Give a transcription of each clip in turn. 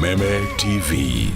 Kameme TV.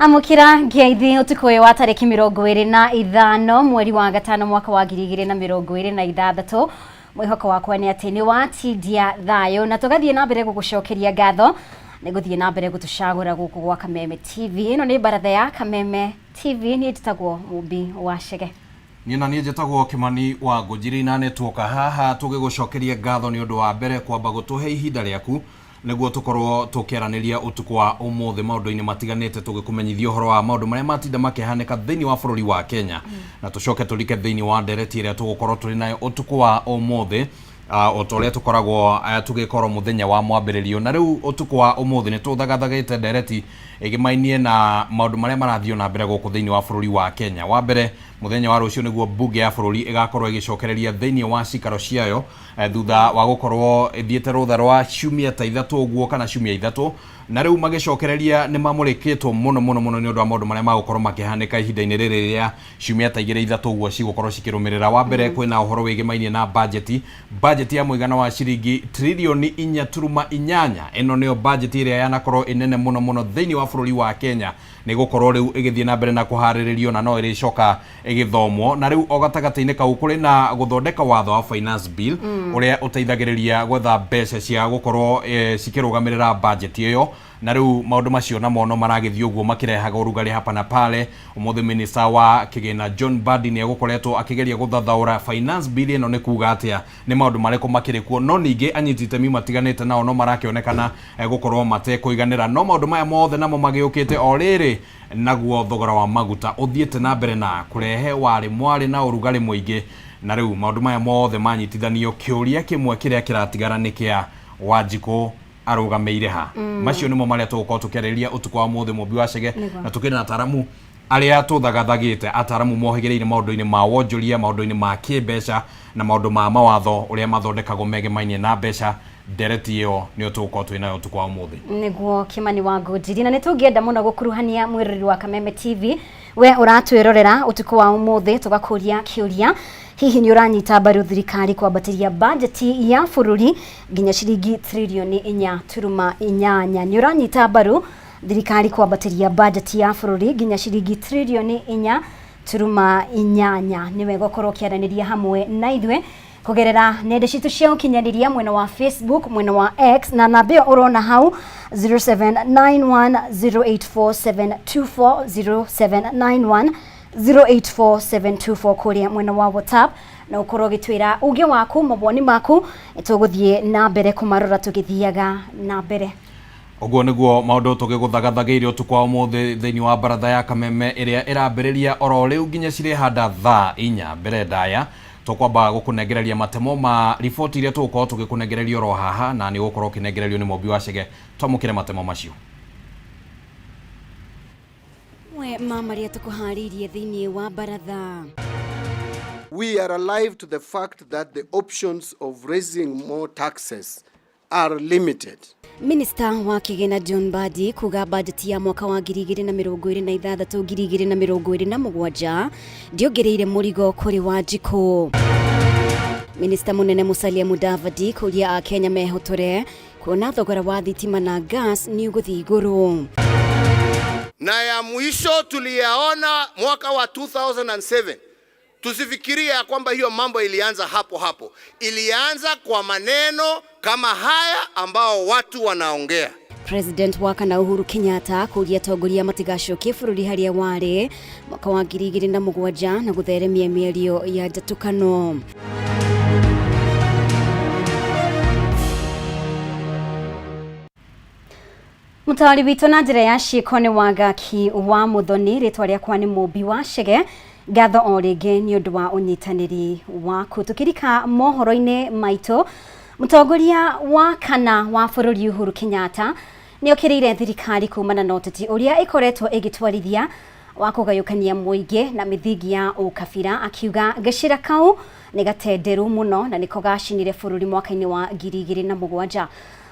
Amũkĩra ngeithi ũtukũ ũyũ wa tarĩki 25 mweri wa gatano mwaka wa 2026. Mwĩhoko wakwa nĩ atĩ nĩ watindia thayũ na tũgathiĩ na mbere gũgũcokeria ngatho nĩ gũthiĩ na mbere gũtũcagũra gũkũ gwa Kameme TV. Ĩno nĩ baratha ya Kameme TV, niĩ njĩtagwo Mũmbi wa Chege. Niĩ na niĩ njĩtagwo Kĩmani wa Ngũnjiri na nĩ tuoka haha tũgĩgũcokeria ngatho nĩ ũndũ wa mbere kwamba gũtũhe ihinda rĩaku nĩguo tũkorwo tũkĩaranĩria ũtukũ wa ũmũthĩ maũndũ-inĩ matiganĩte, tũgĩkũmenyithia ũhoro wa maũndũ marĩa matinda makĩhanĩka thĩinĩ wa bũrũri wa Kenya, na tũcoke tũrike thĩinĩ wa ndereti ĩrĩa tũgũkorwo tũrĩ nayo ũtukũ wa ũmũthĩ, o ta ũrĩa tũkoragwo tũgĩkorwo mũthenya wa mwambĩrĩrio. Na rĩu ũtukũ wa ũmũthĩ nĩ tũthagathagĩte ndereti ĩgĩmainie na maũndũ marĩa marathiĩ na mbere gũkũ thĩinĩ wa bũrũri wa Kenya. Wa mbere, mũthenya wa rũciũ nĩguo mbunge ya bũrũri ĩgakorwo ĩgĩcokereria thĩinĩ wa cikaro ciayo, thutha wa gũkorwo ĩthiĩte rũtha rwa ciumia ta ithatũ ũguo kana ciumia ithatũ, na rĩu magĩcokereria nĩ mamũrĩkĩtwo mũno mũno mũno nĩ ũndũ wa maũndũ marĩa magũkorwo makĩhanĩka ihinda-inĩ rĩrĩ rĩa ciumia ta igĩrĩ ithatũ ũguo cigũkorwo cikĩrũmĩrĩra. Wa mbere, kwĩna ũhoro wĩgĩmainie na bajeti ya mũigana wa ciringi tririoni 4.8. Ĩno nĩyo bajeti ĩrĩa yanakorwo ĩnene mũno mũno thĩinĩ wa bũrũri wa Kenya, nĩ gũkorwo rĩu ĩgĩthiĩ na mbere na kũharĩrĩrio na no ĩrĩcoka ĩgĩthomwo. Na rĩu o gatagatĩ-inĩ kau kũrĩ na gũthondeka watho wa finance bill, ũrĩa ũteithagĩrĩria gwetha mbeca cia gũkorwo cikĩrũgamĩrĩra bajeti ĩyo. Na rĩu maũndũ macio namo no maragĩthiĩ ũguo makĩrehaga ũrugarĩ hapa na pale. Ũmũthĩ minister wa kĩgĩna John Mbadi nĩ egũkoretwo akĩgeria gũthathaũra finance bill ĩno nĩ kuga atĩa, nĩ maũndũ marĩkũ makĩrĩ kuo, no ningĩ anyiti itemi matiganĩte nao no marakĩonekana gũkorwo matekũiganĩra. No maũndũ maya mothe namo magĩũkĩte o rĩrĩ naguo thogora wa maguta ũthiĩte na mbere na kũrehe warĩ mwarĩ na ũrugarĩ mũingĩ. Na rĩu maũndũ maya mothe manyitithanio, kĩũria kĩmwe kĩrĩa kĩratigara nĩ kĩa Wanjikũ arũgamĩire ha. Macio nĩmo marĩa tũgũkorwo tũkĩarĩrĩria ũtukũ wa ũmũthĩ, Mũmbi wa Chege, na tũkĩrĩ na ataramu arĩa tũthagathagĩte, ataramu mohĩgĩrĩire maũndũ-inĩ ma wonjoria, maũndũ-inĩ ma kĩmbeca na maũndũ ma mawatho ũrĩa mathondekagwo megemainie na mbeca. Ndereti ĩyo nĩyo tũgũkorwo twĩ nayo ũtukũ wa ũmũthĩ. Nĩguo Kĩmani wa Ngũnjiri, na nĩ tũngĩenda mũno gũkuruhania mwĩroreri wa Kameme TV, we ũratwĩrorera ũtukũ wa ũmũthĩ, tũgakũria kĩũria, hihi nĩ ũranyita mbaru thirikari kwambatĩria bajeti ya bũrũri nginya ciringi tririoni 4.8? Nĩ ũranyita mbaru thirikari kwambatĩria bajeti ya bũrũri nginya ciringi tririoni 4.8? Nĩ wega ũkorwo ũkĩaranĩria hamwe na ithuĩ kũgerera nenda citũ cia ũkinyanĩria, mwena wa Facebook, mwena wa X, na namba ĩyo ũrona hau, 0791084724, 0791084724 kũrĩa mwena wa WhatsApp, na ũkorwo ũgĩtwĩra uge waku, mawoni maku, tũgũthiĩ na mbere kũmarora tũgĩthiaga na mbere. Ũguo nĩguo maũndũ tũgĩgũthagathagĩire ũtukũ wa ũmũthĩ thĩinĩ wa baratha ya Kameme ĩrĩa ĩrambĩrĩria oro rĩu nginya cirĩhanda thaa 4. Mbere ndaya tũkwamba gũkũnengereria matemo ma riboti iria tũgũkorwo tũgĩkũnengereria oro haha, na nĩ ũgũkorwo ũkĩnengererio nĩ Mũmbi wa Chege. Twamũkĩre matemo macio. Mwe ma marĩa tũkũharĩirie thĩinĩ wa baratha. We are alive to the fact that the options of raising more taxes are limited. Minista wa kĩgĩna John Mbadi kuga bajeti ya mwaka wa 2026 2027 ndĩongereire mũrigo kũrĩ Wanjikũ. Minista mũnene Musalia Mudavadi kũria Akenya mehotore kuona thogora wa thitima na gas nĩ ũgũthiĩ igũrũ. Na ya mwisho tuliyaona mwaka wa 2007. Tusifikirie ya kwamba hiyo mambo ilianza hapo hapo. Ilianza kwa maneno kama haya ambao watu wanaongea. President wa kana Uhuru Kenyatta kũria atongoria matigacokie bũrũri harĩa warĩ mwaka wa 2007 na gũtheremia mĩario ya njatũkano. Mũtaũri witũ na njĩra ya ciĩko nĩ Wangaki wa Mũthoni, rĩtwa rĩakwa nĩ Mũmbi wa Chege. Ngatho o rĩngĩ nĩ ũndũ wa ũnyitanĩri waku. Tũkĩrika mohoro-inĩ maitũ, mũtongoria wa kana wa bũrũri Uhuru Kenyatta nĩ okĩrĩire thirikari kumana na ũteti ũrĩa ĩkoretwo ĩgĩtwarithia wa kũgayũkania mũingĩ na mĩthingi ya ũkabira, akiuga gacĩra kau nĩ gatenderu mũno na nĩko gacinire bũrũri mwaka-inĩ wa 2007.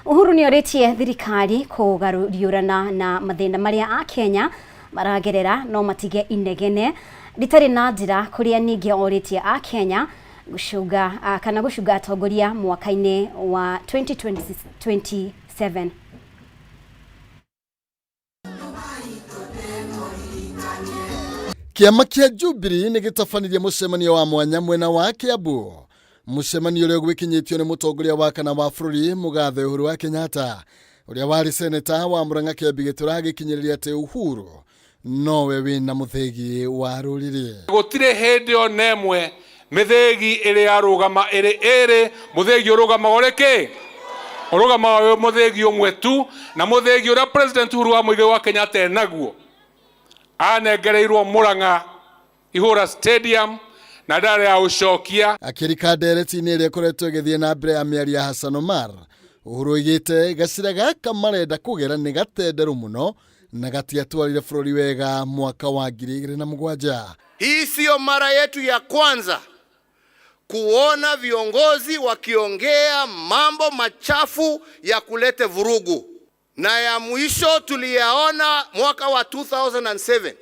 Uhuru nĩ orĩtie thirikari kũgarũriũrana na mathĩna marĩa Akenya maragerera no matige inegene rĩtarĩ na njĩra, kũrĩa ningĩ orĩtie Akenya gũcunga kana gũcunga atongoria mwaka-inĩ wa 2027. Kĩama kĩa Jubilee nĩ gĩtabanirie mũcemanio wa mwanya mwena wa Kiambu, mũcemanio ũrĩa ũgwĩkinyĩtio nĩ mũtongoria wa kana wa bũrũri mũgathe Uhuru wa Kenyatta, ũrĩa warĩ seneta wa Murang'a Kĩambi Gĩtũra, agĩkinyĩrĩria atĩ Uhuru nowe wĩna mũthĩgi wa rũrĩrĩ. Gũtirĩ hĩndĩ ona ĩmwe mĩthĩgi ĩrĩ yarũgama ĩrĩ ĩrĩ, mũthĩgi ũrũgamaga ũrĩ kĩ? Ũrũgamaga wĩ mũthĩgi ũmwe tu, na mũthĩgi ũrĩa President Uhuru wa Muigai wa Kenyatta enaguo anengereirwo Murang'a Ihũra Stadium na ndarĩ ya ũcokia. Akĩrika ndereti-inĩ ĩrĩa ĩkoretwo ĩgĩthiĩ na mbere ya mĩario ya Hassan Omar, Uhuru oigĩte gacĩra gaka marenda kũgera nĩ gatenderũ mũno na gatiatwarire bũrũri wega mwaka wa 2007. Hii siyo mara yetu ya kwanza kuona viongozi wakiongea mambo machafu ya kulete vurugu, na ya mwisho tuliyaona mwaka wa 2007.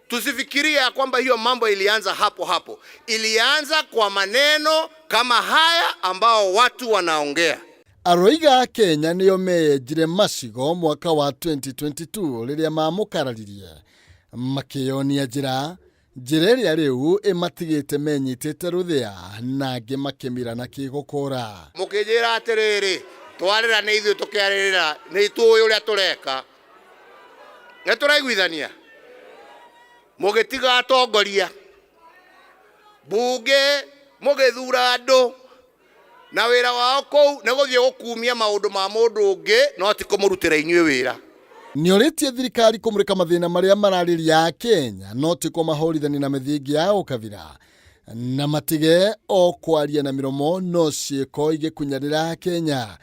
Tusifikirie ya kwamba hiyo mambo ilianza hapo hapo. Ilianza kwa maneno kama haya ambao watu wanaongea. Aroiga Kenya nĩo meyenjire macigo mwaka wa 2022 rĩrĩa mamũkararirie makĩyonia njĩra njĩra ĩrĩa rĩu ĩmatigĩte menyitĩte rũthĩa na angĩ makĩmira na kĩgokora. Mũkĩnjĩra atĩrĩrĩ, twarĩra nĩ ithuĩ tũkĩarĩrĩra, nĩ tũĩ ũrĩa tũreka, nĩ tũraiguithania. Mũgĩtiga atongoria bunge, mũgĩthura andũ na wĩra wao kũu nĩ gũthiĩ gũkumia maũndũ ma mũndũ ũngĩ, no ti kũmũrutĩra inyuĩ wĩra. Nĩorĩtie thirikari kũmũrĩka mathĩna marĩa mararĩria Akenya no ti kũmahũrithania na mĩthingi ya ũkabira, na matige o kwaria na mĩromo no ciĩko igĩkunyanĩra Akenya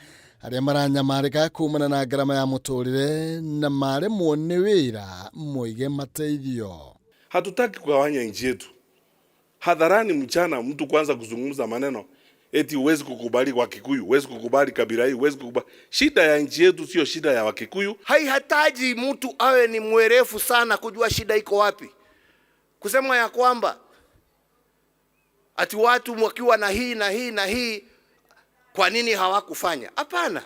arĩa maranyamarĩka kumana na ngarama ya mũtũrĩre na maremwo nĩ wĩra moige mateithio. Hatutaki kugawanya nchi yetu hadharani mchana, mtu kwanza kuzungumza maneno eti huwezi kukubali Wakikuyu, huwezi kukubali kabila hii, huwezi kukubali. Shida ya nchi yetu sio shida ya Wakikuyu. Haihitaji mtu awe ni mwerefu sana kujua shida iko wapi. Kusema ya kwamba ati watu wakiwa na hii na hii na hii, kwa nini hawakufanya? Hapana,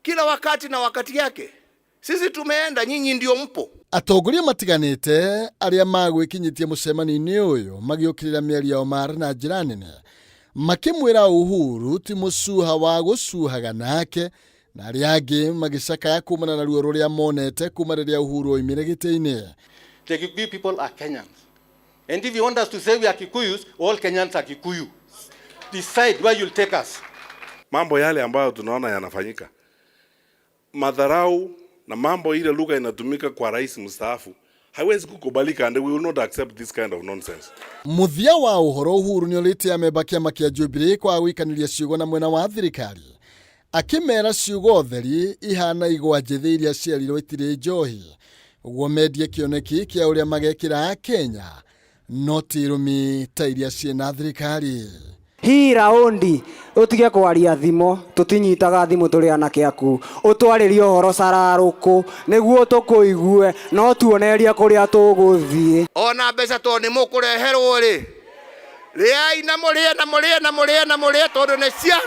kila wakati na wakati yake. Sisi tumeenda, nyinyi ndio mpo. Atongoria matiganĩte arĩa magwĩkinyĩtie mũcemanio-inĩ ũyũ magĩũkĩrĩra mĩario ya Omar na njĩra nene, makĩmwĩra Uhuru ti mũcuha wa gũcuhaga nake, na arĩa angĩ magĩcakaya kumana na ruo rũrĩa monete kuma rĩrĩa Uhuru oimire gĩtĩ-inĩ. The Kikuyu people are Kenyans. And if you want us to say we are Kikuyus, all Kenyans are Kikuyu. Decide where you'll take us. Mambo yale ambayo tunaona yanafanyika, madharau na mambo ile lugha inatumika kwa rais mstaafu haiwezi kukubalika, and we will not accept this kind of nonsense. Mũthia wa ũhoro, Uhuru nĩorĩtie amemba kĩama kĩa Jubilee kwaga gũikanĩria ciugo na mwena wa thirikari, akĩmera ciugo theri ihana igwa njĩthĩ iria cierirwo itirĩ njohi, ũguo mendie kĩoneki kĩa ũrĩa magekĩra Kenya no ti irumi ta iria ciĩna thirikari. Hii raundi utige kwaria thimo, tutinyitaga thimũ tũrĩ anake aku, ũtwarĩrie ũhoro cararũkũ nĩguo tũkũigue, no tuonerie kũrĩa tũgũthiĩ. Ona mbeca to nĩ mũkũreherwo rĩ, rĩai na mũrĩe na mũrĩe na mũrĩe na mũrĩe tondũ nĩ cia.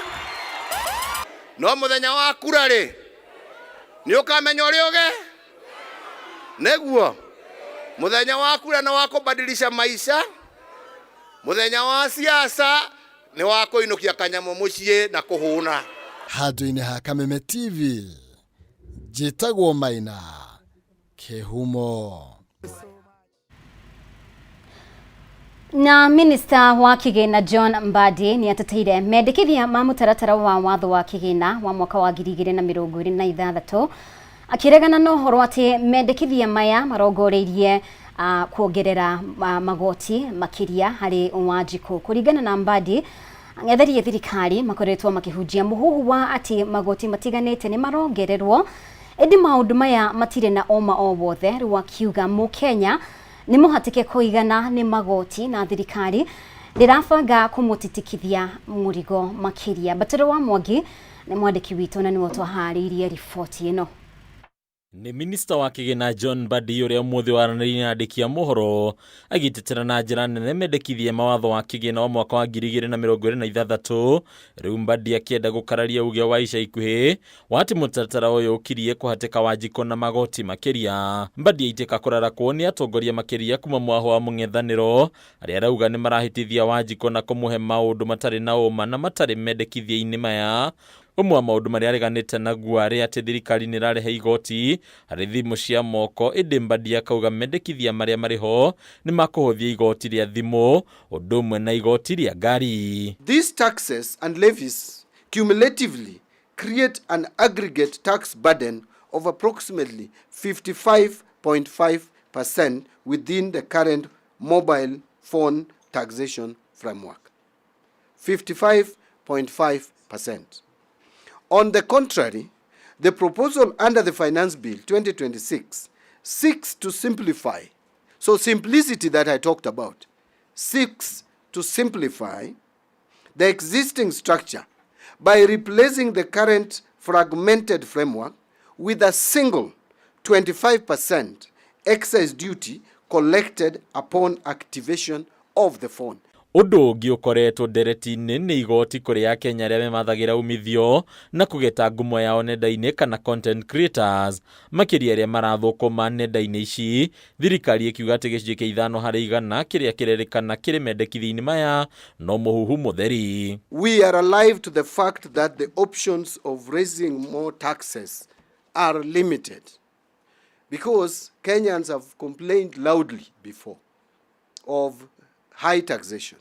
No mũthenya wa kura rĩ, nĩ ũkamenya ũrĩa ũge nĩguo. Mũthenya wa kura nĩ wa kũbadilisha maisha, mũthenya wa siasa nĩ wa kũinũkia kanyamũ mũciĩ na kũhũna. Handũ-inĩ ha Kameme TV, njĩtagwo Maina Kĩhumo. Na minista wa kĩgĩna John Mbadi nĩ ateteire mendekithia ma mũtaratara wa watho wa kĩgĩna wa mwaka wa 2026. Akĩregana na ũhoro atĩ mendekithia maya marongoreirie kuongerera magoti makĩria harĩ Wanjikũ. Kũringana na Mbadi, ang'etherie thirikari makoretwo makĩhunjia mũhuhu wa atĩ magoti matiganĩte nĩ marongererwo, ĩndĩ maũndũ maya matirĩ na ũma o wothe. Rĩu akiuga mũkenya nĩ mũhatĩke kũigana nĩ magoti na thirikari ndĩrabanga kũmũtitikithia mũrigo makĩria. Mbatĩro wa Mwangi nĩ mwandĩki witũ na nĩwe twaharĩirie riboti ĩno. Nĩ minista wa kĩgĩna John Mbadi ũrĩa ũmũthĩ waranĩirie na andĩki a mohoro agĩtetera na njĩra nene mendekithia mawatho wa kĩgĩna wa mwaka wa 2026. Rĩu Mbadi akĩenda gũkararia uge wa ica ikuhĩ wa atĩ mũtaratara ũyũ ũkirie kũhatĩka Wanjikũ na magoti makĩria. Mbadi aitĩka kũrarakwo nĩ atongoria makĩria kuma mwaho wa mũng'ethanĩro arĩa arauga nĩ marahĩtithia Wanjikũ na kũmũhe maũndũ matarĩ na ũma na matarĩ mendekithia-inĩ maya. Ũmwe wa maũndũ marĩa areganĩte naguo arĩ atĩ thirikari nĩ ĩrarehe igoti harĩ thimũ cia moko, ĩndĩ Mbadi akauga mendekithia marĩa marĩ ho nĩ makũhũthia igoti rĩa thimũ ũndũ ũmwe na igoti rĩa ngari. These taxes and levies cumulatively create an aggregate tax burden of approximately 55.5% within the current mobile phone taxation framework. 55.5%. On the contrary, the proposal under the Finance Bill 2026 seeks to simplify. So simplicity that I talked about seeks to simplify the existing structure by replacing the current fragmented framework with a single 25% excise duty collected upon activation of the phone. Ũndũ ũngĩ ũkoretwo ndereti-inĩ nĩ igoti kũrĩ Akenya arĩa memathagĩra umithio na kũgeta ngumo yao nenda-inĩ kana content creators, makĩria arĩa marathũkũma nenda-inĩ ici, thirikari ĩkiuga atĩ gĩcunjĩ kĩa 5% kĩrĩa kĩrerĩkana kĩrĩ mendekithia-inĩ maya no mũhuhu mũtheri. We are alive to the fact that the options of raising more taxes are limited because Kenyans have complained loudly before of high taxation.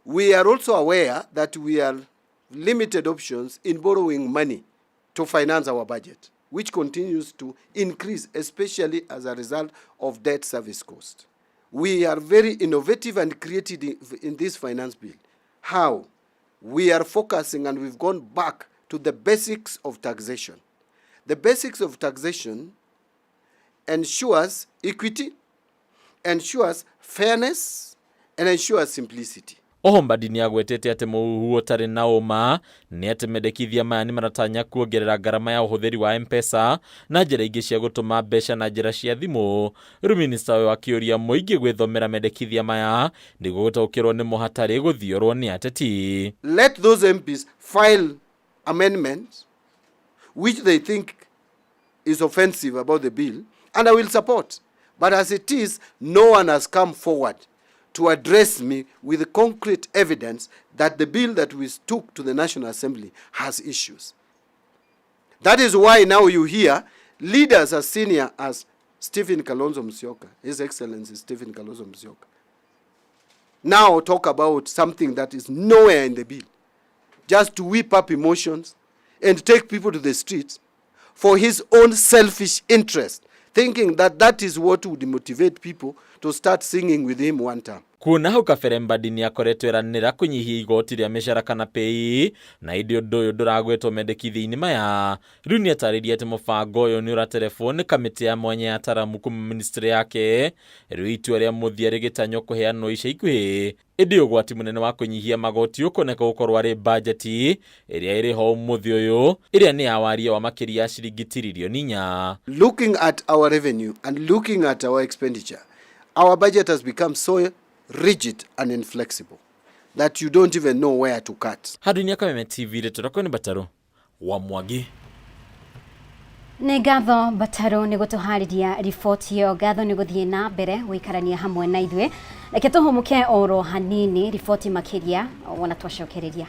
We are also aware that we are limited options in borrowing money to finance our budget, which continues to increase, especially as a result of debt service cost. We are very innovative and creative in this finance bill. How? We are focusing and we've gone back to the basics of taxation. The basics of taxation ensures equity, ensures fairness, and ensures simplicity. Oho Mbadi nĩ agwetete atĩ mũhuhu ũtarĩ na ũma nĩ atĩ mendekithia maya nĩ maratanya kuongerera ngarama ya ũhũthĩri wa M-Pesa na njĩra ingĩ cia gũtũma mbeca na njĩra cia thimũ. Rĩu minista ũyũ akĩũria mũingĩ gwĩthomera mendekithia maya nĩguo gũtaũkĩrwo nĩmo hatarĩ gũthiorwo nĩ ateti. Let those MPs file amendments which they think is offensive about the bill, and I will support. But as it is, no one has come forward to address me with concrete evidence that the bill that we took to the National Assembly has issues. That is why now you hear leaders as senior as Stephen Kalonzo Musyoka, His Excellency Stephen Kalonzo Musyoka, now talk about something that is nowhere in the bill, just to whip up emotions and take people to the streets for his own selfish interest, thinking that that is what would motivate people to start singing with him one time. Kuona hau kabere Mbadi nĩ akoretwo eranĩra kũnyihia igoti rĩa mĩcara kana pay, na ĩndĩ ũndũ ũyũ ndũragwetwo mendekithia-inĩ maya. Rĩu nĩ atarĩria atĩ mũbango ũyũ nĩ ũraterebwo nĩ kamĩtĩ ya mwanya ya ataramu kuma ministry yake. Rĩu itua rĩa mũthia rĩgĩtanywo kũheanwo ica ikuhĩ, ĩndĩ ũgwati mũnene wa kũnyihia magoti ũkoneka gũkorwo arĩ bajeti ĩrĩa ĩrĩ ho ũmũthĩ ũyũ, ĩrĩa nĩ ya waria wa makĩria ya ciringi tiririoni 4. Looking at our revenue and looking at our expenditure, our budget has become so rigid and inflexible that you don't even know where to cut. Handũ-inĩ ya Kameme TV rĩtwa rĩakwa nĩ Mbatarũ wa Mwangi. Nĩ ngatho Mbatarũ nĩ gũtũharĩria riboti ĩyo, ngatho nĩ gũthiĩ na mbere gũikarania hamwe na ithuĩ. Reke tũhũmũke oro hanini, riboti makĩria wona twacokereria.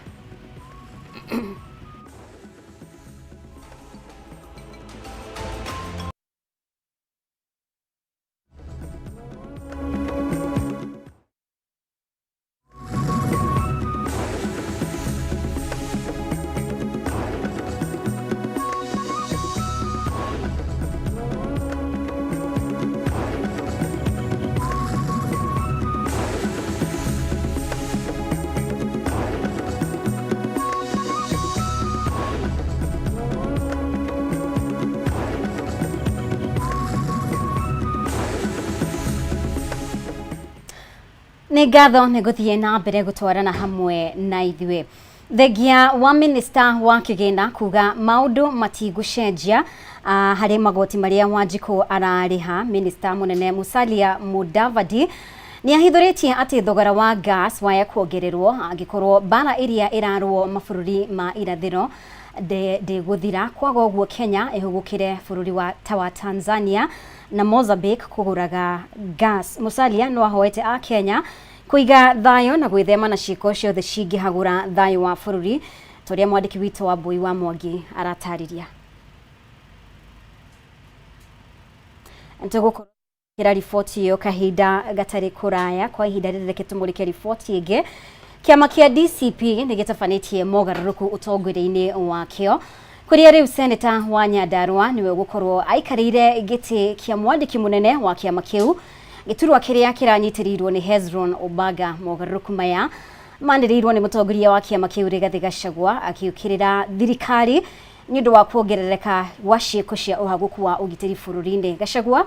Nĩ ngatho nĩ gũthiĩ na mbere gũtwarana hamwe na ithuĩ. Thengia wa minista wa kĩgĩna kuga maũndũ matigũcenjia harĩ magoti marĩa Wanjikũ ararĩha, minista mũnene Musalia Mudavadi nĩ ahithũrĩtie atĩ thogora wa gas waya kuongererwo angĩkorwo mbara ĩrĩa ĩrarũo mabũrũri ma irathĩro ndĩgũthira. Kwaga ũguo Kenya ĩhũgũkĩre bũrũri wa ta wa Tanzania na Mozambique kũgũraga gas. Musalia no ahoete a Kenya kũiga thayũ na gwĩthema na ciĩko ciothe cingĩhagũra thayũ wa bũrũri, ta ũrĩa mwandĩki witũ wa Mbui wa Mwangi aratarĩria. Tũgũkorwo kĩra riboti ĩyo kahinda gatarĩ kũraya. Kwa ihinda rĩrĩ reke tũmũrĩke riboti ĩngĩ. Kĩama kĩa DCP nĩ gĩtabanĩtie mogarũrũku ũtongoria-inĩ wakĩo, kũrĩa rĩu seneta wa Nyandarua nĩwe ũgũkorwo aikarĩire gĩtĩ kĩa mwandĩki mũnene wa kĩama kĩu, gĩturwa kĩrĩa kĩranyitĩrĩirwo nĩ Hezron Obaga. Mogarũrũku maya manĩrĩirwo nĩ mũtongoria wa kĩama kĩu Rigathĩ Gachagua akĩũkĩrĩra thirikari nĩ ũndũ wa kuongerereka gwa ciĩko cia ũhagũku wa ũgitĩri bũrũri-inĩ. Gachagua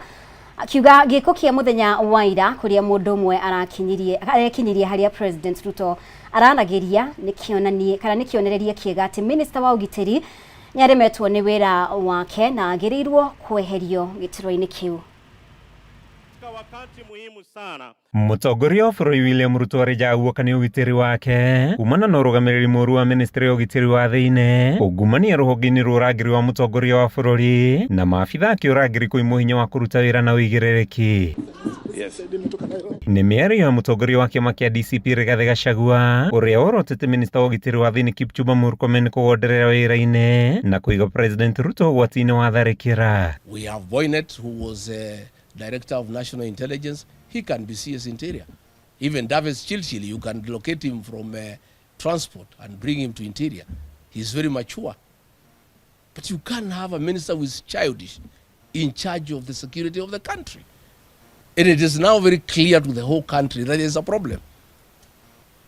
akiuga gĩko kĩa mũthenya wa ira kũrĩa mũndũ ũmwe arakinyirie arekinyirie harĩa President Ruto aranagĩria nĩ kĩonanie kana nĩ kĩonereria kĩega atĩ minista wa ũgitĩri nĩ aremetwo nĩ wĩra wake na agĩrĩirwo kweherio gĩturwa-inĩ kĩu. Wakati muhimu sana. Mũtongoria wa bũrũri William Ruto arĩ guoka nĩ ũgitĩri wake kumana na ũrũgamĩrĩri mũũru wa ministry ya ũgitĩri wa thĩinĩ, ungumania rũhonge-inĩ rwa ũrangĩri wa mũtongoria wa bũrũri na maabitha a kĩũrangĩri kũimwo hinya wa kũruta wĩra na ũigĩrĩrĩki. Nĩ mĩario ya mũtongoria wa kĩama kĩa DCP Rigathĩ Gachagua ũrĩa worotete minista wa ũgitĩri wa thĩinĩ Kipchumba Murkomen kũgonderera wĩra-inĩ na kũiga President Ruto ũgwati-inĩ wa tharĩkĩra. We have Boynet, who was Director of National Intelligence. He can be CS Interior. Even Davis Chilchil, you can locate him from transport and bring him to Interior. He's very mature. But you can't have a minister who is childish in charge of the security of the country. And it is now very clear to the whole country that there's a problem.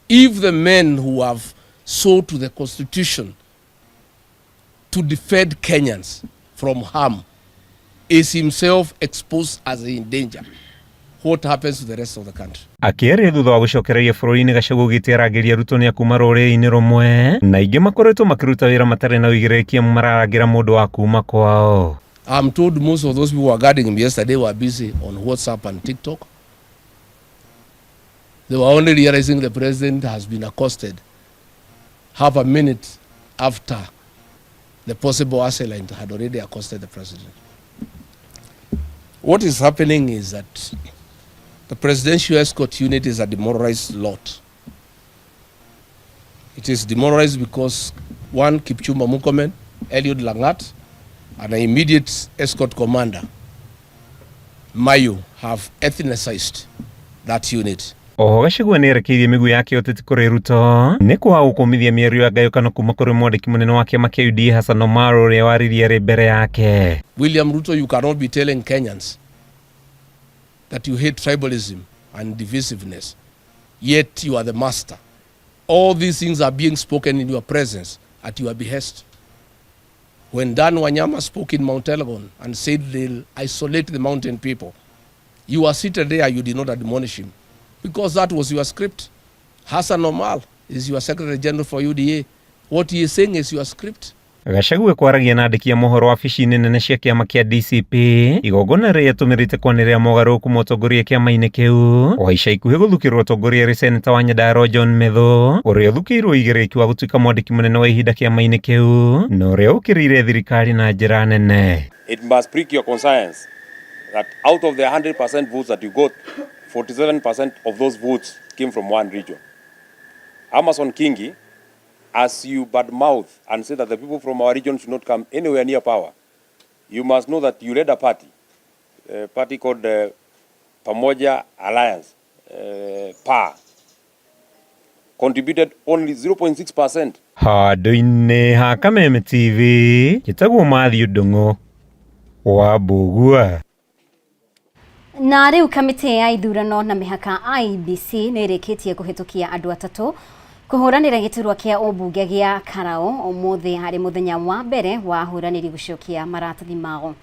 If the men who have sought to the constitution to defend Kenyans from harm is himself exposed as in danger, what happens to the rest of the country? Akĩaria thutha wa gũcokereria bũrũri-inĩ, Gachagua augĩte arangĩri a Ruto nĩ a kuma rũrĩrĩ-inĩ rũmwe na aingĩ makoretwo makĩruta wĩra matarĩ na ũigĩrĩrĩki amu mararangĩra mũndũ wa kuma kwao. I'm told most of those people who were guarding him yesterday were busy on WhatsApp and TikTok. They were only realizing the president has been accosted half a minute after the possible assailant had already accosted the president. What is happening is that the presidential escort unit is a demoralized lot. It is demoralized because one, Kipchumba Murkomen, Eliud Langat, and an immediate escort commander, Mayu, have ethnicized that unit. Oho Gachagua nĩ erekeirie mĩguĩ yake ũteti kũrĩ Ruto nĩ kwaga gũkũmithia mĩario ya ngayũkano kuma kũrĩ mwandĩki mũnene wa kĩama kĩa UDA Hassan Omar ũrĩa waririe arĩ mbere yake. William Ruto, you cannot be telling Kenyans that you hate tribalism and divisiveness, yet you are the master. All these things are being spoken in your presence, at your behest. When Dan Wanyama spoke in Mount Elgon and said they'll isolate the mountain people, you were seated there, you did not admonish him, because that was your script. Hassan Omar is your Secretary General for UDA. What he is saying is your script. Gachagua kwaragia na andĩki a mohoro wabici-inĩ nene cia kĩama kĩa DCP, igongona rĩrĩa atũmĩrĩte kwanĩrĩra mogarũrũku ma ũtongoria kĩama-inĩ kĩu. O ica ikuhĩ gũthukĩrwo ũtongoria arĩ seneta wa Nyandarua John Methu ũrĩa ũthukĩirwo ũigĩrĩrĩki wa gũtuĩka mwandĩki mũnene wa ihinda kĩama-inĩ kĩu na ũrĩa ũkĩrĩire thirikari na njĩra nene. It must prick your conscience that out of the 100% votes that you got, 47% of those votes came from one region. Amason Kingi, as you badmouth and say that the people from our region should not come anywhere near power, you must know that you led a party called Pamoja Alliance, PA, contributed only 0.6%. Handũ-inĩ ha Kameme TV, njĩtagwo Matthew Ndung'u wa Mbũgua. Na rĩu kamĩtĩ ya ithurano na mĩhaka IEBC nĩ ĩrĩkĩtie kũhĩtũkia andũ atatũ kũhũranĩra gĩturwa kĩa ũmbunge gĩa Karau ũmũthĩ harĩ mũthenya wa mbere wa ahũranĩri gũcokia maratathi mao.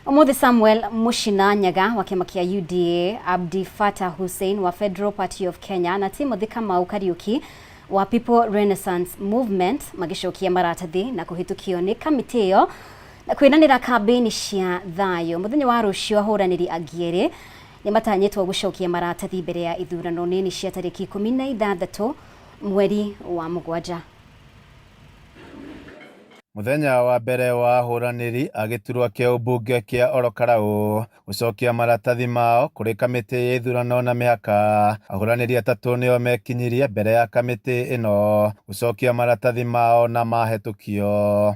Umuthi Samuel Mushina Nyaga wa kĩama kĩa UDA, Abdi Fatah Hussein wa Federal Party of Kenya na Timothy Kamau Kariuki wa People Renaissance Movement magĩcokia maratathi na kũhĩtũkio nĩ kamĩtĩ ĩyo na kwĩranĩra kambĩini cia thayũ. Mũthenya wa rũciũ ahũranĩri angĩ erĩ nĩ matanyĩtwo gũcokia maratathi mbere ya ithurano nini cia tarĩki 16 mweri wa 7. Muthenya wa mbere wa ahũranĩri a gĩturwa kĩa ũmbunge kĩa Ol Kalou gũcokia maratathi mao kũrĩ kamĩtĩ ya ithurano na mĩhaka, ahũranĩri atatũ nĩo mekinyirie mbere ya kamĩtĩ ĩno gũcokia maratathi mao na mahĩtũkio.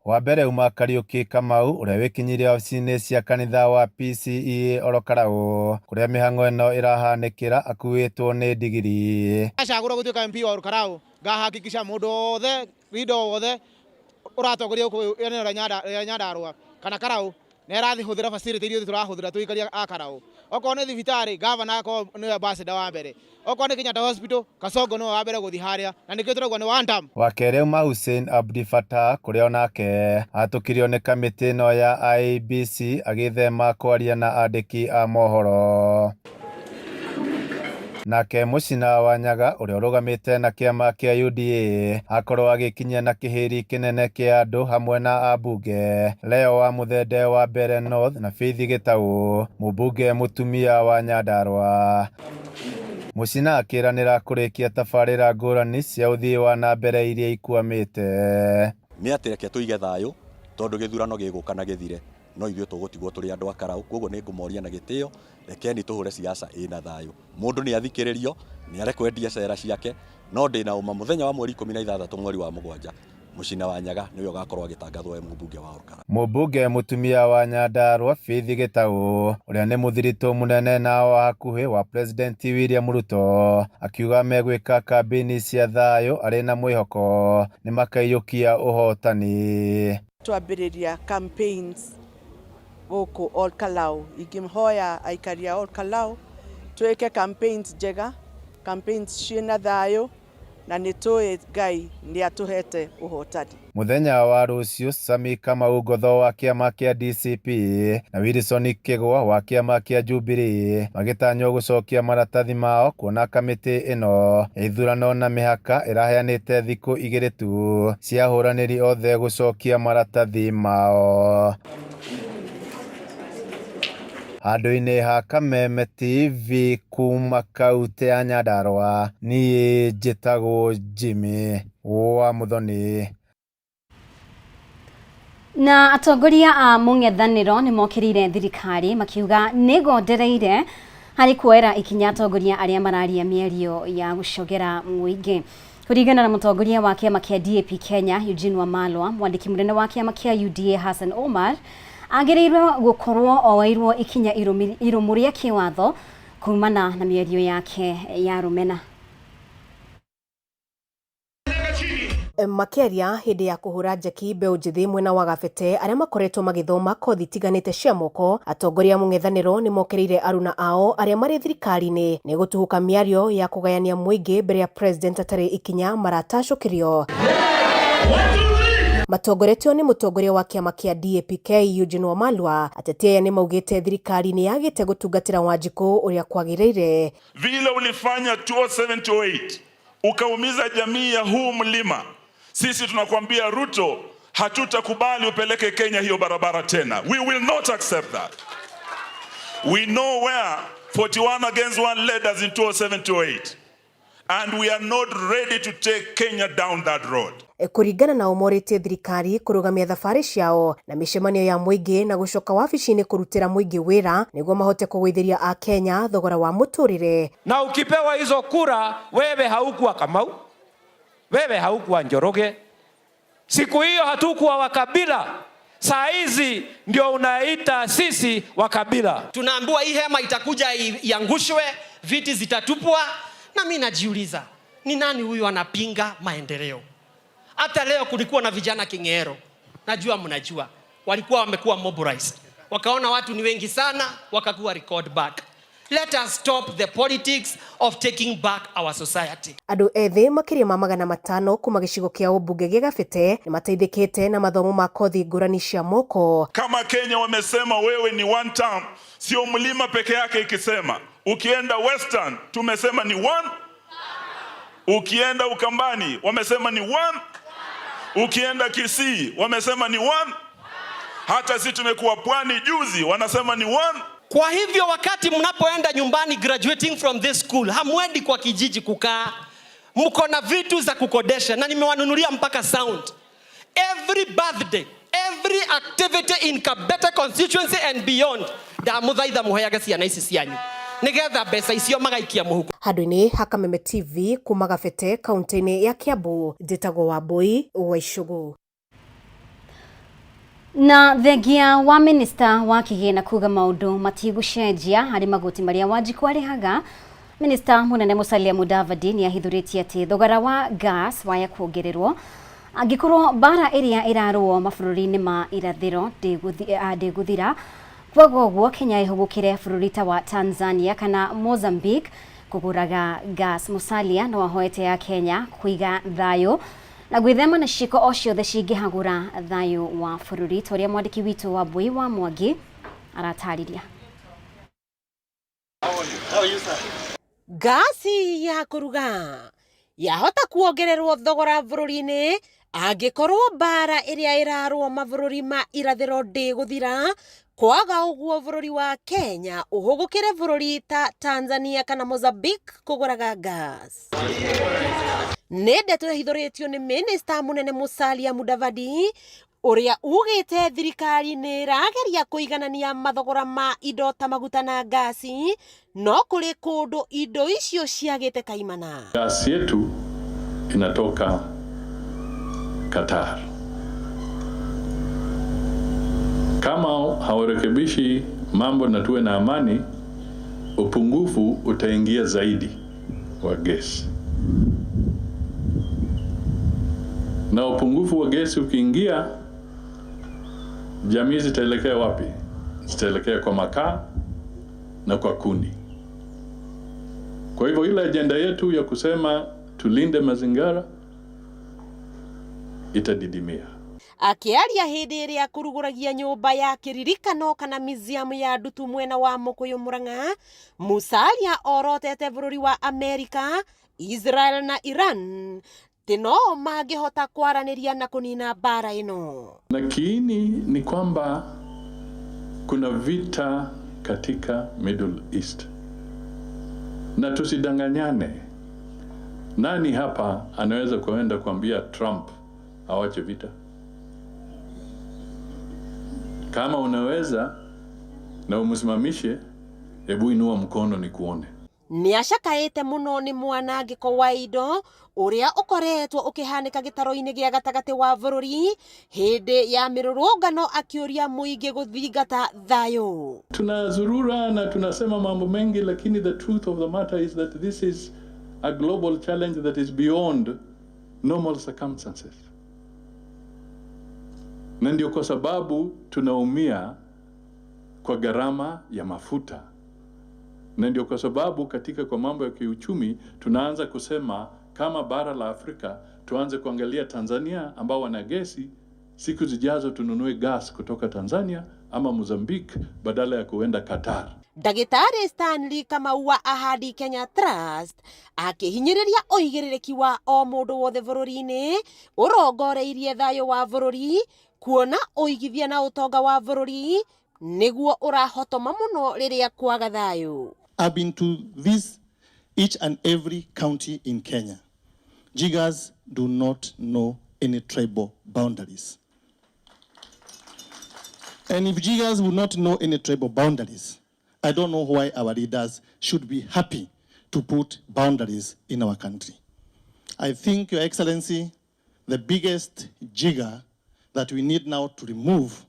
Wa mbere uma Kariuki Kamau ũrĩa wĩkinyirie wabici-inĩ cia kanitha wa PCEA Ol Kalou kũrĩa mĩhang'o ĩno ĩrahanĩkĩra akuĩtwo nĩ ndigiri. Acagũrwo gũtuĩka MP wa Ol Kalou, ngahakikisha mũndũ wothe, leader wothe ũratongoria gũkũ eneo rĩa Nyandarua kana Karau nĩ arathihũthĩra facility iria tũrahũthĩra tũikaria a Karau. Okorwo nĩ thibitarĩ, governor akorwo nĩwe ambassador wa mbere. Okorwo nĩ Kenyatta Hospital, Kasongo nĩwe wa mbere gũthiĩ harĩa, na nĩkĩo tũrauga nĩ one term. Wa kerĩ auma Hussein Abdi Fatah kũrĩa onake ahatũkirio nĩ kamĩtĩ ĩno ya IEBC agĩthema kwaria na andĩki a mohoro. Nake Mucina wa Nyaga ũrĩa ũrũgamĩte na kĩama kĩa UDA akorwo agĩkinyia na kĩhĩri kĩnene kĩa andũ hamwe na ambunge Leo wa Muthende wa Mbeere North na Faith Gĩtaũ mũmbunge mũtumia wa Nyandarua. Mucina akĩranĩra kũrĩkia tabarĩra ngũrani cia ũthii wa na mbere iria ikwamĩte. Nĩ atĩ reke tũige thayũ tondũ gĩthurano gĩgũka na gĩthire, no ithuĩ tũgũtigwo tũrĩ andũ a Karau. Koguo nĩ ngũmoria na gĩtĩo, rekeni tũhũre siasa ĩna thayũ. Mũndũ nĩ athikĩrĩrio, nĩ arekwendia cera ciake, no ndĩna ũma mũthenya wa mweri 16 mweri wa 7 Mucina wa Nyaga nĩwe ũgakorwo agĩtangathwo e mũmbunge wa Ol Kalou. Mũmbunge mũtumia wa Nyandarua Faith Gĩtaũ ũrĩa nĩ mũthiritũ mũnene na wa hakuhĩ wa President William Ruto akiuga megwĩka kambĩini cia thayũ arĩ na mwĩhoko nĩ makaiyũkia ũhotani. Twambĩrĩria campaigns gũkũ Ol Kalou, ingĩhoya aikari a Ol Kalou twĩke campaigns njega, campaigns ciĩna thayũ, na nĩ tũĩ Ngai nĩ atũhete ũhotani. Mũthenya wa rũciũ Sami Kamau Ngotho wa kĩama kĩa DCP na Wilson Kĩgwa wa kĩama kĩa Jubilee magĩtanywo gũcokia maratathi mao kuona kamĩtĩ ĩno ya ithurano na mĩhaka ĩraheanĩte thikũ 2 tu cia ahũranĩri othe gũcokia maratathi mao. Handũ-inĩ ha Kameme TV kuma kaunti ya Nyandarua, niĩ njĩtagwo Jimmy wa Muthoni. Na atongoria a mũng'ethanĩro nĩ mokĩrĩire thirikari makiuga nĩ gondereire harĩ kuoera ikinya atongoria arĩa mararia mĩario ya gũcogera mũingĩ. Kũringana na mũtongoria wa kĩama kĩa DAP Kenya Eugene Wamalwa, mwandĩki mũnene wa kĩama kĩa UDA Hassan Omar agĩrĩirwo gũkorwo oeirwo ikinya irũmu rĩa kĩwatho kumana na mĩario yake ya rũmena. Makĩaria hĩndĩ ya kũhũra njeki mbeũ njĩthĩ mwena wa Gabete arĩa makoretwo magĩthoma kothi itiganĩte cia moko, atongoria a mũng'ethanĩro nĩ mokĩrĩire aruna ao arĩa marĩ thirikari-inĩ nĩ gũtuhũka mĩario ya kũgayania mũingĩ mbere ya president atarĩ ikinya maratacũkĩrio. Matongoretio nĩ mũtongoria wa kĩama kĩa DAP-K Eugene Wamalwa, ateti aya nĩ maugĩte thirikari nĩ yagĩte gũtungatĩra Wanjikũ ũrĩa kwagĩrĩire. Vile ulifanya 2007-2008 ukaumiza jamii ya huu mlima, sisi tunakwambia Ruto, hatutakubali upeleke Kenya hiyo barabara tena. We will not accept that. We know where 41 against 1 led us in 2007-2008, and we are not ready to take Kenya down that road. Kũringana na ũmorĩtie thirikari kũrũgamia thabarĩ ciao na mĩcemanio ya mũingĩ na gũcoka wabici-inĩ kũrutĩra mũingĩ wĩra nĩguo mahote kũgũithĩria akenya thogora wa mũtũrĩre. Na ukipewa hizo kura, wewe haukuwa Kamau, wewe haukuwa Njoroge. Siku hiyo hatukuwa wa kabila, saa hizi ndio unaita sisi wa kabila. Tunaambiwa hii hema itakuja iangushwe, viti zitatupwa, na mimi najiuliza ni nani huyu anapinga maendeleo? Hata leo kulikuwa na vijana King'ero, najua mnajua, walikuwa wamekuwa mobilized, wakaona watu ni wengi sana, wakakuwa record back. Let us stop the politics of taking back our society. Andũ ethĩ makĩria ma 500 kuma gĩcigo kĩa ũmbunge gĩa Gabete nĩmateithĩkĩte na mathomo ma kothi ngũrani cia moko. Kama Kenya wamesema wewe ni one term, sio mlima peke yake ikisema. Ukienda Western tumesema ni one, ukienda Ukambani wamesema ni one, ukienda Kisii wamesema ni one, hata sisi tumekuwa pwani juzi wanasema ni one. Kwa hivyo wakati mnapoenda nyumbani graduating from this school, hamwendi kwa kijiji kukaa, mko na vitu za kukodesha, na nimewanunulia mpaka sound. Every birthday, every activity in Kabete constituency and beyond, ndamuthaitha muheage ciana ici cianyu nigetha mbeca icio magaikia muhuko. Handũ-inĩ ha Kameme TV kuma Gabete kaunti-inĩ ya Kiambu, njĩtagwo Wambui wa Icũgũ. Na thengia wa minista wa kĩgĩna kuga maũndũ matigũcenjia harĩ magoti marĩa Wanjikũ arĩhaga, minista mũnene Musalia Mudavadi nĩ ahithũrĩtie atĩ thogora wa gas waya kuongererwo angĩkorwo mbara ĩrĩa ĩrarũo mabũrũri-inĩ ma irathĩro ndĩgũthira. Kwaga ũguo Kenya ĩhũgũkĩre bũrũri ta wa Tanzania kana Mozambique kũgũraga gas. Musalia no ahoete ya Kenya kũiga thayũ na gwĩthema na ciĩko o ciothe cingĩhagũra thayũ wa bũrũri, ta ũrĩa mwandĩki witũ wa Mbui wa Mwangi aratarĩria. Ngasi ya kũruga yahota kuongererwo thogora bũrũri-inĩ angĩkorwo mbara ĩrĩa ĩrarũo mabũrũri ma irathĩro ndĩgũthira, kwaga ũguo bũrũri wa Kenya ũhũgũkĩre bũrũri ta Tanzania kana Mozambique kũgũraga gas. Nĩ ndeto ĩhithũrĩtio nĩ minista mũnene Musalia Mudavadi ũrĩa ugĩte thirikari nĩ ĩrageria kũiganania mathogora ma indo ta maguta na ngasi, no kũrĩ kũndũ indo icio ciagĩte kaimana. Gasi yetu inatoka Qatar. Kama hawarekebishi mambo na tuwe na amani, upungufu utaingia zaidi wa gesi. Na upungufu wa gesi ukiingia, jamii zitaelekea wapi? Zitaelekea kwa makaa na kwa kuni. Kwa hivyo ile ajenda yetu ya kusema tulinde mazingira itadidimia. Akĩaria hĩndĩ ĩrĩa kũrugũragia nyũmba ya kĩririkano kana museum ya ndutu mwena wa Mũkũyũ Mũrang'a, Musalia orotete bũrũri wa Amerika, Israel na Iran tĩ no mangĩhota kwaranĩria na kũnina mbara ĩno. Na kiini ni kwamba kuna vita katika Middle East, na tusidanganyane. Nani hapa anaweza kuenda kuambia Trump awache vita? Kama unaweza na umsimamishe, hebu inua mkono nikuone. Nĩacakaĩte mũno nĩ mwanangĩko wa indo ũrĩa ũkoretwo ũkĩhanĩka gĩtaro-inĩ gĩa gatagatĩ wa bũrũri hĩndĩ ya mĩrũrũngano, akĩũria mũingĩ gũthingata thayũ. Tunazurura na tunasema mambo mengi, lakini the truth of the matter is that this is a global challenge that is beyond normal circumstances. Na ndio kwa sababu tunaumia kwa gharama ya mafuta. Na ndio kwa sababu katika kwa mambo ya kiuchumi tunaanza kusema kama bara la Afrika tuanze kuangalia Tanzania ambao wana gesi, siku zijazo tununue gas kutoka Tanzania ama Mozambique badala ya kuenda Qatar. Ndagĩtarĩ Stanley Kamau wa Ahadi Kenya Trust akĩhinyĩrĩria ũigĩrĩrĩki wa o mũndũ wothe bũrũri-inĩ ũrongoreirie thayũ wa bũrũri, kuona ũigithia na ũtonga wa bũrũri nĩguo ũrahotoma mũno rĩrĩa kwaga thayũ. I've been to this each and every county in Kenya. Jiggers do not know any tribal boundaries. And if jiggers will not know any tribal boundaries, I don't know why our leaders should be happy to put boundaries in our country. I think, Your Excellency, the biggest jigger that we need now to remove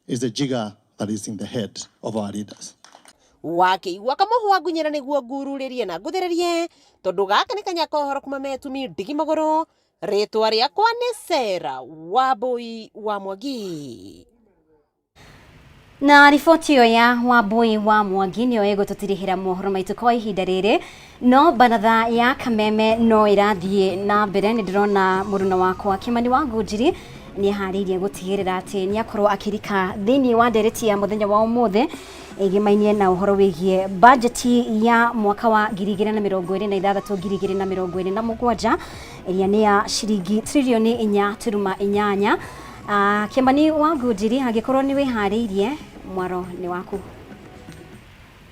is the jigger that is in the head of our leaders. Wakĩigua kamũhwa ngunyĩra nĩguo ngururĩrie na ngũthĩrĩrie tondũ gaka nĩ kanya kohoro kuma metumi ndigi magũrũ. Rĩtwa rĩakwa nĩ Sarah Wambui wa Mwangi. Na riboti ĩyo ya Wambui wa Mwangi nĩyo ĩgũtũtirihĩra mohoro maitũ kwa ihinda rĩrĩ. No baratha ya Kameme no ĩrathiĩ na mbere. Nĩ ndĩrona mũruna wakwa Kimani wa Ngunjiri nĩ eharĩirie gũtigĩrĩra atĩ nĩ akorwo akĩrika thĩinĩ wa ndereti ya mũthenya wa ũmũthĩ ĩgĩmainie na ũhoro wĩgiĩ bajeti ya mwaka wa 2026 2027 ĩrĩa nĩ ya ciringi tririoni 4.8. Kimani wa Ngunjiri, angĩkorwo nĩ wĩharĩirie, mwaro nĩ waku.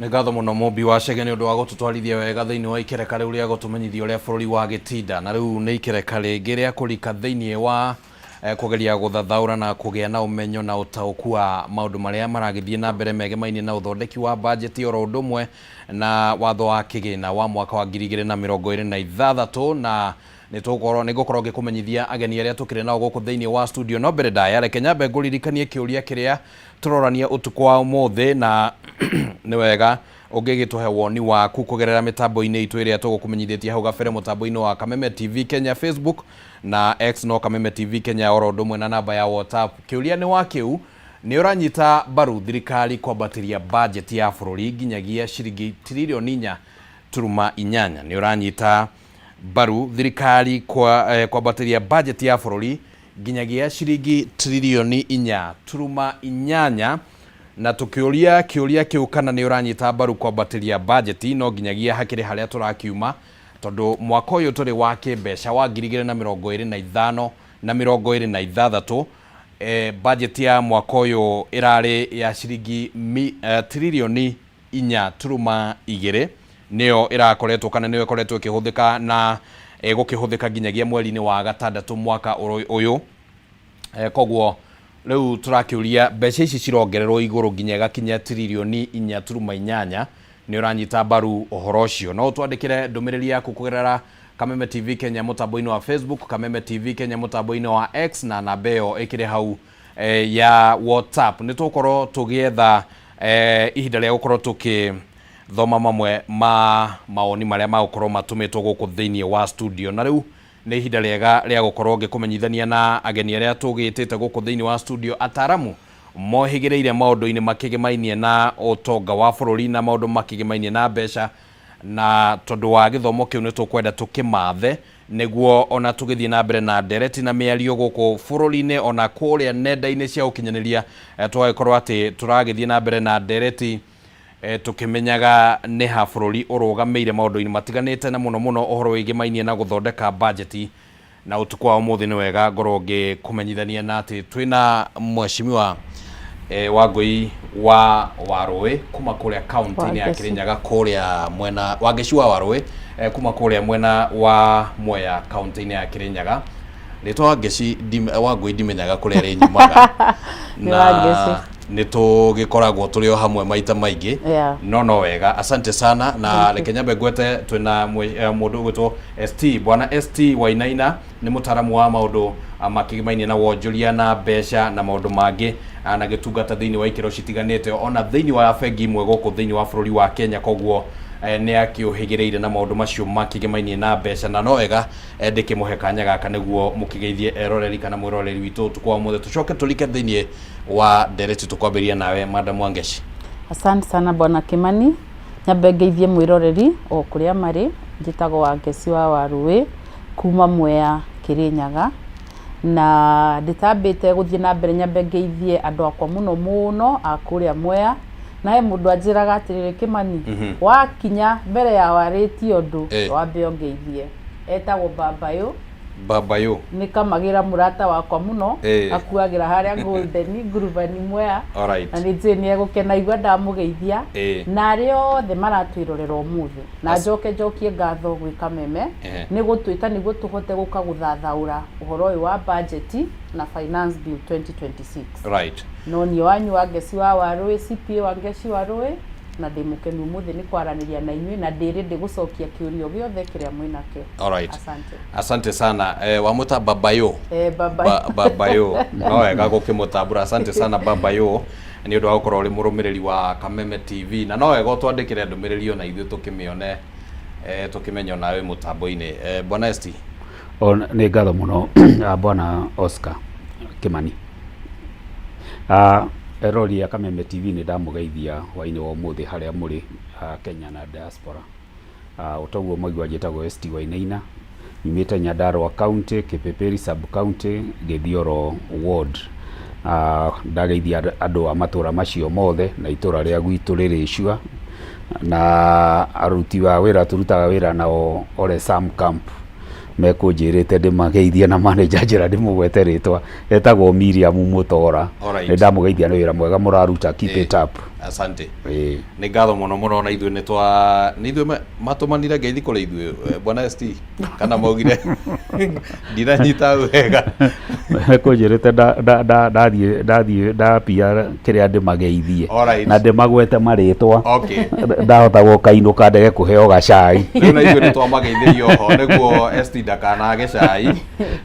Nĩ ngatho mũno Mũmbi wa Chege nĩ ũndũ wa gũtũtwarithia wega thĩinĩ wa ikereka rĩu rĩa gũtũmenyithia ũrĩa bũrũri wa gĩtinda. Na rĩu nĩ ikereka rĩngĩ rĩa kũrika thĩinĩ wa kũgeria gũthathaũra na kũgĩa na ũmenyo na ũtaũku wa maũndũ marĩa maragĩthiĩ na mbere megemainie na ũthondeki wa bajeti oro ũndũ ũmwe na watho wa kĩgĩna wa mwaka wa 2026. Na nĩ tũgũkorwo nĩ ngũkorwo ngĩkũmenyithia ageni arĩa tũkĩrĩ nao gũkũ thĩinĩ wa studio. No mbere ndaya, reke nyambe ngũririkanie kĩũria kĩrĩa tũrorania ũtukũ wa ũmũthĩ, na nĩ wega ũngĩgĩtũhe woni waku kũgerera mĩtambo-inĩ itũ ĩrĩa tũgũkũmenyithĩtie hau gabere, mũtambo-inĩ wa Kameme TV Kenya Facebook na X no Kameme TV Kenya, oro ũndũ ũmwe na namba ya WhatsApp. Kĩũria nĩ wa kĩu: nĩ ũranyita mbaru thirikari kwambatĩria bajeti ya bũrũri nginyagia ciringi tiririoni 4.8? Nĩ ũranyita mbaru thirikari kwambatĩria bajeti ya bũrũri nginyagia ciringi tiririoni 4.8? Na tũkĩũria kĩũria kĩu kana nĩ ũranyita mbaru kwambatĩria bajeti, no nginyagia hakĩrĩ harĩa tũrakiuma, tondũ mwaka ũyũ tũrĩ wa kĩmbeca wa 2025 na 26, bajeti ya mwaka ũyũ ĩrarĩ ya ciringi tiririoni 4.2, nĩyo ĩrakoretwo kana nĩyo ĩkoretwo ĩkĩhũthĩka na ĩgũkĩhũthĩka nginyagia mweri-inĩ wa gatandatũ mwaka ũyũ. Koguo rĩu tũrakĩũria, mbeca ici cirongererwo igũrũ nginya ĩgakinya tiririoni 4.8, nĩ ũranyita mbaru ũhoro ũcio? No ũtwandĩkĩre ndũmĩrĩri yaku kũgerera Kameme TV Kenya mũtambo-inĩ wa Facebook, Kameme TV Kenya mũtambo-inĩ wa X, na namba ĩyo ĩkĩrĩ hau ya WhatsApp. Nĩ tũgũkorwo tũgĩetha ihinda rĩa gũkorwo tũkĩthoma mamwe ma mawoni marĩa magũkorwo matũmĩtwo gũkũ thĩinĩ wa studio. Na rĩu nĩ ihinda rĩega rĩa gũkorwo ngĩkũmenyithania na ageni arĩa tũgĩtĩte gũkũ thĩinĩ wa studio, ataramu mohĩgĩrĩire maũndũ-inĩ makĩgĩmainie na ũtonga wa bũrũri na maũndũ makĩgĩmainie na mbeca. Na tondũ wa gĩthomo kĩu nĩ tũkwenda tũkĩmathe nĩguo ona tũgĩthiĩ na mbere na ndereti na mĩario gũkũ bũrũri-inĩ ona kũrĩa nenda-inĩ cia ũkinyanĩria, tũgagĩkorwo atĩ tũragĩthiĩ na mbere na ndereti tũkĩmenyaga nĩ ha bũrũri ũrũgamĩire maũndũ-inĩ matiganĩte, na mũno mũno ũhoro wĩgĩmainie na gũthondeka bajeti. Na ũtukũ wa ũmũthĩ nĩ wega ngorwo ngĩkũmenyithania na atĩ twĩna mheshimiwa Wangũi wa Warũĩ kuma kũrĩa kaunti-inĩ ya Wangeci. Kĩrĩnyaga, kũrĩa mwena Wangeci wa Warũĩ, kuma kũrĩa mwena wa Mwea kaunti-inĩ ya Kĩrĩnyaga. Rĩtwa Wangeci Wangũi ndimenyaga kũrĩa rĩnyumaga. Nĩ Wangeci. Nĩ tũgĩkoragwo tũrĩ o hamwe maita maingĩ. No wega, asante sana. Na Thank you. reke nyambe ngwete twĩna mũndũ ũgwĩtwo ST, bwana ST Wainaina, nĩ mũtaaramu wa maũndũ makĩgĩmainie na wonjoria na mbeca na maũndũ mangĩ, na gĩtungata thĩinĩ wa ikĩro citiganĩte ona thĩinĩ wa bengi imwe gũkũ thĩinĩ wa bũrũri wa Kenya. Koguo nĩ akĩũhĩgĩrĩire na maũndũ macio makĩgĩmainie na mbeca, na no wega ndĩkĩmũhe kanya gaka nĩguo mũkĩgeithie eroreri kana mwĩroreri witũ ũtukũ wa ũmũthĩ, tũcoke tũrike thĩinĩ wa ndereti. Tũkwambĩrĩria nawe, Madam Wangeci. Asante sana, bwana Kimani. Nyambe ngeithie mwĩroreri o kũrĩa marĩ. Njĩtagwo Wangeci wa Warũĩ kuma Mwea, Kĩrĩnyaga. Na ndĩtambĩte gũthiĩ na mbere, nyambe ngeithie andũ akwa mũno mũno a kũrĩa Mwea. Na he mũndũ anjĩraga atĩrĩrĩ, "Kĩmani, wakinya mbere ya warĩtie ũndũ, wambe ũngeithie." Etagwo Babayũ. Babayũ. Nĩ kamagĩra mũrata wakwa mũno. Akuagĩra harĩa Golden Ngurubani Mwea. Na nĩ njũĩ nĩ egũkena igua ndamũgeithia. Na arĩa othe maratwĩrorera ũmũthĩ. Na njoke njokie ngatho gwĩ Kameme nĩ gũtwĩta nĩguo tũhote gũka gũthathaũra ũhoro ũyũ wa budget na Finance Bill 2026. No niĩ wanyu Wangeci wa Warũĩ, CPA Wangeci Warũĩ, na ndĩ mũkenu ũmũthĩ nĩ kwaranĩria na inyuĩ na ndĩ ready gũcokia kĩũrio gĩothe kĩrĩa mwĩnakĩo. Asante. Asante sana. Wamwĩta Babayo? Baba. Babayo, no wega gũkĩmũtambũra. Asante sana, Babayo, nĩ ũndũ wa gũkorwo ũrĩ mũrũmĩrĩri wa Kameme TV, na no wega ũtwandĩkĩre ndũmĩrĩri ona ithuĩ tũkĩmĩone, tũkĩmenye onawe wĩ mũtambo-inĩ. Bwana ST. O nĩ ngatho mũno, bwana Oscar Kimani. Eroreri a Kameme TV nĩ ndamũgeithia hwainĩ wa ũmũthĩ harĩa mũrĩ Kenya na diaspora. Otoguo mwaigua njĩtagwo ST Wainaina, nyumĩte Nyandarua County, Kipipiri Sub County, Gĩthioro Ward. Ndageithia andũ a matũra macio mothe na itũra rĩa gwitũ rĩrĩ Icua, na aruti a wĩra tũrutaga wĩra nao Ole Sam Camp. Mekũnjĩrĩte ndĩmageithie na manager njĩra ndĩmũgwete rĩtwa etagwo Miriam Mũtora. Alright. Nĩ ndamũgeithia nĩ wĩra mwega mũraruta, keep it up. Asante. Nĩ ngatho mũno mũno na ithuĩ nĩ twa nĩ ithuĩ matũmanire ngeithi kũrĩ ithuĩ bwana ST kana maugire ndinanyita wega. Mekũnjĩrĩte ndathiĩ ndathiĩ ndapia kĩrĩa ndĩmageithie Alright. na ndĩmagwete marĩtwa. Ndahota gũkainũka ndege kũheo gacai. Rĩu na ithuĩ nĩ twamageithĩria oho nĩguo ST ndakanage cai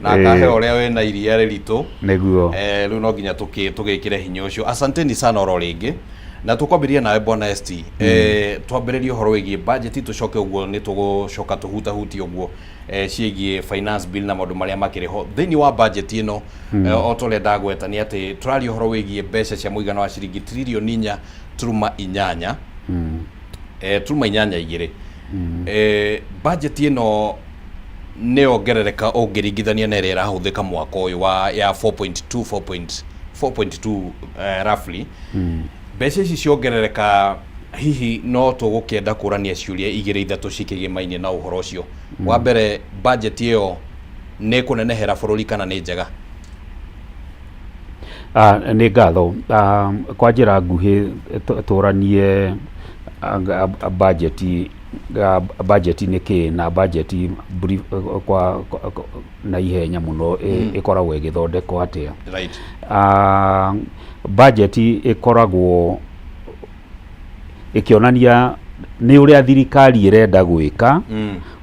na akahe ũrĩa wĩna iria rĩritũ. Nĩguo. Rĩu no nginya tũgĩkĩre hinya ũcio. Asanteni sana oro rĩngĩ. Na tũkwambĩrĩria nawe bwana ST. Twambĩrĩrie ũhoro wĩgiĩ budget tũcoke ũguo nĩ tũgũcoka tũhutahutie ũguo ciĩgiĩ finance bill na maũndũ marĩa makĩrĩ ho thĩinĩ wa budget ĩno. O ta ũrĩa ndagweta nĩ atĩ tũraria ũhoro wĩgiĩ mbeca cia mũigana wa ciringi tririoni 4.8 turuma 8 2. Budget ĩno nĩ yongerereka ũngĩringithania na ĩrĩa ĩrahũthĩka mwaka ũyũ wa ya 4.2 4.2 roughly. Mbeca ici ciongerereka hihi no tũgũkĩenda kũrania ciũria igĩrĩ ithatũ cikĩgĩmainie na ũhoro ũcio. Wa mbere, budget ĩyo nĩ kũnenehera bũrũri kana nĩ njega? Nĩ ngatho. Kwa njĩra nguhĩ tũranie budget, budget nĩ kĩ na budget kwa na ihenya mũno ĩkoragwo ĩgĩthondekwo atĩa. Budget ĩkoragwo ĩkĩonania nĩ ũrĩa thirikari ĩrenda gwĩka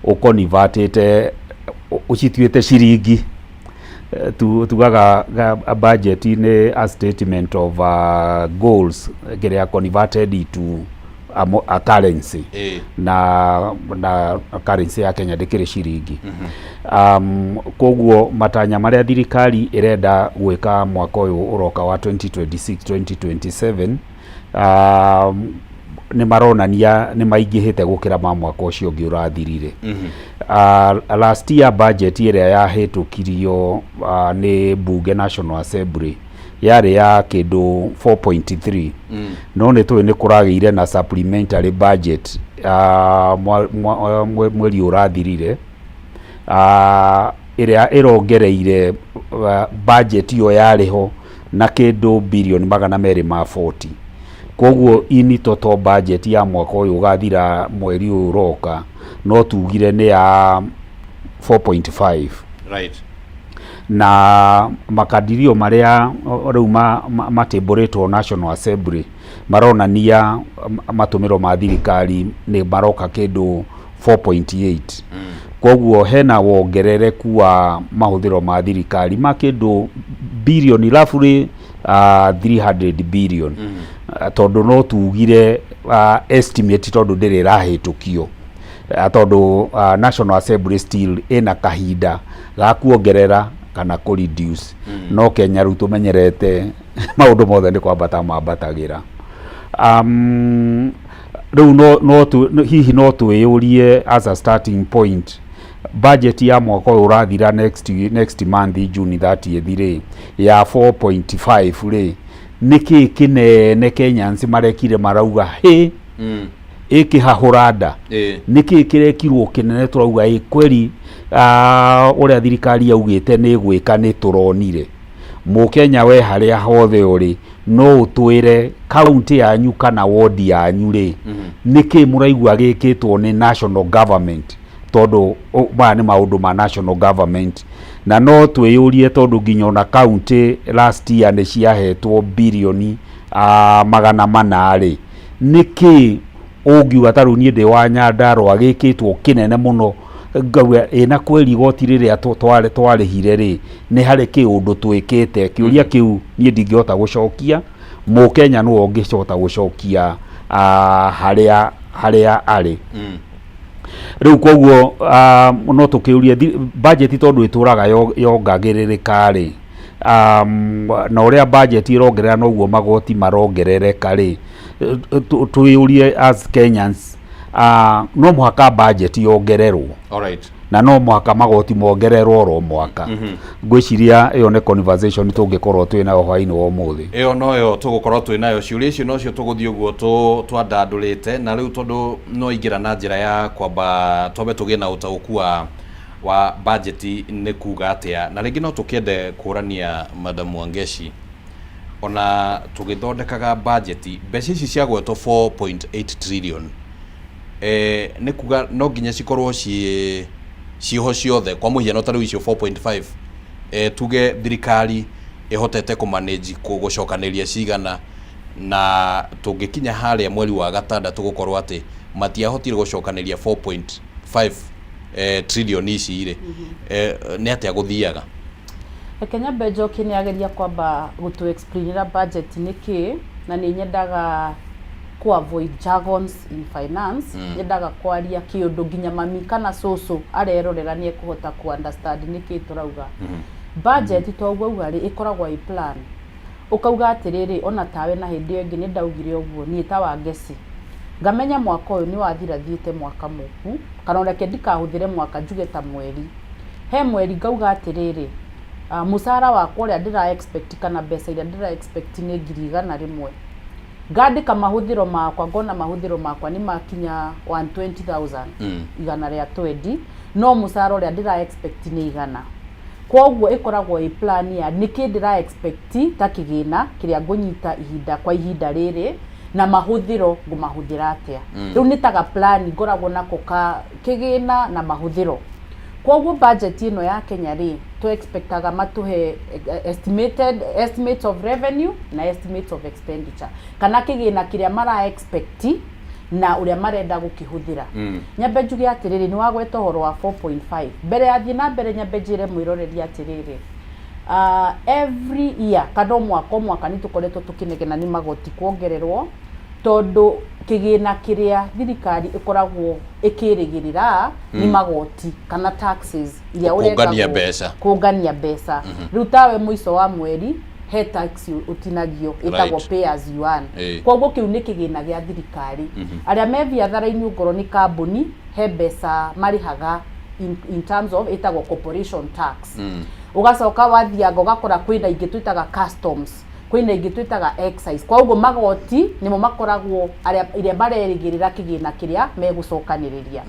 ũkonivatĩte ũcituĩte ciringi. Tugaga budget nĩ a statement of goals kĩrĩa converted into a currency. Na currency ya Kenya ndĩkĩrĩ ciringi. Koguo matanya marĩa thirikari ĩrenda gwĩka mwaka ũyũ ũroka wa 2026 2027 nĩ maronania nĩ maingĩhĩte gũkĩra ma mwaka ũcio ũngĩ ũrathirire. Last year budget ĩrĩa yahĩtũkirio nĩ bunge, National Assembly, yarĩ ya kĩndũ 4.3. No nĩ tũĩ nĩ kũragĩire na supplementary budget mweri ũrathirire ĩrĩa ĩrongereire budget ĩyo yarĩ ho na kĩndũ birioni 240. Koguo in total budget ya mwaka ũyũ ũgathira mweri ũyũ ũroka no tugire nĩ ya 4.5. Na makadirio marĩa rĩu matĩmbũrĩtwo National Assembly maronania matũmĩro ma thirikari nĩ maroka kĩndũ 4.8. Koguo hena wongerereku wa mahũthĩro ma thirikari ma kĩndũ birioni roughly 300 billion. Tondũ no tugire estimate tondũ ndĩrĩ ĩrahĩtũkio, tondũ National Assembly still ĩna kahinda ga kuongerera kana kũ reduce. No Kenya rĩu tũmenyerete maũndũ mothe nĩ kwambata mambatagĩra. Rĩu no hihi no twĩyũrie as a starting point, budget ya mwaka ũyũ ũrathira next month June 30th rĩ, ya 4.5 rĩ, nĩkĩ kĩnene Kenyans marekire marauga hĩ ĩkĩhahũra nda? Nĩkĩ kĩrekirwo kĩnene tũrauga ĩ kweri ũrĩa thirikari yaugĩte nĩ gwĩka nĩ tũronire? Mũkenya we harĩa hothe ũrĩ no ũtwĩre kaunti yanyu kana wodi yanyu rĩ, nĩkĩ mũraigua gĩkĩtwo nĩ national government, tondũ maya nĩ maũndũ ma national government. Na no twĩyũrie tondũ nginya ona kaunti last year nĩ ciahetwo birioni 400 rĩ, nĩkĩ ũngiuga ta rĩu niĩ ndĩ wa Nyandarũa gĩkĩtwo kĩnene mũno ngauga ĩ na kweri igoti rĩrĩa twarĩhire rĩ, nĩ harĩ kĩũndũ twĩkĩte? Kĩũria kĩu niĩ ndingĩhota gũcokia. Mũkenya nĩwe ũngĩhota gũcokia harĩa arĩ. Rĩu koguo no tũkĩũrie budget tondũ ĩtũraga yongagĩrĩrĩka rĩ, Na ũrĩa budget ĩrongerera noguo magoti marongerereka rĩ, twĩyũrie as Kenyans, no mũhaka budget yongererwo na no mũhaka magoti mongererwo oro mwaka. Ngwĩciria ĩyo nĩ conversation tũngĩkorwo twĩ nayo hwainĩ wa ũmũthĩ. Ĩyo noyo tũgũkorwo twĩ nayo, ciũria icio nocio tũgũthiĩ ũguo twandandũrĩte. Na rĩu tondũ no ingĩra na njĩra ya kwamba twambe tũgĩe na ũtaũku wa budget nĩ kuga atĩa, na rĩngĩ no tũkĩende kũrania Madam Wangeci, ona tũgĩthondekaga budget, mbeca ici ciagwetwo 4.8 trillion, nĩ kuga no nginya cikorwo ciĩ ciĩho ciothe? Kwa mũhiano, ta rĩu icio 4.5, tuge thirikari ĩhotete kũ manage gũcokanĩria cigana, na tũngĩkinya harĩa mweri wa gatandatũ gũkorwo atĩ matiahotire gũcokanĩria 4.5 trillion ici rĩ, nĩ atĩa gũthiaga? Reke nyambe njokie, nĩ ageria kwamba gũtũ explainĩra budget nĩ kĩĩ, na nĩ nyendaga ku avoid jargons in finance. Nyendaga kwaria kĩũndũ nginya mami kana cũcũ arerorera nĩ ekũhota ku understand nĩ kĩĩ tũrauga. Budget to ũguo auga rĩ, ĩkoragwo ĩ plan, ũkauga atĩrĩrĩ, ona tawe na hĩndĩ ĩyo ĩngĩ nĩ ndaugire ũguo, niĩ ta Wangeci ngamenya mwaka ũyũ nĩ wathira, thiĩte mwaka mũku, kana reke ndikahũthĩre mwaka, njuge ta mweri, he mweri ngauga atĩrĩrĩ, mũcara wakwa ũrĩa ndĩra expect kana mbeca iria ndĩra expect nĩ 100,000. Ngandĩka mahũthĩro makwa, ngona mahũthĩro makwa nĩ makinya 120,000, 120, no mũcara ũrĩa ndĩra expect nĩ 100. Koguo ĩkoragwo ĩ plan ya nĩkĩ ndĩra expect ta kĩgĩna kĩrĩa ngũnyita ihinda kwa ihinda rĩrĩ, na mahũthĩro ngũmahũthĩra atĩa. Rĩu nĩ taga plan ngoragwo nako ka kĩgĩna na mahũthĩro. Koguo budget ĩno ya Kenya rĩ, tũ expectaga matũhe estimated estimates of revenue na estimates of expenditure, kana kĩgĩna kĩrĩa mara expect na ũrĩa marenda gũkĩhũthĩra. Nyambe njuge atĩrĩrĩ, nĩ wagweta ũhoro wa 4.5. Mbere ya thiĩ na mbere, nyambe njĩre mwĩroreri atĩrĩrĩ, every year kana o mwaka o mwaka nĩ tũkoretwo tũkĩnegena nĩ magoti kuongererwo, tondũ kĩgĩna kĩrĩa thirikari ĩkoragwo ĩkĩrĩgĩrĩra nĩ magoti kana taxes iria Kũngania ũrengagwo. Mbeca. Kũngania mbeca. Rĩu tawe mũico wa mweri he tax ũtinagio ĩtagwo pay as you earn. Koguo kĩu nĩ kĩgĩna gĩa thirikari. Arĩa me biathara-inĩ, ongorwo nĩ kambuni, he mbeca marĩhaga in terms of ĩtagwo corporation tax. Ũgacoka wathianga ũgakora kwĩna ingĩ twĩtaga customs, kwĩna ingĩ twĩtaga excise. Kwa ũguo magoti nĩmo makoragwo arĩa ĩrĩa marerĩgĩrĩra kĩgĩna kĩrĩa megũcokanĩrĩria.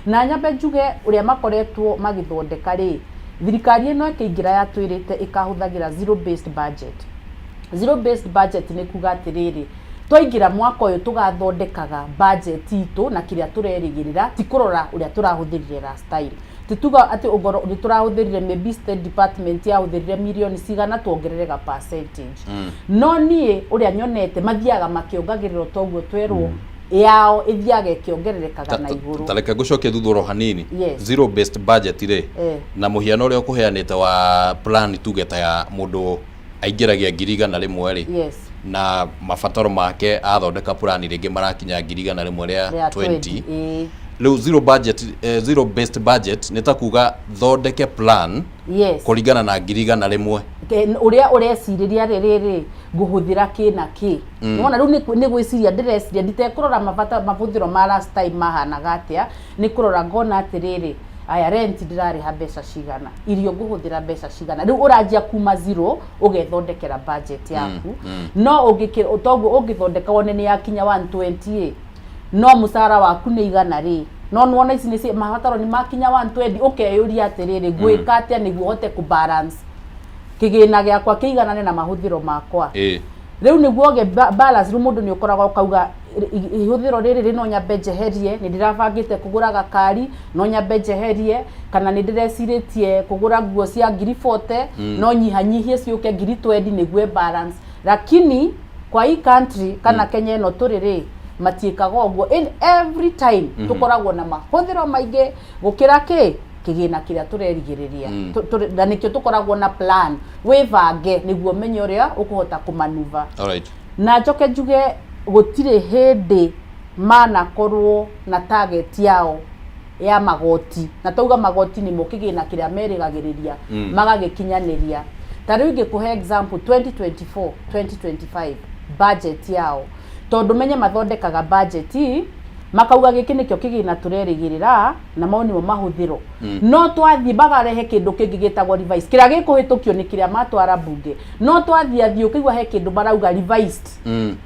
Na nyambe njuge ũrĩa makoretwo magĩthondeka rĩ, thirikari ĩno ĩkĩingĩra yatwĩrĩte ĩkahũthagĩra zero based budget. Zero based budget nĩ kuga atĩrĩrĩ, twaingĩra mwaka ũyũ tũgathondekaga budget itũ na kĩrĩa tũrerĩgĩrĩra, ti kũrora ũrĩa tũrahũthĩrire last time. Tituga atĩ ongorwo nĩ tũrahũthĩrire, maybe State Department yahũthĩrire mirioni cigana, tuongerere ga percentage. No niĩ ũrĩa nyonete mathiaga makĩongagĩrĩra toguo twerwo yao ĩthiaga ĩkĩongererekaga na igũrũ. Ta reke ngũcokie thutha oro hanini. Zero based budget rĩ, na mũhiano ũrĩa ũkũheanĩte wa plan, tuge ta ya mũndũ aingĩragia 100,000 rĩ, na mabataro make athondeka plan rĩngĩ marakinya 120,000 rĩa 20. 20. Rĩu zero budget, zero based budget nĩ ta kuga thondeke plan kũringana na 100,000. Ũrĩa ũrecirĩria rĩrĩ ngũhũthĩra kĩ na kĩ. Nĩwona rĩu nĩ gwĩciria ndĩreciria, nditekũrora mabata mahũthĩro ma last time mahanaga atĩa, nĩ kũrora ngona atĩrĩrĩ, aya rent ndĩrarĩha mbeca cigana, irio ngũhũthĩra mbeca cigana. Rĩu ũranjia kuma zero ũgethondekera budget yaku. No ũngĩkĩ toguo ũngĩthondeka wone nĩ yakinya 120 ĩ, no mũcara waku nĩ 100 rĩ, no nĩwona ici nĩ mabataro nĩ makinya 120, ũkeyũria atĩrĩrĩ, ngwĩka atĩa nĩguo hote kũ balance kĩgĩna gĩakwa kĩiganane na mahũthĩro makwa? Rĩu nĩguo ũgĩe balance, rĩu mũndũ nĩ ũkoraga ũkauga ihũthĩro rĩrĩ rĩ no nyambe njeherie, nĩ ndĩrabangĩte kũgũra gakari, no nyambe njeherie, kana nĩ ndĩrecirĩtie kũgũra nguo cia 40,000, no nyihanyihie ciũke 20,000 nĩguo balance. Lakini kwa hii country kana Kenya ĩno tũrĩ rĩ, matiĩkaga ũguo. In every time tũkoragwo na mahũthĩro maingĩ gũkĩra kĩ kĩgĩna kĩrĩa tũrerigĩrĩria. Na nĩkĩo tũkoragwo na plan, wĩbange nĩguo ũmenye ũrĩa ũkũhota kũmanuva. Na njoke njuge gũtirĩ hĩndĩ manakorwo na target yao ya magoti, na tauga magoti nĩmo kĩgĩna kĩrĩa merĩgagĩrĩria, magagĩkinyanĩria. Ta rĩu ingĩkũhe example 2024 2025 budget yao, tondũ menye mathondekaga budget makauga gĩkĩ nĩkĩo kĩgĩna tũrerĩgĩrĩra na mau nĩmo mahũthĩro. No twathiĩ makarehe kĩndũ kĩngĩ gĩtagwo revised, kĩrĩa gĩkũhĩtũkio nĩ kĩrĩa matwara mbunge, no twathiĩ athiĩ ũkĩigua he kĩndũ marauga revised.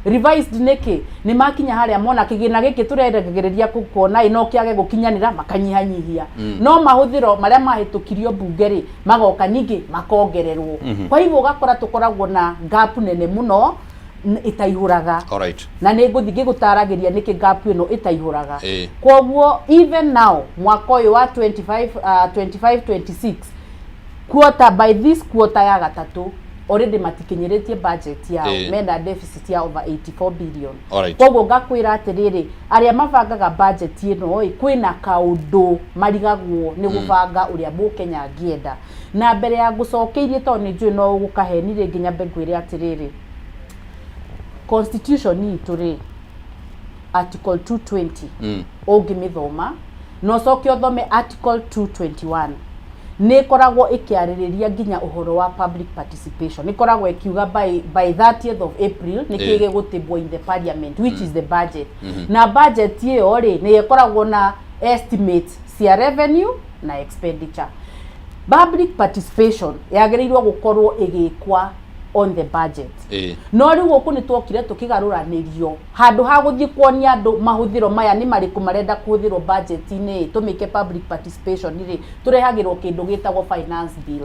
Revised nĩkĩ? Nĩ makinya harĩa mona kĩgĩna gĩkĩ tũrerĩgĩrĩria kuona ĩ no kĩage gũkinyanĩra, makanyihanyihia. No mahũthĩro marĩa mahĩtũkirio mbunge rĩ, magoka ningĩ makongererwo. Kwa hivyo ũgakora tũkoragwo na gap nene mũno ĩtaihũraga. Na nĩ ngũthiĩ ngĩgũtaragĩria nĩkĩ gap ĩno ĩtaihũraga. Kwoguo even now mwaka ũyũ wa 25, 25 26 quarter, by this quarter ya gatatũ already matikinyĩrĩtie budget yao. Mena deficit ya over 84 billion. Koguo ngakwĩra atĩrĩrĩ, arĩa mabangaga budget ĩno ĩ, kwĩna kaũndũ marigagwo nĩ gũbanga ũrĩa mũkenya angĩenda. Na mbere ya ngũcokeirie, tondũ nĩ njũĩ no ũgũkaheni rĩngĩ, nyambe ngwĩre atĩrĩrĩ, constitution itũ rĩ, article 220, ũngĩmĩthoma na ũcoke ũthome article 221, nĩ ĩkoragwo ĩkĩarĩrĩria nginya ũhoro wa public participation. Ĩkoragwo ĩkiuga by 30th of April nĩ kĩ gĩgũtĩbwo in the parliament, which is the budget. Na budget ĩyo rĩ, nĩ ĩkoragwo na estimates cia revenue na expenditure. Public participation yagĩrĩirwo gũkorwo ĩgĩkwa on the budget. No rĩu gũkũ nĩ twokire tũkĩgarũranĩrio, handũ ha gũthiĩ kuonia andũ mahũthĩro maya nĩ marĩkũ marenda kũhũthĩrwo budget-inĩ, tũmĩke public participation rĩ, tũrehagĩrwo kĩndũ gĩtagwo finance bill.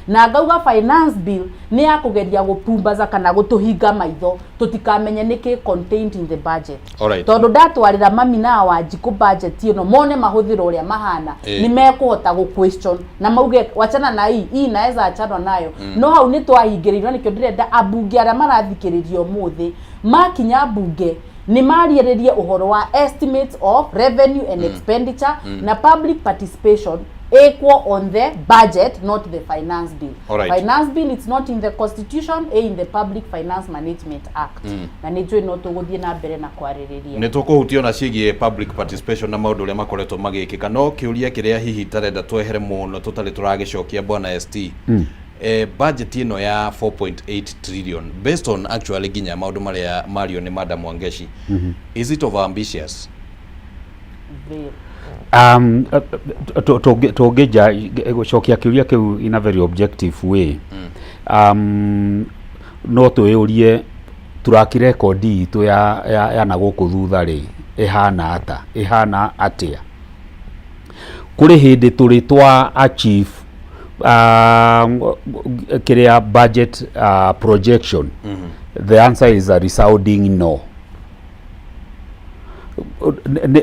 Na ngauga finance bill nĩ ya kũgeria gũpumbaza kana gũtũhinga maitho tũtikamenye nĩkĩ contained in the budget. Tondũ ndatwarĩra mami na Wanjikũ budget ĩno mone mahũthĩro ũrĩa mahana, nĩ mekũhota gũ question na mauge wachana na hii, hii naweza achana nayo. No hau nĩ twahingĩrĩirio. Nĩkĩo ndĩrenda ambunge arĩa marathikĩrĩria ũmũthĩ, makinya mbunge nĩ marĩrĩrie ũhoro wa estimates of revenue and expenditure, na public participation equal on the budget, not the finance bill. Finance bill, it's not in the constitution, in the Public Finance Management Act. Na nĩ njũĩ no tũgũthiĩ na mbere na kwarĩrĩria. Nĩ tũkũhutia ona ciĩgiĩ public participation na maũndũ ũrĩa makoretwo magĩkĩka, no kĩũria kĩrĩa hihi tarenda twehere mũno tũtarĩ tũragĩcokia, bwana ST, budget ĩno ya 4.8 trillion, based on actually nginya maũndũ marĩa mario nĩ Madam Wangeshi, is it over ambitious? Very. Tũngĩnja gũcokia kĩũria kĩu in a very objective way, no twĩyũrie track record itũ ya na gũkũ thutha rĩ, ĩhana ata, ĩhana atĩa? Kũrĩ hĩndĩ tũrĩ twa achieve kĩrĩa budget projection? The answer is a resounding no.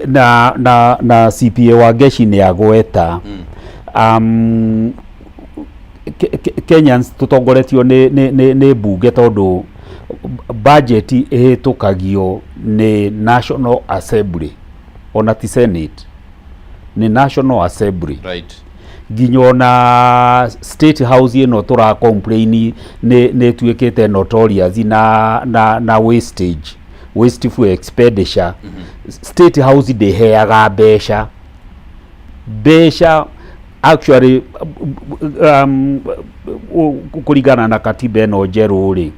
Na CPA Wangeshi nĩ agweta, Kenyans tũtongoretio nĩ mbunge, tondũ budget ĩhĩtũkagio nĩ National Assembly, ona ti Senate, nĩ National Assembly. Nginya ona State House ĩno tũra complain nĩ ĩtuĩkĩte notorious na wastage, wasteful expenditure. State House ndĩheaga mbeca. Mbeca actually, kũringana na katiba ĩno njerũ rĩ,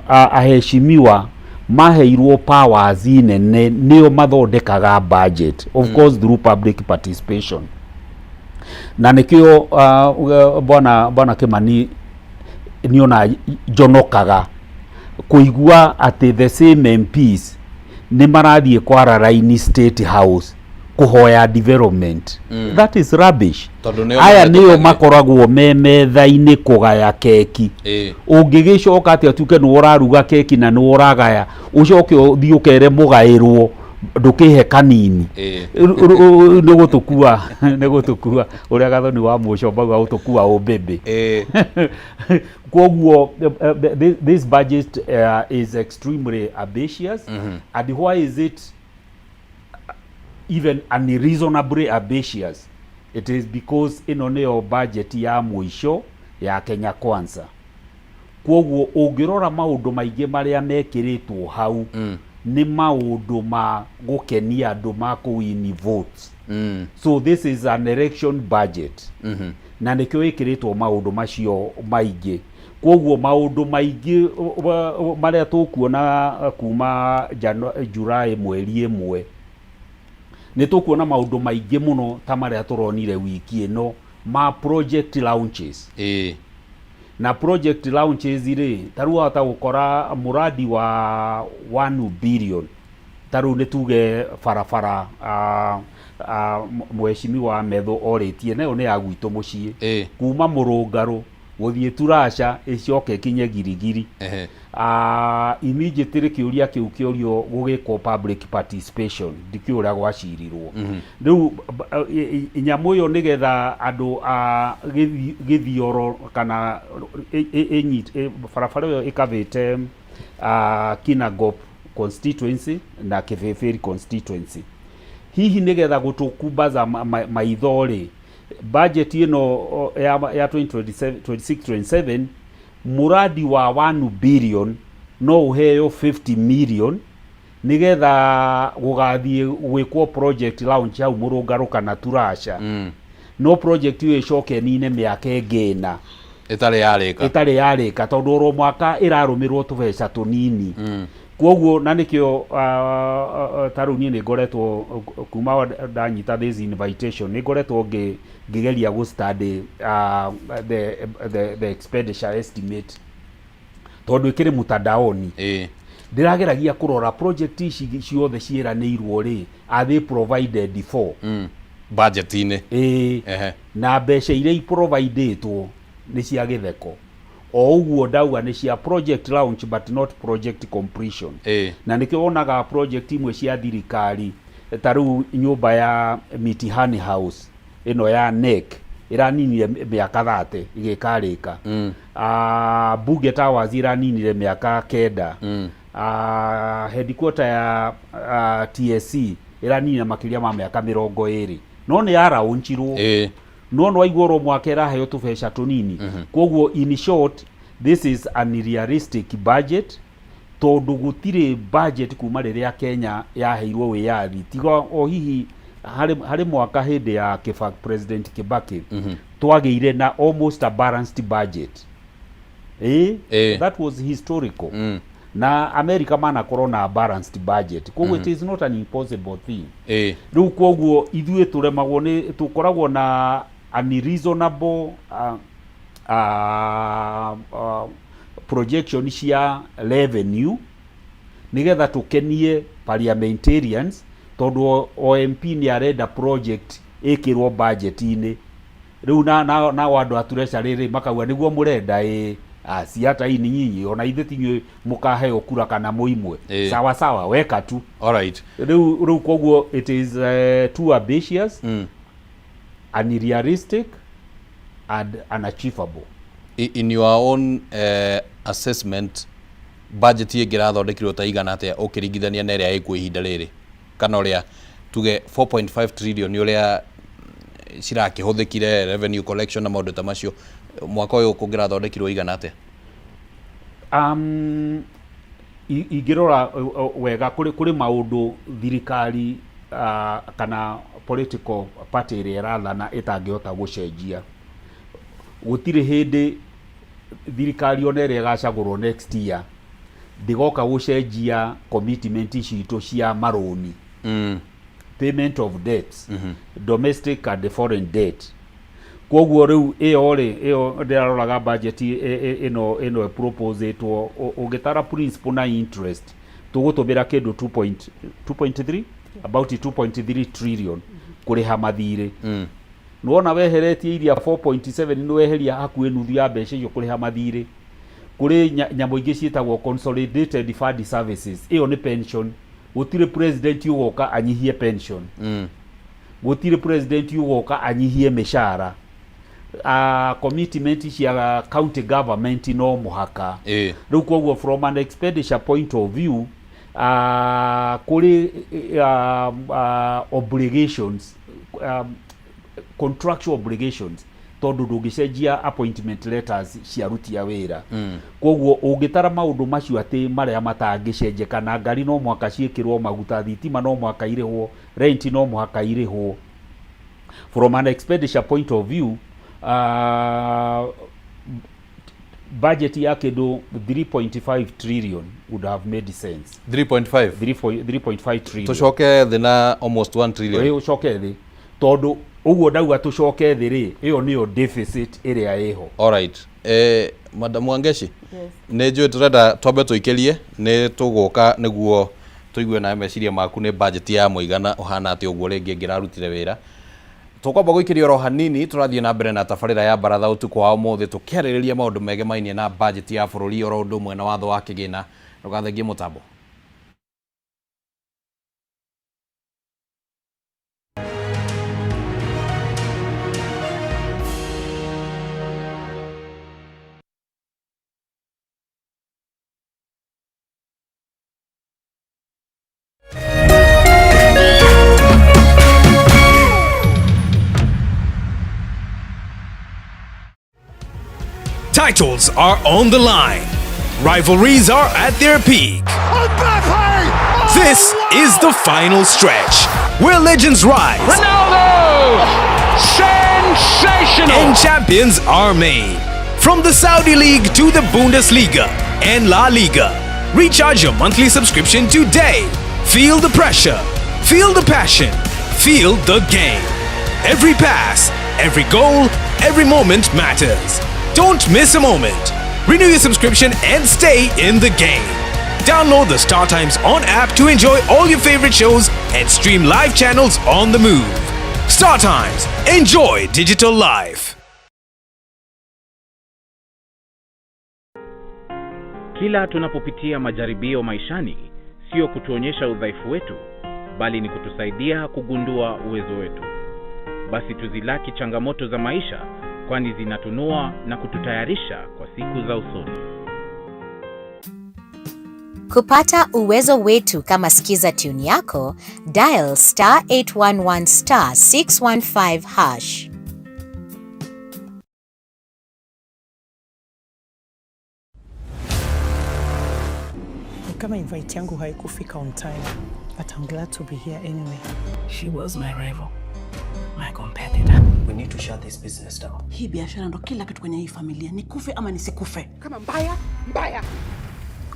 aheshimiwa maheirwo powers nene, nĩo mathondekaga budget, of course through public participation. Na nĩkĩo bwana Kimani niona njonokaga kũigua atĩ the same MPs nĩ marathiĩ kwara raini State House kũhoya development. That is rubbish. Tondũ nĩo Aya nĩo mahĩtũkagia. Makoragwo me metha-inĩ kũgaya keki. Ũngĩgĩcoka atĩa ũtuĩke nĩwe ũraruga keki na nĩwe ũragaya, ũcoke ũthiĩ ũkere mũgaĩrwo ndũkĩhe kanini? Nĩ gũtũkua ũrĩa Gathoni wa Mũco mauga, gũtũkua ũmbĩmbĩ. Koguo this budget is extremely ambitious. And why is it even unreasonably ambitious? It is because ĩno nĩyo budget ya mũico ya Kenya Kwanza. Koguo ũngĩrora maũndũ maingĩ marĩa mekĩrĩtwo hau, nĩ maũndũ ma gũkenia andũ, ma kũwin votes. So this is an election budget. Na nĩkĩo ĩkĩrĩtwo maũndũ macio maingĩ. Kwoguo maũndũ maingĩ marĩa tũkuona kuma July mweri ĩmwe, nĩ tũkuona maũndũ maingĩ mũno ta marĩa tũronire wiki ĩno ma project launches. Na project launches rĩ, ta rĩu wahota gũkora mũradi wa 1 billion, ta rĩu nĩ tuge barabara mheshimiwa Methu orĩtie, nayo nĩ ya gwitũ mũciĩ, kuma Mũrũngarũ gũthiĩ Turasha ĩcoke ĩkinye Girigiri. Immediately kĩũria kĩu kĩorio gũgĩkwo public participation, ndikĩũĩ ũrĩa gwacirirwo. Rĩu nyamũ ĩyo nĩgetha andũ a gĩthioro kana barabara ĩyo ĩkavĩte Kinangop constituency na Kĩbĩbĩri constituency. Hihi nĩgetha gũtũkumbaza maitho rĩ, budget ĩno ya 2026-27 mũradi wa 1 billion no ũheo 50 million nĩgetha gũgathiĩ gwĩkwo project launch hau Mũrũngarũ kana Turasha. No project ĩyo ĩcoke ĩnine mĩaka ĩngĩ ĩna ĩtarĩ yarĩka, ĩtarĩ yarĩka, tondũ oro mwaka ĩrarũmĩrwo tũbeca tũnini. Kwoguo na nĩkĩo ta rĩu niĩ nĩ ngoretwo kuma ndanyita this invitation, nĩ ngoretwo ngĩgeria gũ study the expenditure estimate, tondũ ĩkĩrĩ mtandaoni. Ndĩrageragia kũrora project ici ciothe ciĩranĩirwo rĩ, are they provided for budget-inĩ? Ĩĩ. Na mbeca iria iprovidĩtwo nĩ cia gĩtheko. O ũguo ndauga nĩ cia project launch but not project completion. Na nĩkĩo wonaga project imwe cia thirikari ta rĩu nyũmba ya Mitihani House ĩno ya NEC ĩraninire mĩaka 30 ĩgĩkarĩka. Bunge Towers ĩraninire mĩaka 9. Headquarter ya TSC ĩraninire makĩria ma mĩaka 20. No nĩ yaraunchirwo. No nĩ waigua oro mwaka ĩraheo tũbeca tũnini. Kwoguo in short, this is unrealistic budget, tondũ gũtirĩ budget kuma rĩrĩa Kenya yaheirwo wĩyathi, tiga o hihi harĩ mwaka hĩndĩ ya President Kibaki twagĩire na almost a balanced budget. That was historical. Na America manakorwo na balanced budget, koguo it is not an impossible thing. Rĩu koguo ithuĩ tũremagwo nĩ tũkoragwo na unreasonable projection cia revenue nigetha tũkenie parliamentarians, tondũ o MP nĩ arenda project ĩkĩrwo budget-inĩ. Rĩu nao andũ a treasury rĩ makauga nĩguo mũrenda ĩ si hata hii ni nyinyi, ona ithuĩ ti inyuĩ mũkaheo kura kana mũimwe. Sawa sawa, weka tu. Rĩu koguo it is too ambitious, unrealistic and unachievable. In your own assessment, budget ĩngĩrathondekirwo ta igana atĩa ũkĩringithania na ĩrĩa ĩkuo ihinda rĩrĩ, kana ũrĩa tuge 4.5 trillion ũrĩa cirakĩhũthĩkire revenue collection na maũndũ ta macio, mwaka ũyũ kũngĩrathondekirwo igana atĩa? Ingĩrora wega kũrĩ maũndũ thirikari kana political party ĩrĩa ĩrathana ĩtangĩhota gũcenjia. Gũtirĩ hĩndĩ thirikari ona ĩrĩa ĩgacagũrwo next year ndĩgoka gũcenjia commitment citũ cia marũni, payment of debts, domestic and foreign debt. Koguo rĩu ĩyo rĩ, ĩyo ndĩraroraga budget ĩno ĩproposetwo, ũngĩtara principal na interest tũgũtũmĩra kĩndũ 2.3, about 2.3 trillion kũrĩha mathirĩ. Nĩwona weheretie iria 4.7, nĩ weheria hakuhĩ nuthu ya mbeca icio kũrĩha mathirĩ. Kũrĩ nyamũ ingĩ ciĩtagwo consolidated fund services, ĩyo nĩ pension. Gũtirĩ president ũgoka anyihie pension. Gũtirĩ president ũgoka anyihie mĩcara. Commitment cia county government no mũhaka. Rĩu koguo from an expenditure point of view, kũrĩ obligations, contractual obligations, tondũ ndũngĩcenjia appointment letters cia aruti a wĩra. Koguo ũngĩtara maũndũ macio atĩ marĩa matangĩcenjeka, na ngari no mũhaka ciĩkĩrwo maguta, thitima no mũhaka irĩhwo, rent no mũhaka irĩhwo, from an expenditure point of view Budget ya kĩndũ 3.5 trillion would have made sense. 3.5? 3.5 trillion. Tũcoke thĩ na almost 1 trillion. Ĩĩ, ũcoke thĩ, tondũ ũguo ndauga tũcoke thĩ rĩ, ĩyo nĩyo deficit ĩrĩa ĩho. Alright. Madam Wangechi, Yes. Nĩ njũĩ tũrenda twambe tũikĩrie, nĩ tũgũka nĩguo tũigue nawe meciria maku nĩ budget ya mũigana ũhana atĩa ũguo rĩngĩ ĩngĩrarutire wĩra. Tũkwamba gũikĩria oro hanini, tũrathiĩ na mbere na tabarĩra ya baratha ũtukũ wa ũmũthĩ tũkĩarĩrĩria maũndũ megemainie na budget ya bũrũri oro ũndũ ũmwe na watho wa kĩgĩna. Ndũgathengie mũtambo. Titles are on the line. Rivalries are at their peak. Mbappe! This is the final stretch, where legends rise. Ronaldo! Sensational! And champions are made. From the Saudi League to the Bundesliga and La Liga. Recharge your monthly subscription today. Feel the pressure. Feel the passion. Feel the game. Every pass, every goal, every moment matters. Don't miss a moment. Renew your subscription and stay in the game. Download the StarTimes On app to enjoy all your favorite shows and stream live channels on the move. StarTimes. Enjoy digital life. Kila tunapopitia majaribio maishani, sio kutuonyesha udhaifu wetu, bali ni kutusaidia kugundua uwezo wetu. Basi tuzilaki changamoto za maisha, kwani zinatunua na kututayarisha kwa siku za usoni. Kupata uwezo wetu kama Skiza tune yako, dial star 811 star 615 hash. Ni kama invite yangu haikufika on time, but I'm glad to be here anyway. She was my rival, my competitor. We need to shut this business down. Hii biashara ndo kila kitu kwenye hii familia, nikufe ama nisikufe. Kama mbaya mbaya.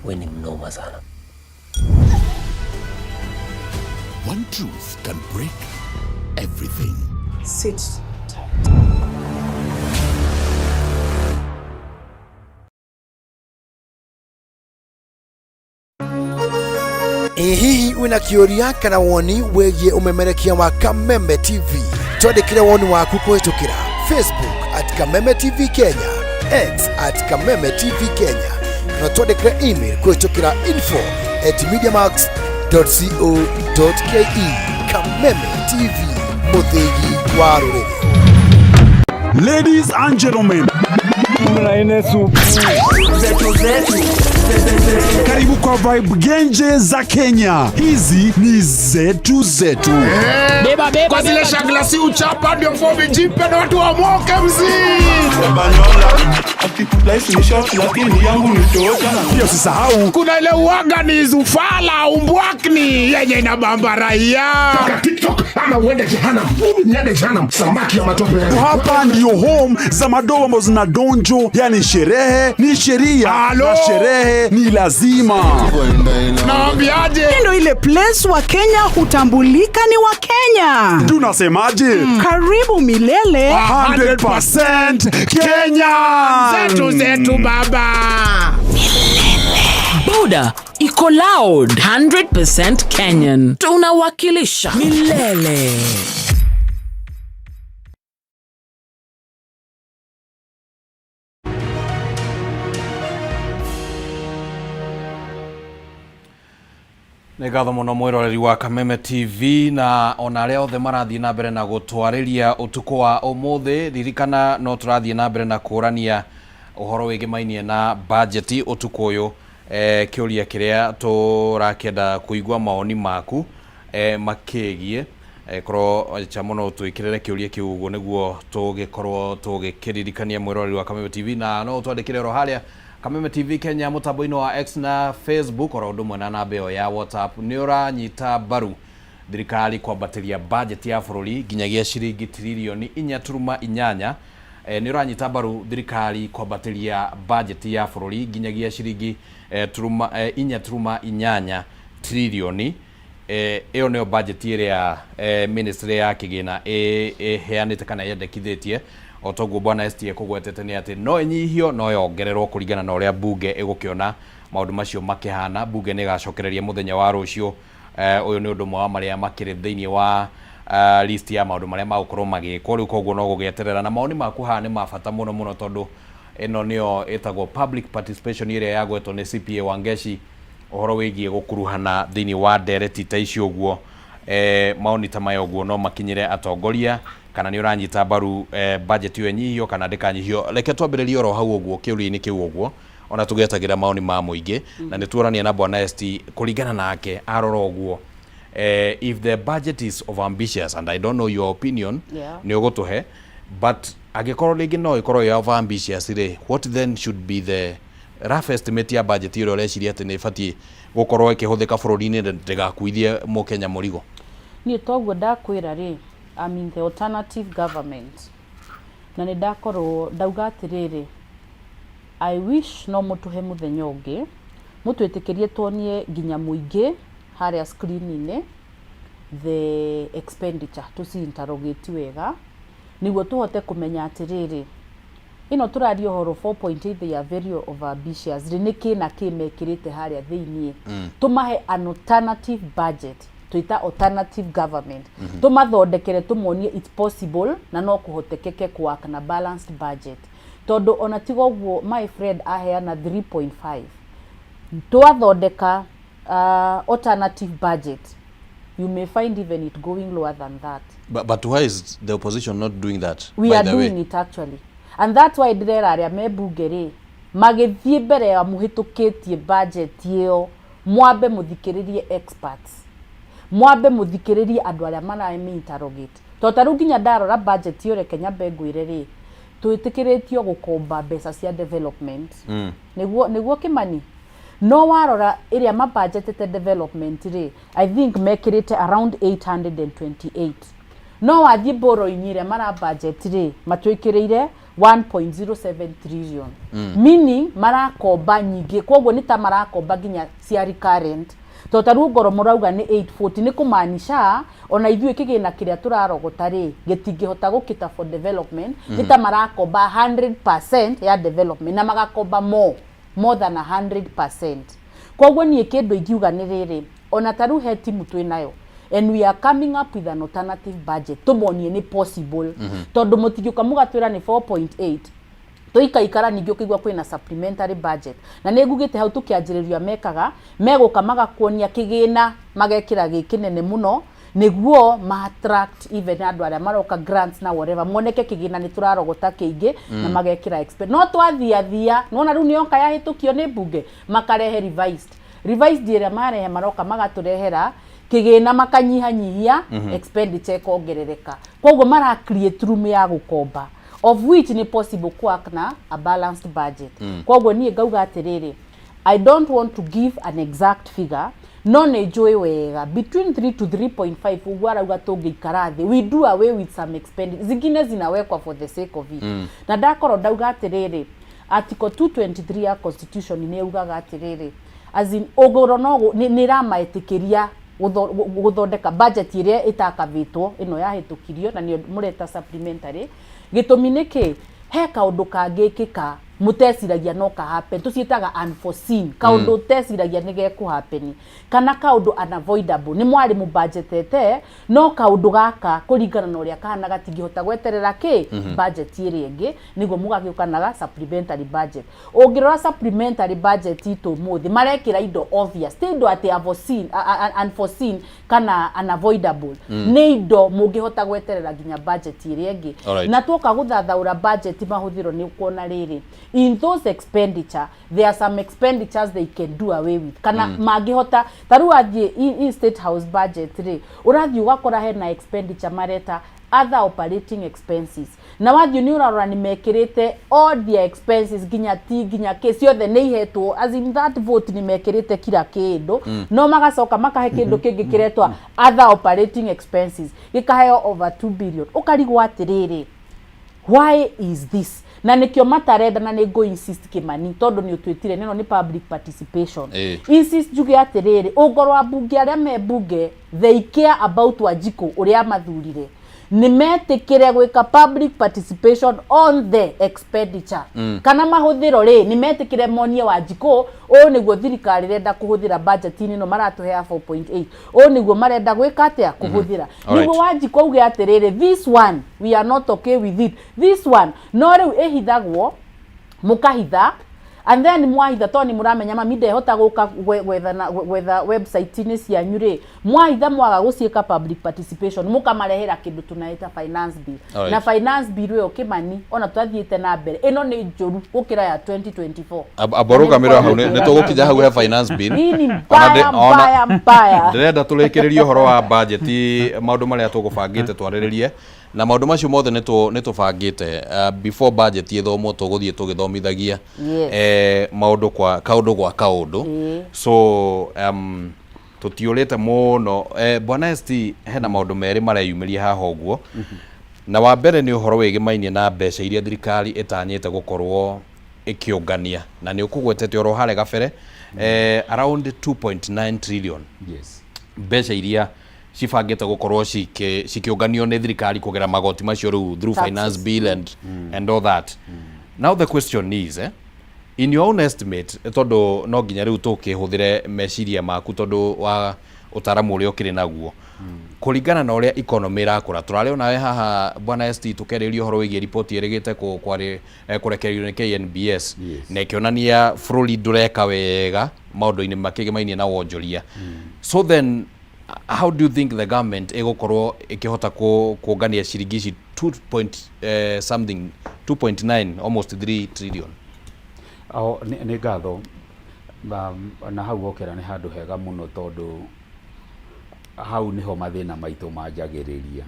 We ni mnoma sana. One truth can break everything. Sit tight. Ĩ hihi wĩna kĩũria kana woni wĩgiĩ ũmemerekia wa Kameme TV? Twandĩkĩre woni waku kũhĩtũkĩra Facebook at Kameme TV Kenya, X at Kameme TV Kenya, kana twandĩkĩre email kũhĩtũkĩra info at mediamax.co.ke. Kameme TV, mũthĩgi wa rũrĩrĩ. Ladies and gentlemen, karibu kwa vibe genje za Kenya. Hizi ni zetu zetu. Beba, beba, kwa zile shagla si uchapa ndio fomi jipe na watu wamoke mzee. Pia usisahau kuna ile uaga ni zufala umbwakni yenye inabamba raia. TikTok ama uende jehanamu. Mimi niende jehanamu, samaki ya matope. Hapa ndio home za madoa ambazo zina donjo, yani sherehe ni sheria na sherehe ni lazima. Naambiaje? Ndio ile place wa Kenya hutambulika ni wa Kenya. Tunasemaje? Karibu milele. 100% Kenya. Zetu zetu baba. Boda iko loud, 100% Kenyan. Tunawakilisha milele. Nĩ ngatho mũno mwĩroreri wa Kameme TV na ona arĩa othe marathiĩ na mbere na gũtwarĩria ũtukũ wa ũmũthĩ. Ririkana no tũrathiĩ na mbere na kũrania ũhoro wĩgĩmainie na budget ũtukũ ũyũ. Kĩũria kĩrĩa tũrakĩenda kũigua maoni maku makĩgiĩ korwo cha mũno twĩkĩrĩre kĩũria kĩu ũguo nĩguo tũgĩkorwo tũgĩkĩririkania mwĩroreri wa Kameme TV, na no ũtwandĩkĩre oro harĩa Kameme TV Kenya mũtambo-inĩ wa X na Facebook oro ũndũ ũmwe na namba ĩyo ya WhatsApp. Nĩ ũranyita mbaru thirikari kwambatĩria budget ya bũrũri nginyagia ciringi tiririoni inya turuma inyanya Eh, nĩ ũranyita mbaru thirikari kwambatĩria bajeti ya bũrũri nginyagia ciringi eh, turuma, eh, 4.8 tririoni. Ĩyo nĩyo bajeti ĩrĩa ministry ya kĩgĩna ĩheanĩte kana yendekithĩtie. O toguo bwana ST ekũgwetete nĩ atĩ no ĩnyihio no yongererwo kũringana na ũrĩa bunge ĩgũkĩona maũndũ macio makĩhana. Bunge nĩ ĩgacokereria mũthenya wa rũciũ. Ũyũ nĩ ũndũ ũmwe wa marĩa makĩrĩ thĩinĩ wa list ya maũndũ marĩa magũkorwo magĩkwo rĩu, koguo no gũgĩeterera. Na mawoni maku haha nĩ ma bata mũno mũno, tondũ ĩno nĩyo ĩtagwo public participation ĩrĩa yagwetwo nĩ CPA Wangeci, ũhoro wĩgiĩ gũkuruhana thĩinĩ wa ndereti ta icio ũguo. Maoni ta maya ũguo no makinyĩre atongoria, kana nĩ ũranyita mbaru budget ĩyo ĩnyihio kana ndĩkanyihio. Reke twambĩrĩrie oro hau ũguo kĩũria-inĩ kĩu ũguo, ona tũgĩetagĩra maoni ma mũingĩ, na nĩ tuorania na bwana ST kũringana nake arora ũguo, if the budget is over ambitious, and I don't know your opinion, nĩ ũgũtũhe, but angĩkorwo rĩngĩ no ĩkorwo ĩ over ambitious rĩ, what then should be the rough estimate ya budget ĩrĩa ũreciria atĩ nĩ ĩbatiĩ gũkorwo ĩkĩhũthĩka bũrũri-inĩ ndĩgakuithie mũkenya mũrigo? Niĩ toguo ndakwĩra rĩ, I'm in the alternative government, na nĩ ndakorwo ndauga atĩrĩrĩ, I wish no mũtũhe mũthenya ũngĩ, mũtwĩtĩkĩrie tuonie nginya mũingĩ harĩa screen-inĩ the expenditure, tũci interrogate wega nĩguo tũhote kũmenya atĩrĩrĩ, ĩno tũraria ũhoro 4.8, they are very over ambitious rĩ, nĩ kĩ na kĩ mekĩrĩte harĩa thĩiniĩ. Tũmahe an alternative budget, twĩta alternative government, tũmathondekere, tũmonie it's possible na no kũhotekeke kũwork na balanced budget, tondũ ona tiga ũguo my friend aheana 3.5, twathondeka alternative budget, you may find even it going lower than that. But why is the opposition not doing that? We by are the doing way? It actually, and that's why ndĩrera arĩa me bunge rĩ, magĩthiĩ mbere ya mũhĩtũkĩtie budget ĩyo, mwambe mũthikĩrĩrie experts, mwambe mũthikĩrĩrie andũ arĩa marami interrogate, tondũ ta rĩu nginya ndarora budget ĩyo, reke nyambe ngwĩre rĩ, twĩtĩkĩrĩtio gũkomba mbeca cia development, nĩguo Kimani, no warora ĩrĩa mabudgetete development rĩ, I think mekĩrĩte around 828, no wathiĩ borrowing ĩrĩa mara budget rĩ, matwĩkĩrĩire 1.07 trillion, meaning marakomba nyingĩ, koguo nĩ ta marakomba nginya cia recurrent, tondũ ta rĩu ngoro mũrauga nĩ 840, nĩ kũmaanisha ona ithuĩ kĩgĩna kĩrĩa tũrarogota rĩ, gĩtingĩhota gũkĩta for development. Nĩ ta marakomba 100% ya development na magakomba more than 100%. Koguo niĩ kĩndũ ingiuga nĩ rĩrĩ, ona ta rĩu he timu twĩ nayo and we are coming up with an alternative budget, tũmonie nĩ possible, tondũ mũtingĩũka mũgatwĩra nĩ 4.8, tũikaikara ningĩ ũkĩigua kwĩna supplementary budget. Na nĩ ngugĩte hau tũkĩanjĩrĩria, mekaga megũka magakuonia kĩgĩna magekĩra gĩ kĩnene mũno nĩguo ma attract even andũ arĩa maroka grants na whatever, moneke kĩgĩna nĩ tũrarogota kĩingĩ, na magekĩra expect no twathiathia nona rĩu nĩyoka yahĩtũkio nĩ mbunge, makarehe revised ĩrĩa marehe, maroka magatũrehera kĩgĩna makanyihanyihia, expenditure ĩkongerereka, koguo mara create room ya gũkomba, of which nĩ possible kuwork na a balanced budget. Koguo niĩ ngauga atĩrĩrĩ, I don't want to give an exact figure, no nĩ njũĩ wega between 3 to 3.5 ũguo arauga, tũngĩikara thĩ, we do away with some expenditure, zingine zinawekwa for the sake of it. Na ndakorwo ndauga atĩrĩrĩ, article 223 ya constitution nĩ yugaga atĩrĩrĩ, as in ũgũro no nĩ ĩramaĩtĩkĩria gũthondeka budget ĩrĩa ĩtakavĩtwo, ĩno yahĩtũkirio na nĩyo mũreta supplementary. Gĩtũmi nĩ kĩ? He kaũndũ kangĩkĩka mũteciragia no ka happen, tũciĩtaga unforeseen, kaũndũ ũteciragia nĩ gekũ happen kana kaũndũ unavoidable, nĩ mwarĩ mũbudgetete, no kaũndũ gaka kũringana na ũrĩa kahana gatingĩhota gweterera kĩ budget ĩrĩa ĩngĩ, nĩguo mũgagĩũka na supplementary budget. Ũngĩrora supplementary budget itũ ũmũthĩ, marekĩra indo obvious, ti indo atĩ unforeseen kana unavoidable, nĩ indo mũngĩhota gweterera nginya budget ĩrĩa ĩngĩ. Na tuoka gũthathaũra budget mahũthĩro, nĩ ũkuona rĩrĩ, in those expenditure there are some expenditures they can do away with kana mangĩhota. Ta rĩu wathiĩ i State House budget rĩ, ũrathiĩ ũgakora hena expenditure mareta other operating expenses, na wathiĩ nĩ ũrarora nĩ mekĩrĩte all their expenses, nginya ti nginya kĩ ciothe nĩ ihetwo, as in that vote nĩ mekĩrĩte kila kĩndũ, no magacoka makahe kĩndũ kĩngĩ kĩretwa other operating expenses, gĩkaheo over 2 billion. Ũkarigwo atĩrĩrĩ, Why is this? Na nĩkĩo matarenda na nĩ ngũ insist Kĩmani tondũ nĩ ũtwĩtire nĩno nĩ public participation. Insist njuge atĩrĩrĩ, ũngorwo ambunge arĩa me mbunge they care about Wanjikũ ũrĩa amathurire nĩ metĩkĩre gwĩka public participation on the expenditure kana mahũthĩro rĩ nĩ metĩkĩre monie Wanjikũ ũũ nĩguo thirikari ĩrenda kũhũthĩra budget-inĩ ĩno maratũhe ya 4.8 ũũ nĩguo marenda gwĩka atĩa kũhũthĩra nĩguo Wanjikũ auge atĩrĩrĩ this one we are not okay with it this one no rĩu ĩhithagwo mũkahitha and then mwahitha tondũ nĩ mũramenya mami ndehota gũka gwetha gwetha website-inĩ cianyu rĩ mwahitha mwaga gũciĩka public participation mũkamarehera kĩndũ tunaita finance bill na finance bill ĩyo Kĩmani ona tũtathiĩte na mbere ĩno nĩ njũru gũkĩra ya 2024. Amba ũrũgamĩrĩre hau nĩ tũgũkinya hau he finance bill. Hii ni mbaya mbaya mbaya. Ndĩrenda tũrĩkĩrĩrie ũhoro wa budget maũndũ marĩa tũgũbangĩte twarĩrĩrie na maũndũ macio mothe nĩ tũbangĩte before budget ĩthomwo tũgũthiĩ tũgĩthomithagia maũndũ kwa kaũndũ gwa kaũndũ so tũtiũrĩte mũno. Bwana ST hena maũndũ merĩ mareyumĩria haha ũguo na wa mbere nĩ ũhoro wĩgĩmainie na mbeca iria thirikari ĩtanyĩte gũkorwo ĩkĩũngania na nĩ ũkũgwetete oro harĩa gabere around 2.9 trillion mbeca iria cibangĩte gũkorwo cikĩũnganio nĩ thirikari kũgera magoti macio rĩu through finance bill and all that. Now the question is in your own estimate tondũ no nginya rĩu tũkĩhũthĩre meciria maku tondũ wa ũtaramu ũrĩa ũkĩrĩ naguo kũringana na ũrĩa economy ĩrakũra tũrarĩ onawe haha bwana ST tũkerĩria ũhoro wĩgiĩ riboti ĩrĩgĩte kũrekererio nĩ KNBS na ĩkĩonania bũrũri ndũreka wega maũndũ-inĩ makĩgĩmainie na wonjoria. So then how do you think the government ĩgũkorwo ĩkĩhota kũngania ciringi ici 2 point something 2.9 almost 3 trillion? Nĩ ngatho na hau wokĩra nĩ handũ hega mũno tondũ hau nĩho mathĩna maitũ manjagĩrĩria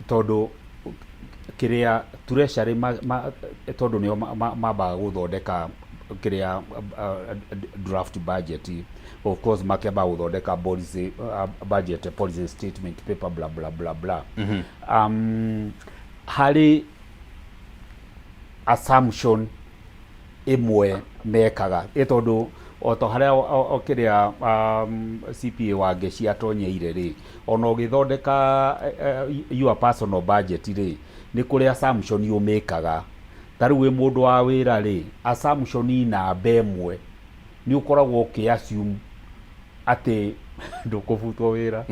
tondũ kĩrĩa treasury tondũ nĩo mambaga gũthondeka kĩrĩa draft budget, of course makĩamba gũthondeka policy budget policy statement paper bla bla bla bla. Harĩ assumption ĩmwe mekaga ĩ tondũ o ta harĩa kĩrĩa CPA Wangeci atonyeire rĩ ona ũgĩthondeka your personal budget rĩ nĩ kũrĩ assumption ũmĩkaga ta rĩu wĩ mũndũ wa wĩra rĩ assumption namba ĩmwe nĩ ũkoragwo ũkĩ assume atĩ ndũkũbutwo wĩra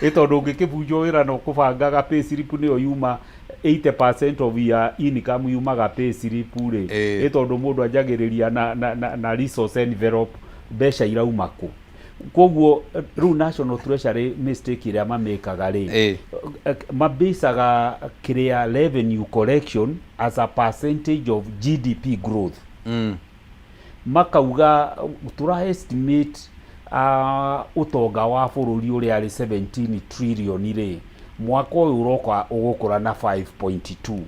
ĩ tondũ ũngĩkĩbunjwo wĩra na ũkũbangaga pay slip nĩyo yuma 80% of your income yumaga pay slip rĩ ĩ tondũ mũndũ anjagĩrĩria na resource envelope mbeca irauma kũ koguo rĩu National Treasury mistake ĩrĩa mamĩkaga rĩ mabicaga kĩrĩa revenue collection as a percentage of GDP growth. Makauga tũra estimate ũtonga wa bũrũri ũrĩa arĩ 17 trillion rĩ mwaka ũyũ ũroka ũgũkũra na 5.2.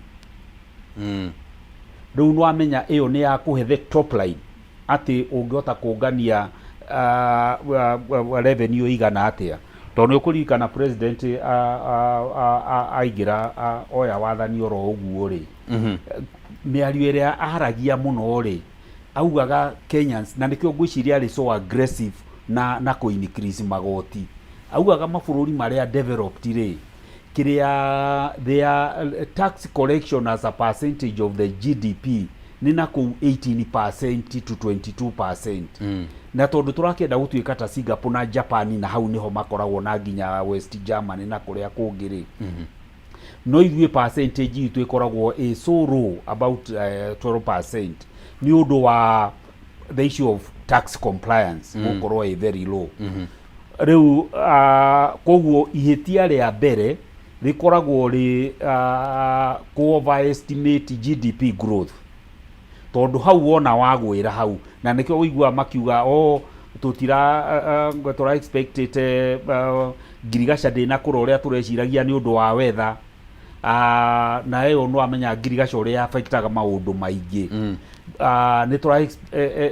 Rĩu nĩwamenya ĩyo nĩ ya kũhe the top line atĩ ũngĩhota kũngania revenue igana atĩa tondũ nĩ ũkũririkana president aingĩra oya wathani oro ũguo rĩ mĩario ĩrĩa aragia mũno rĩ augaga Kenyans na nĩkĩo ngwĩciria arĩ so aggressive na kũ increase magoti augaga mabũrũri marĩa developed rĩ kĩrĩa their tax collection as a percentage of the GDP nĩ na kũu 18% to 22% na tondũ tũrakĩenda gũtuĩka ta Singapore na Japan na hau nĩho makoragwo na nginya West Germany na kũrĩa kũngĩ rĩ no ithuĩ percentage itũ ĩkoragwo ĩ so low about 12% nĩ ũndũ wa the issue of tax compliance gũkorwo ĩ very low. Rĩu koguo ihĩtia rĩa mbere rĩkoragwo rĩ kũ overestimate GDP growth tondũ hau wona wagwĩra hau na nĩkĩo ũiguaga makiuga oh tũtira tũra expectĩte ngirigaca ndĩnakũra ũrĩa tũreciragia nĩ ũndũ wa weather na ĩyo nĩ wamenya ngirigaca ũrĩa affectaga maũndũ maingĩ nĩ tũra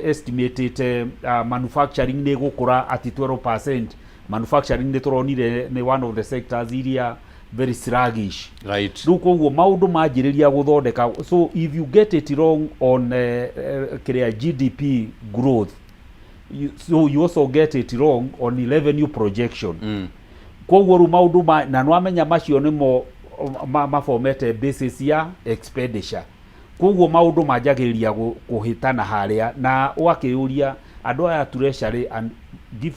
estimatĩte manufacturing nĩ ĩgũkũra atĩ 12% Manufacturing nĩ tũronire nĩ one of the sectors iria very sluggish. Right. Rĩu koguo maũndũ manjĩrĩria gũthondeka, so if you get it wrong on kĩrĩa GDP growth, so you also get it wrong on revenue projection. Koguo rĩu maũndũ ma, na nĩwamenya macio nĩmo mafomete basis ya expenditure. Koguo maũndũ manjagĩrĩria kũhĩtana harĩa, na ũgakĩyũria andũ aya treasury, and give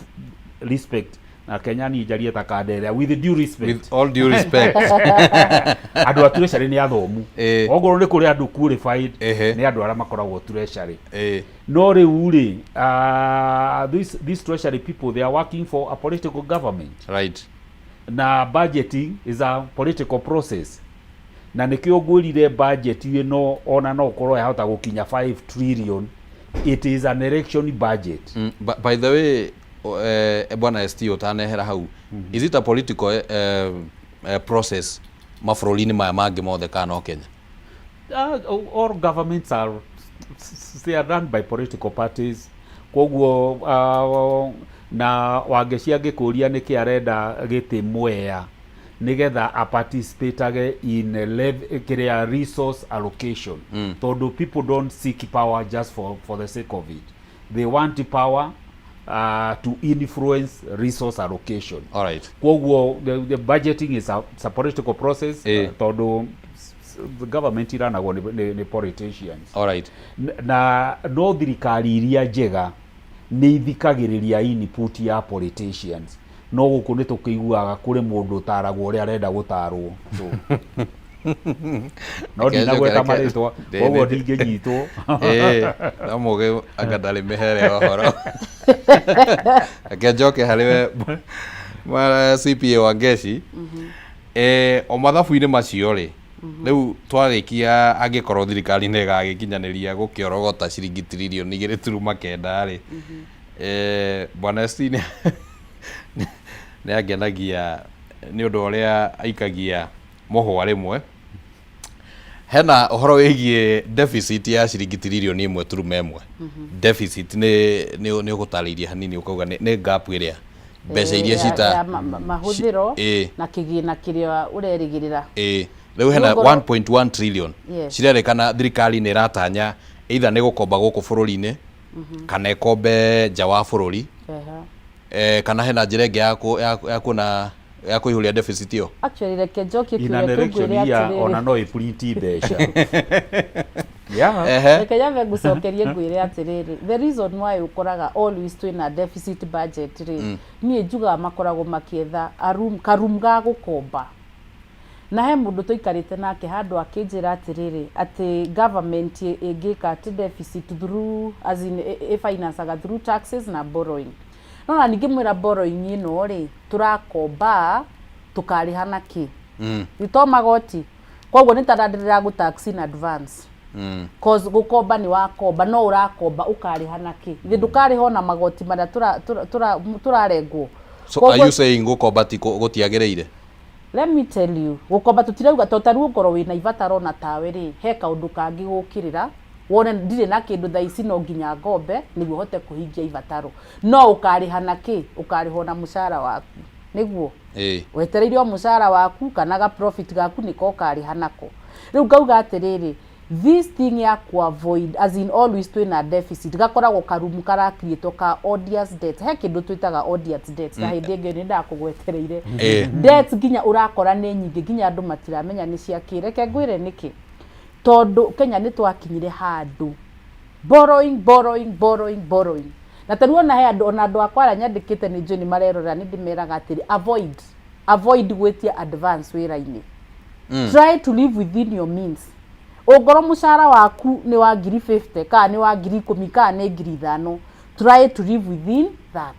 respect na Kenya niĩ njarie ta Kandere, with due respect. With all due respect. Andũ a treasury nĩ athomu. Ongorwo nĩ kũrĩ andũ qualified, nĩ andũ arĩa makoragwo treasury. No rĩu rĩ, these treasury people, they are working for a political government. Na budgeting is a political process, na nĩkĩo ngwĩrire budget ĩno ona no ũkorwo yahota gũkinya 5 trillion, it is an election budget. By the way, bwana ST, ũtanehera hau, is it a political process mabũrũri-inĩ maya mangĩ mothe kana no Kenya? All governments are, they are run by political parties. Koguo na Wangeci angĩkũria nĩkĩ arenda gĩtĩ Mwea, nĩgetha aparticipatage in kĩrĩa resource allocation. Tondũ people don't seek power just for the sake of it. They want power to influence resource allocation. All right. Koguo the budgeting is it's a political process. Tondũ the government iranagwo nĩ politicians. All right. Na no thirikari iria njega nĩ ithikagĩrĩria input ya politicians, no gũkũ nĩ tũkĩiguaga kũrĩ mũndũ ũtaragwo ũrĩa arenda gũtarwo, so no ndinagweta marĩtwa, koguo ndingĩnyitwo. Ĩĩ, no mũgĩ anga ndarĩ mĩhere ya ũhoro. Reke njoke harĩ we CPA wa Ngeci. O mathabu-inĩ macio rĩ, rĩu twarĩkia, angĩkorwo thirikari nĩ ĩgagĩkinyanĩria gũkĩorogota ciringi 2.9 tiruma rĩ, bwana ST nĩ angenagia nĩ ũndũ ũrĩa aikagia mũhwa. Rĩmwe hena ũhoro wĩgiĩ deficit ya ciringi 1.1 tiruma ĩmwe. Deficit nĩ ũgũtarĩirie hanini, ũkauga nĩ gap ĩrĩa mbeca iria cita ya mahũthĩro na kĩgĩna kĩrĩa ũrerĩgĩrĩra. Ĩĩ, rĩu hena 1.1 trillion cirerĩkana thirikari nĩ ĩratanya either nĩ gũkomba gũkũ bũrũri-inĩ kana ĩkombe nja wa bũrũri, kana hena njĩra ĩngĩ ya kuona ya kũihũria deficit ĩyo. Actually, reke njokie In an kĩũria kĩu, election ngwĩre year, atĩrĩrĩ. Ona no ĩprint mbeca, yeah. Reke nyambe ngũcokerie, ngwĩre atĩrĩrĩ, the reason why ũkoraga always twĩna deficit budget rĩ, niĩ njugaga makoragwo makĩetha a room, karoom ga gũkomba. Na he mũndũ tũikarĩte nake handũ akĩnjĩra atĩrĩrĩ, atĩ government ĩngĩka atĩ deficit through, as in ĩfinancaga through taxes na borrowing. No na ningĩ mwĩra borrowing ĩno rĩ, tũrakomba tũkarĩha na kĩ? Nĩ to magoti? Koguo nĩ ta ndĩragũ tax in advance. Cause gũkomba nĩ wakomba, no ũrakomba ũkarĩha na kĩ? Ithe ndũkarĩha ona magoti marĩa tũrarengwo. So are you saying gũkomba ti gũtiagĩrĩire? Let me tell you, gũkomba tũtirauga to tarĩu ũngorwo wĩna ibataro na tawe rĩ, he kaũndũ kangĩ gũkĩrĩra wone ndirĩ na kĩndũ thaa ici, no nginya ngombe nĩguo hote kũhingia ibataro. No ũkarĩha na kĩ? Ũkarĩhwo na mũcara waku, nĩguo wetereire o mũcara waku kana ga profit gaku nĩko ũkarĩha nako. Rĩu ngauga atĩrĩrĩ, this thing ya ku avoid, as in always twĩna deficit, gakoragwo karumu karakriĩtwo ka odious debt. He kĩndũ twĩtaga odious debt, na hĩndĩ ĩngĩ nĩ ndakũgwetereire. Debt nginya ũrakora nĩ nyingĩ, nginya andũ matiramenya nĩ cia kĩ. Reke ngwĩre nĩkĩ. Tondũ Kenya nĩ twakinyire handũ borrowing, borrowing, borrowing, borrowing. Na tarĩu ona he andũ, ona andũ akwa arĩa nyandĩkĩte, nĩ njũĩ nĩ marerorera, nĩ ndĩmeraga atĩrĩ, avoid gwĩtia advance wĩra-inĩ. Try to live within your means. Ũngorwo mũcara waku nĩ wa 50,000 kana nĩ wa 10,000 kana nĩ 5,000, try to live within that,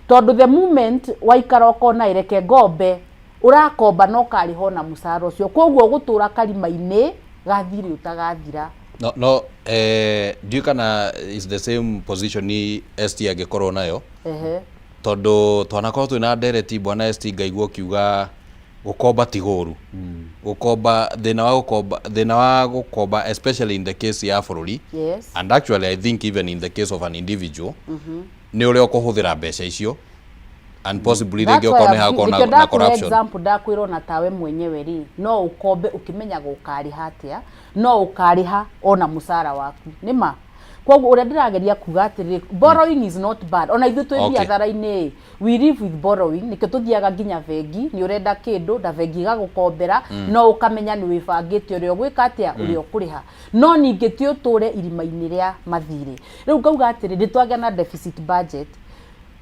tondũ the moment waikara ũkona ĩreke ngombe, ũrakomba na ũkarĩha ona mũcara ũcio, koguo ũgũtũra karima-inĩ gathirĩ ũtagathira. No, ndiũĩ kana is the same position ni ST angĩkorwo nayo, tondũ twanakorwo twĩna ndereti, bwana ST, ngaigua ũkiuga gũkomba ti gũru. Gũkomba, thĩna wa gũkomba especially in the case ya bũrũri, and actually I think even in the case of an individual, nĩ ũrĩa ũkũhũthĩra mbeca icio. And possibly That's rĩngĩ why okorwo nĩ I'm- hakorwo nĩkĩo na ndakũhe corruption. example ndakwĩra ona tawe mwenyewe rĩ, no ũkombe ũkĩmenyaga ũkarĩha atĩa, no ũkarĩha ona mũcara waku nĩma. Koguo ũrĩa ndĩrageria kuga atĩrĩrĩ, borrowing is not bad. Ona ithuĩ twĩ biathara-inĩ, we live with borrowing. Nĩkĩo tũthiaga nginya bengi, nĩ ũrenda kĩndũ na bengi ĩgagũkombera, no ũkamenya nĩ wĩbangĩte ũrĩa ũgwĩka atĩa, ũrĩa ũkũrĩha. No ningĩ ti ũtũre irima-inĩ rĩa mathirĩ. Rĩu ngauga atĩrĩ, nĩ twagĩa na deficit budget,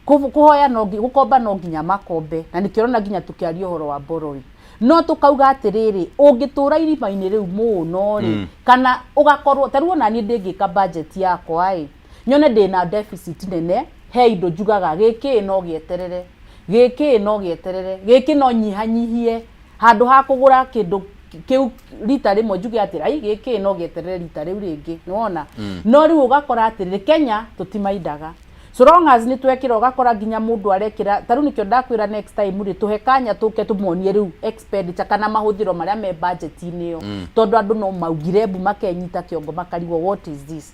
kũhoya no gũkomba no nginya makombe, na nĩkĩo ũrona nginya tũkĩaria ũhoro wa borrowing. No tũkauga atĩrĩrĩ, ũngĩtũra irima-inĩ rĩu mũno rĩ, kana ũgakorwo ta rĩu ona niĩ ndĩngĩka budget yakwa ĩ, nyone ndĩna deficit nene, he indo njugaga gĩkĩ no gĩeterere, gĩkĩ no gĩeterere, gĩkĩ no nyihanyihie, handũ ha kũgũra kĩndũ kĩu rita rĩmwe njuge atĩ ai gĩkĩ no gĩeterere rita rĩu rĩngĩ, nĩwona? No rĩu ũgakora atĩrĩrĩ, Kenya tũtimaindaga, so long as nĩ twekĩra, ũgakora nginya mũndũ arekĩra. Ta rĩu nĩkĩo ndakwĩra next time rĩ, tũhe kanya tũke tũmonie rĩu expenditure kana mahũthĩro marĩa me budget-inĩ ĩyo, tondũ andũ no maugire mbu makenyita kĩongo makarigwo, what is this?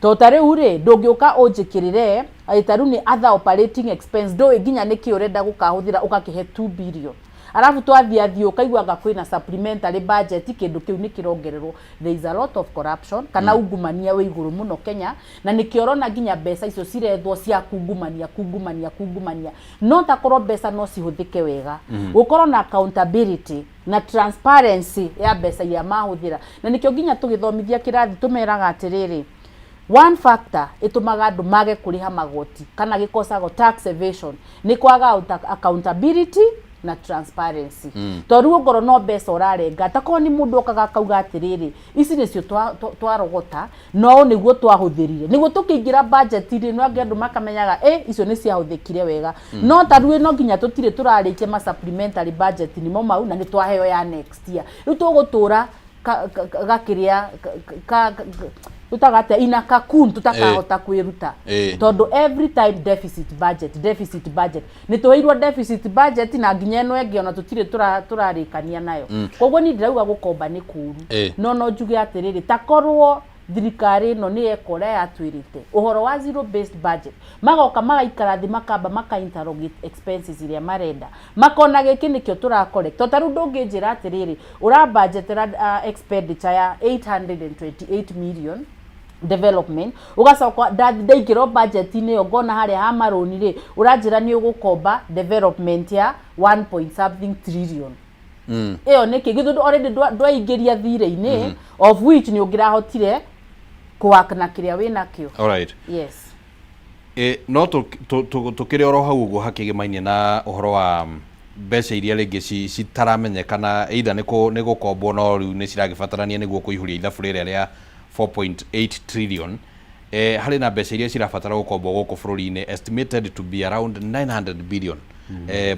Tondũ ta rĩu rĩ, ndũngĩũka ũnjĩkĩrĩre atĩ ta rĩu nĩ other operating expense, ndũĩ nginya nĩkĩ ũrenda gũkahũthĩra, ũgakĩhe 2 billion, arabu twathiĩ athiĩ ũkaigua kwĩna supplementary budget, kĩndũ kĩu nĩ kĩrongererwo. There is a lot of corruption kana ungumania wĩ igũrũ mũno Kenya, na nĩkĩo ũrona nginya mbeca icio cirethwo cia kungumania, kungumania, kungumania. No takorwo mbeca no cihũthĩke wega, gũkorwo na accountability na transparency ya mbeca iria mahũthĩra. Na nĩkĩo nginya tũgĩthomithia kĩrathi tũmeraga atĩrĩrĩ, one factor ĩtũmaga andũ mage kũrĩha magoti kana gĩkosagwo tax evasion nĩ kwaga accountability na transparency. Tondũ rĩu ongorwo no mbeca ũrarenga, takorwo nĩ mũndũ okaga akauga atĩrĩrĩ, ici nĩcio twarogota, no nĩguo twahũthĩrire, nĩguo tũkĩingĩra budget-inĩ, no angĩ andũ makamenyaga ĩ icio nĩ ciahũthĩkire wega. No ta rĩu no nginya tũtirĩ tũrarĩkia ma supplementary budget nĩmo mau, na nĩ twaheo ya next year. Rĩu tũgũtũra gakĩrĩa tũtaga atĩa ina cocoon tũtakahota kwĩruta, tondũ every time deficit budget, deficit budget, nĩ tũheirwo deficit budget, na nginya ĩno ĩngĩ ona tũtirĩ tũrarĩkania nayo. Koguo niĩ ndĩrauga gũkomba nĩ kũũru, no njuge atĩrĩrĩ, takorwo thirikari ĩno nĩ yeka ũrĩa yatwĩrĩte ũhoro wa zero based budget, magoka magaikara thĩ, makamba maka interrogate expenses iria marenda, makona gĩkĩ nĩkĩo tũra collect. Tondũ ta rĩu ndũngĩnjĩra atĩrĩrĩ, ũrabanjetera expenditure ya 828 million development, ugacoka ndaingĩrwo budget-inĩ ĩyo ngona harĩa ha marũni rĩ, ũranjĩra nĩ ũgũkomba development ya 1 point something trillion. Ĩyo nĩkĩ githĩ already ndwaingĩria thirĩ-inĩ, of which nĩ ũngĩrahotire kũwork na kĩrĩa wĩnakĩo. Alright. Yes. E, no tũkĩrĩ oro hau ũguo hakĩgĩmainie na ũhoro wa mbeca iria rĩngĩ citaramenyekana either nĩ gũkombwo, no rĩu nĩ ciragĩbatarania nĩguo kũihũria ithabu rĩrĩa rĩa 4.8 trillion. Harĩ na mbeca iria cirabatara gũkombwo gũkũ bũrũri-inĩ estimated to be around 900 billion,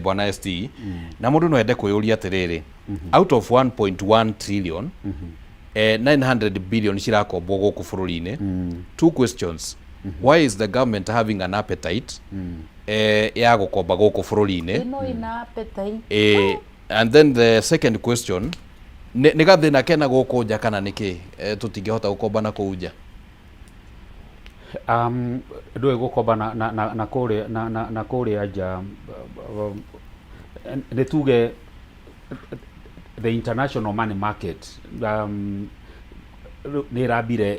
bwana ST, na mũndũ no ende kwĩyũria atĩrĩrĩ, out of 1.1 trillion, 900 billion cirakombwo gũkũ bũrũri-inĩ. Two questions: why is the government having an appetite ya gũkomba gũkũ bũrũri-inĩ? Ĩno ĩna appetite. And then the second question, nĩ gathĩna kena gũkũ nja kana nĩkĩ tũtingĩhota gũkomba na kũu nja? Ndũĩ gũkomba na kũrĩa na kũrĩa nja, nĩ tuge the international money market nĩ ĩrambire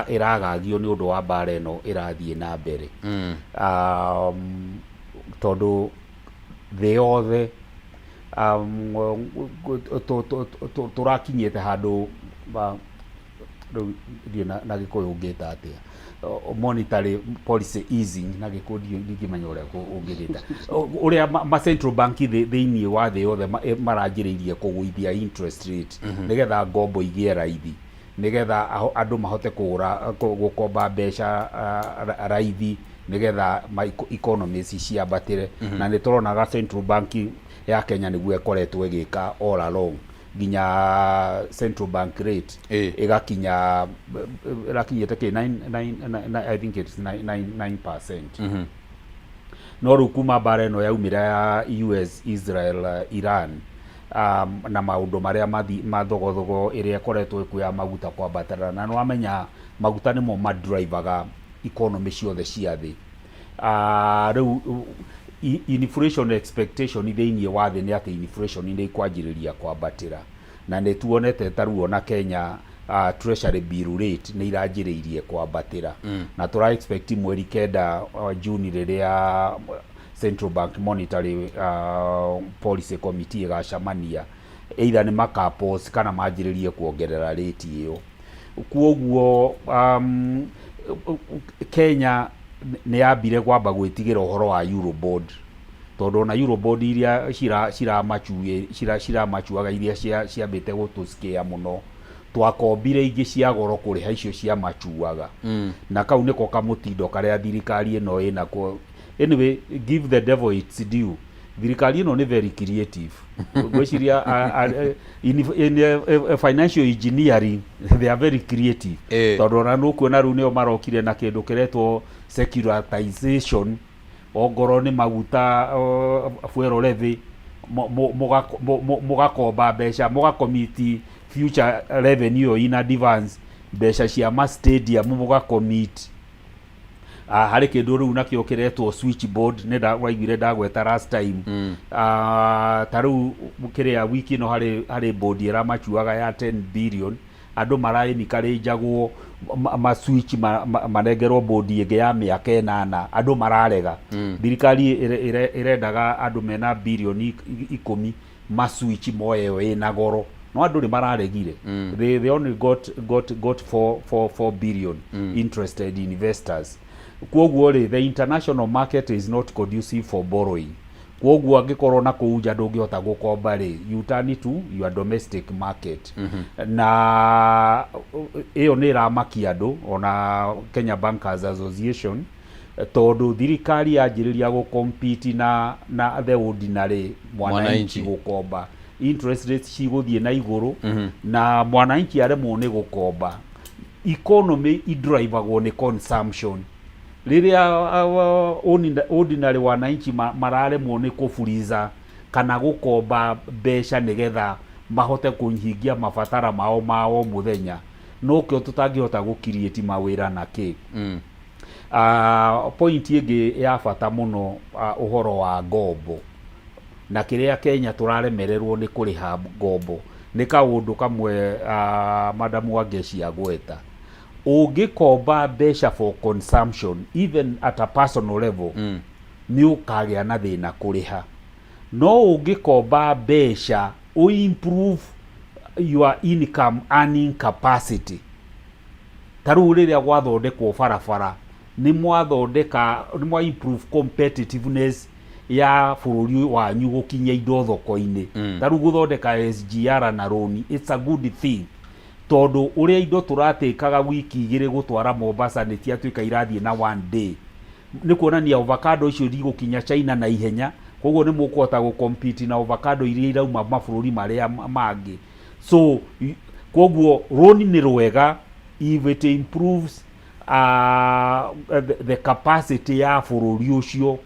ĩragagio nĩ ũndũ wa mbara ĩno ĩrathiĩ na mbere, tondũ thĩ yothe tũrakinyĩte handũ rĩu ndiũĩ na gĩkũyũ ũngĩta atĩa monetary policy easing na gĩkũyũ, ndingĩmenya ũrĩa ũngĩgĩta ũrĩa ma central bank thĩinĩ wa thĩ yothe maranjĩrĩirie kũgũithia interest rate, nĩgetha ngombo igĩe raithi, nĩgetha andũ mahote kũgũra gũkomba mbeca raithi, nĩgetha economies ciambatĩre. Na nĩ tũronaga central bank ya Kenya nĩguo ĩkoretwo ĩgĩka all along, nginya central bank rate ĩgakinya ĩrakinyĩte kĩ 9, I think it's 9 9%. No rĩu kuma mbara ĩno yaumĩra ya US, Israel, Iran, na maũndũ marĩa mathogothogo ĩrĩa ĩkoretwo ĩkuo ya maguta kwambatĩra, na nĩwamenya maguta nĩmo madrivaga economy ciothe cia thĩ. Rĩu Inflation expectation thĩinĩ wa thĩ nĩ atĩ inflation nĩ ĩkwanjĩrĩria kwambatĩra, na nĩ tuonete ta rĩu ona Kenya treasury bill rate nĩ iranjĩrĩirie kwambatĩra. Na tũra expect mweri 9 June rĩrĩa Central Bank Monetary Policy Committee ĩgacemania, either nĩ maka pause kana manjĩrĩrie kuongerera rate ĩyo. Kwoguo Kenya nĩ yambire kwamba gwĩtigĩra ũhoro wa Eurobond, tondũ ona Eurobond iria ciramachuaga iria ciambĩte gũtũscare mũno, twakombire ingĩ cia goro kũrĩha icio ciamachuaga. Na kau nĩko kamũtindo karĩa thirikari ĩno ĩnako. Anyway, give the devil its due, thirikari ĩno nĩ very creative. Ngwĩciria in financial engineering they are very creative, tondũ ona nũkuona rĩu nĩo marokire na kĩndũ kĩretwo securitization. Ongorwo nĩ maguta, fuel levy, mũgakomba mbeca, mũgacommit future revenue in advance, mbeca cia ma stadium mũgacommit. Harĩ kĩndũ rĩu nakĩo kĩretwo switchboard, nĩ waiguire ndagweta last time. Ta rĩu kĩrĩa wiki ĩno harĩ board ĩramachuaga ya 10 billion, andũ maraencourageagwo ma switch manengerwo board ĩngĩ ya mĩaka 8, andũ mararega. Thirikari ĩrendaga andũ mena birioni 10 ma switch moe ĩyo ĩna goro, no andũ nĩ mararegire. They only got 4 billion interested investors. Kwoguo rĩ, the international market is not conducive for borrowing. Kwoguo angĩkorwo na kũu nja ndũngĩhota gũkomba rĩ, you turn to your domestic market. Na ĩyo nĩ ĩramakia andũ, ona Kenya Bankers Association, tondũ thirikari yanjĩrĩria gũcompete na the ordinary mwananchi Mwananchi. gũkomba, interest rates cigũthiĩ na igũrũ, na mwananchi aremwo nĩ gũkomba. Economy idrivagwo nĩ consumption. Rĩrĩa ordinary wananchi mararemwo nĩ kũburiza kana gũkomba mbeca nĩgetha mahote kũhingia mabatara mao ma o mũthenya, nokĩo tũtangĩhota gũ-create mawĩra na kĩ. Point ĩngĩ ya bata mũno, ũhoro wa ngombo na kĩrĩa Kenya tũraremererwo nĩ kũrĩha ngombo, nĩ kaũndũ kamwe Madam Wangeci agweta. Ũngĩkomba mbeca for consumption, even at a personal level, nĩ ũkagĩa na thĩna kũrĩha. No ũngĩkomba mbeca ũ improve your income earning capacity, ta rĩu rĩrĩa gwathondekwo barabara, nĩ mwathondeka, nĩ mwa improve competitiveness ya bũrũri wanyu gũkinyia indo thoko-inĩ. Ta rĩu gũthondeka SGR na rũni, it's a good thing, tondũ ũrĩa indo tũratĩkaga wiki 2 gũtwara Mombasa nĩ ciatuĩka irathiĩ na one day. Nĩ kuonania avocado icio igũkinya China na ihenya, koguo nĩ mũkũhota gũcompete na avocado iria irauma mabũrũri marĩa mangĩ. So koguo rũni nĩ rwega if it improves the capacity ya bũrũri ũcio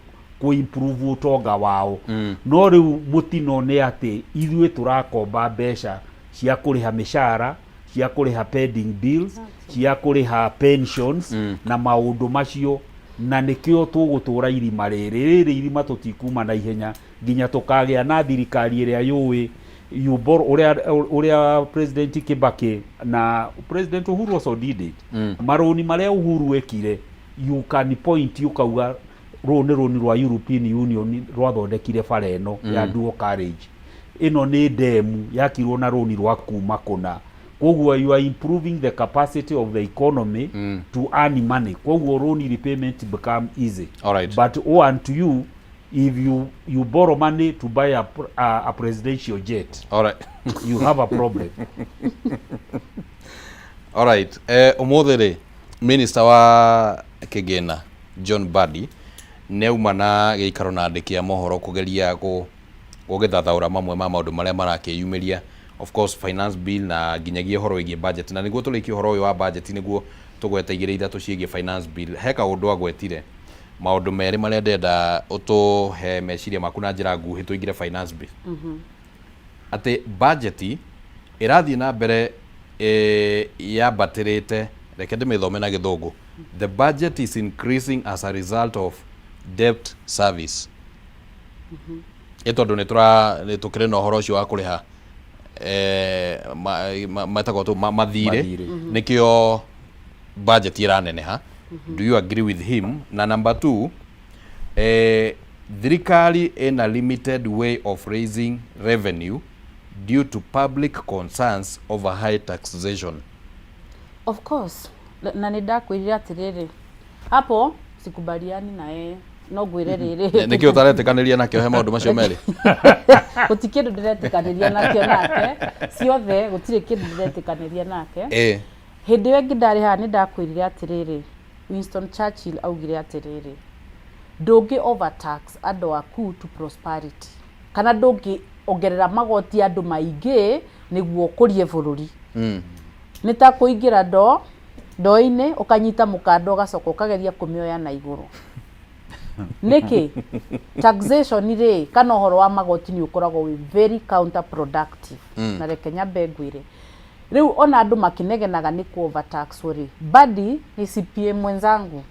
kũ-improve ũtonga wao. No rĩu mũtino nĩ atĩ ithuĩ tũrakomba mbeca cia kũrĩha mĩcara, cia kũrĩha pending bills, cia kũrĩha pensions na maũndũ macio, na nĩkĩo tũgũtũra irima rĩrĩ rĩrĩ irima. Tũtikuma na ihenya nginya tũkagĩa na thirikari ĩrĩa yũĩ you borrow, ũrĩa President Kibaki na President Uhuru also did it. Marũni marĩa Uhuru ekire, you can point, ukauga rũũ nĩ rũni rwa European Union rwathondekire bara ĩno ya dual carriage, ĩno nĩ ndemu yakirwo na rũni rwa kuma kũna. Koguo you are improving the capacity of the economy to earn money, koguo loan repayment become easy. But woe unto you if you borrow money to buy a presidential jet. You have a problem. Alright. Umuthi rĩ, minister wa kĩgĩna John Mbadi nĩ auma na gĩikaro na andĩki a mohoro kũgeria gũgĩthathaũra mamwe ma maũndũ marĩa marakĩyumĩria, of course finance bill na nginyagia ũhoro wĩgiĩ budget. Na nĩguo tũrĩkie ũhoro ũyũ wa budget, nĩguo tũgwete igĩrĩ ithatũ ciĩgiĩ finance bill, he kaũndũ agwetire, maũndũ merĩ marĩa ndĩrenda ũtũhe meciria maku na njĩra nguhĩ tũingĩre finance bill, atĩ budget ĩrathiĩ na mbere yambatĩrĩte. Reke ndĩmĩthome na Gĩthũngũ: the budget is increasing as a result of debt service. Ĩ tondũ nĩ tũra nĩ tũkĩrĩ na ũhoro ũcio wa kũrĩha eh, ma- ma- metagwo tũ ma- mathirĩ Mathirĩ. nĩkĩo budget ĩraneneha. Do you agree with him? Na number two, eh, thirikari ĩna limited way of raising revenue due to public concerns over high taxation. Of course, na nĩ ndakwĩrire atĩrĩrĩ, hapo sikubaliani na yeye, no ngwĩre rĩrĩ. Nĩkĩ ũtaretĩkanĩria nakĩo he maũndũ macio merĩ? Gũtirĩ kĩndũ ndĩretĩkanĩria nakĩo nake, ciothe gũtirĩ kĩndũ ndĩretĩkanĩria nake. Hĩndĩ ĩyo ĩngĩ ndarĩ haha nĩ ndakwĩrire atĩrĩrĩ, Winston Churchill augire atĩrĩrĩ, ndũngĩ overtax andũ aku to prosperity, kana ndũngĩ ongerera magoti andũ maingĩ nĩguo ũkũrie bũrũri. Nĩ ta kũingĩra ndoo ndoo-inĩ ũkanyita mũkanda ũgacoka ũkageria kũmĩoya na igũrũ. Nĩkĩ? Taxation rĩ, kana ũhoro wa magoti nĩ ũkoragwo wĩ very counterproductive. Na reke nyambe ngwĩre, rĩu ona andũ makĩnegenaga nĩ kũ overtaxwo rĩ, Mbadi nĩ CPA mwenzangu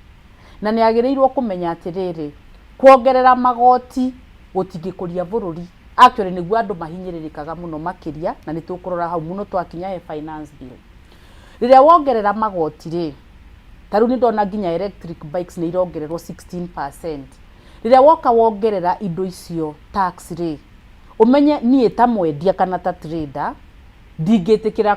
na nĩ agĩrĩirwo kũmenya atĩrĩrĩ, kuongerera magoti gũtingĩkũria bũrũri. Actually nĩguo andũ mahinyĩrĩrĩkaga mũno makĩria, na nĩ tũkũrora hau mũno twakinya he finance bill. Rĩrĩa wongerera magoti rĩ, ta rĩu nĩ ndona nginya electric bikes nĩ irongererwo 16%. Rĩrĩa woka wongerera indo icio tax rĩ, ũmenye niĩ ta mwendia kana ta trader ndingĩtĩkĩra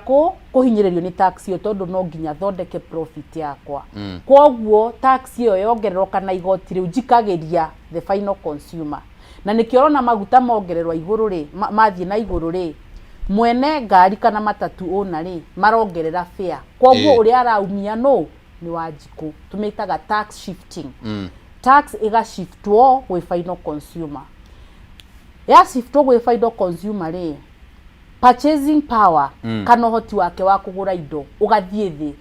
kũhinyĩrĩrio nĩ tax ĩyo, tondũ no nginya thondeke profit yakwa. Koguo tax ĩyo yongererwo kana igoti rĩu njikagĩria the final consumer. Na nĩkĩo ũrona maguta mongererwo igũrũ rĩ, mathiĩ na igũrũ rĩ, mwene ngari kana matatu ũna rĩ, marongerera fare. Koguo ũrĩa araumia nũ nĩ Wanjikũ. Tũmĩtaga tax shifting. Tax ĩgashiftwo gwĩ final consumer. Ya shiftwo gwĩ final consumer rĩ, purchasing power kana ũhoti wake wa kũgũra indo ũgathiĩ thĩ.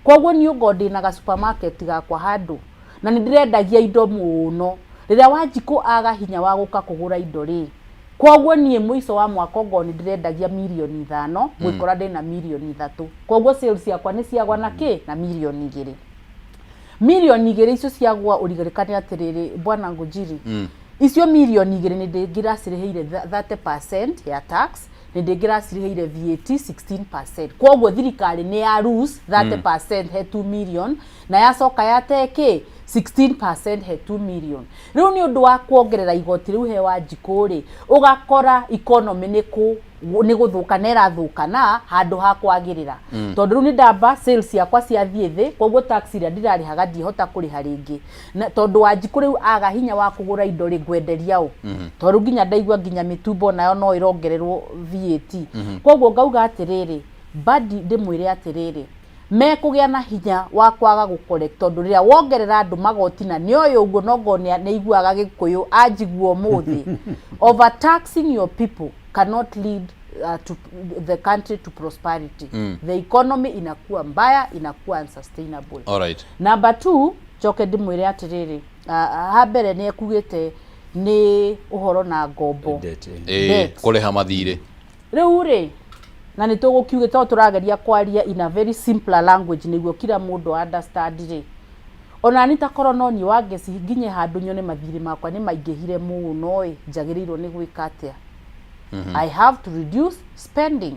Koguo niĩ ongorwo ndĩna ga supermarket gakwa handũ na nĩ ndĩrendagia indo mũno, rĩrĩa Wanjikũ aga hinya wa gũka kũgũra indo rĩ, koguo niĩ mũico wa mwaka ongorwo nĩ ndĩrendagia mirioni 5, ngwĩkora ndĩna mirioni 3. Koguo sales ciakwa nĩ ciagwa na kĩ na mirioni 2. Mirioni 2 icio ciagwa, ũririkane atĩrĩrĩ, bwana Ngũnjiri, icio mirioni 2 nĩ ndĩngĩracirĩhĩire 30% ya tax, nĩ ndĩngĩracirĩhĩire VAT 16%. Koguo thirikari nĩ ya lose 30% he 2 million, na yacoka yate kĩ 16% he 2 million. Rĩu nĩ ũndũ wa kuongerera igoti rĩu he Wanjikũ rĩ, ũgakora economy nĩ kũ nĩ gũthũka na ĩrathũka na handũ ha kwagĩrĩra. Tondũ rĩu nĩ ndamba sales ciakwa ciathiĩ thĩ, koguo tax ĩrĩa ndĩrarĩhaga ndihota kũrĩha rĩngĩ, na tondũ Wanjikũ rĩu aga hinya wa kũgũra indo rĩ, ngwenderia ũ? Tondũ rĩu nginya ndaigua nginya mĩtumbo nayo no ĩrongererwo VAT. Koguo ngauga atĩrĩrĩ, Mbadi ndĩmwĩre atĩrĩrĩ, mekũgĩa na hinya wa kwaga gũ collect, tondũ rĩrĩa wongerera andũ magoti, na nĩ oĩ ũguo, nongorwo nĩ aiguaga Gĩkũyũ anjigua ũmũthĩ, overtaxing your people cannot lead to the country to prosperity. The economy inakuwa mbaya, inakuwa unsustainable. Number two, njoke ndĩmwĩre atĩrĩrĩ, ha mbere nĩ ekugĩte nĩ ũhoro na ngombo. Debt. Kũrĩha mathirĩ. Rĩu rĩ, na nĩ tũgũkiuge tondũ tũrageria kwaria in a very simpler language nĩguo kila mũndũ understand rĩ, ona ni ta korwo no niĩ Wangeci nginye handũ nyone mathirĩ makwa nĩ maingĩhire mũno ĩ, njagĩrĩirwo nĩ gwĩka atĩa? I have to reduce spending,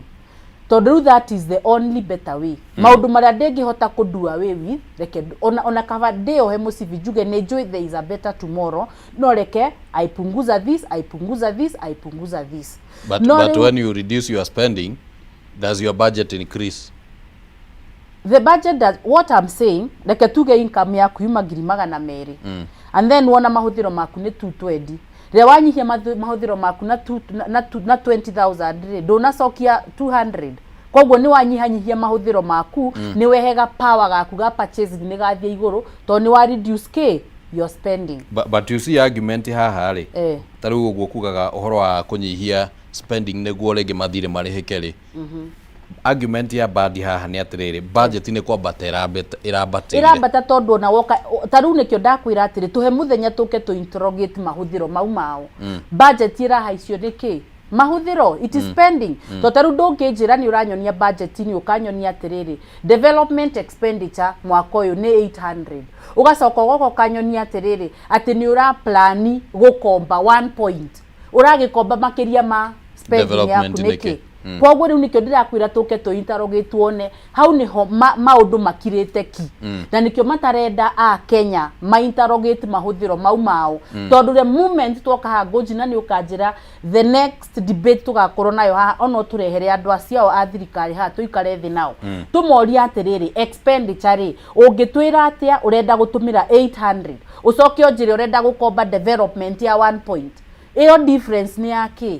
tondũ rĩu that is the only better way. Maũndũ marĩa ndĩngĩhota kũ do away with, reke ona kaba ndĩohe mũcibi njuge nĩ njũĩ there is a better tomorrow, no reke I punguza this, I punguza this, I punguza this. But, No, but rĩu when you reduce your spending, does your budget increase? The budget does, what I'm saying, reke tuge income yaku yuma 200,000 and then wona mahũthĩro maku nĩ 220. Rĩrĩa wanyihia mahũthĩro maku na 20,000 rĩ, ndũnacokia 200, koguo nĩ wanyihanyihia mahũthĩro maku. Nĩ wehega power gaku ga purchasing nĩ gathiĩ igũrũ, tondũ nĩ wa reduce k your spending. But you see, argument haha rĩ, ta rĩu ũguo kugaga ũhoro wa kũnyihia spending nĩguo rĩngĩ mathirĩ marĩhĩke rĩ, argument ya Mbadi haha nĩ atĩrĩrĩ, budget nĩ kwambata ĩrambatĩire. Ĩrambata tondũ ona woka ta rĩu nĩkĩo ndakwĩra atĩrĩ, tũhe mũthenya tũke tũ interrogate mahũthĩro mau mao. Budget ĩrahaicio nĩ kĩ? Mahũthĩro, it is spending. To ta rĩu ndũngĩnjĩra nĩ ũranyonia budget-inĩ ũkanyonia atĩrĩrĩ, development expenditure mwaka ũyũ nĩ 800, ũgacoka ũgoka ũkanyonia atĩrĩrĩ, atĩ nĩ ũra plan gũkomba 1 point, ũragĩkomba makĩria ma spending yaku Development nĩkĩ? Nĩkĩ? Koguo rĩu nĩkĩo ndĩrakwĩra tũke tũ interrogate tuone hau nĩho maũndũ makirĩte ki. Na nĩkĩo matarenda a Kenya ma interrogate mahũthĩro mau mao. Tondũ the moment twoka haha ngũnji na nĩ ũkanjĩra the next debate tũgakorwo nayo haha, ona ũtũrehere andũ acio a thirikari haha tũikare thĩ nao. Tũmorie atĩrĩrĩ, expenditure rĩ, ũngĩtwĩra atĩa ũrenda gũtũmĩra 800, ũcoke ũnjĩre ũrenda gũkomba development ya 1 point, ĩyo difference nĩ ya kĩ?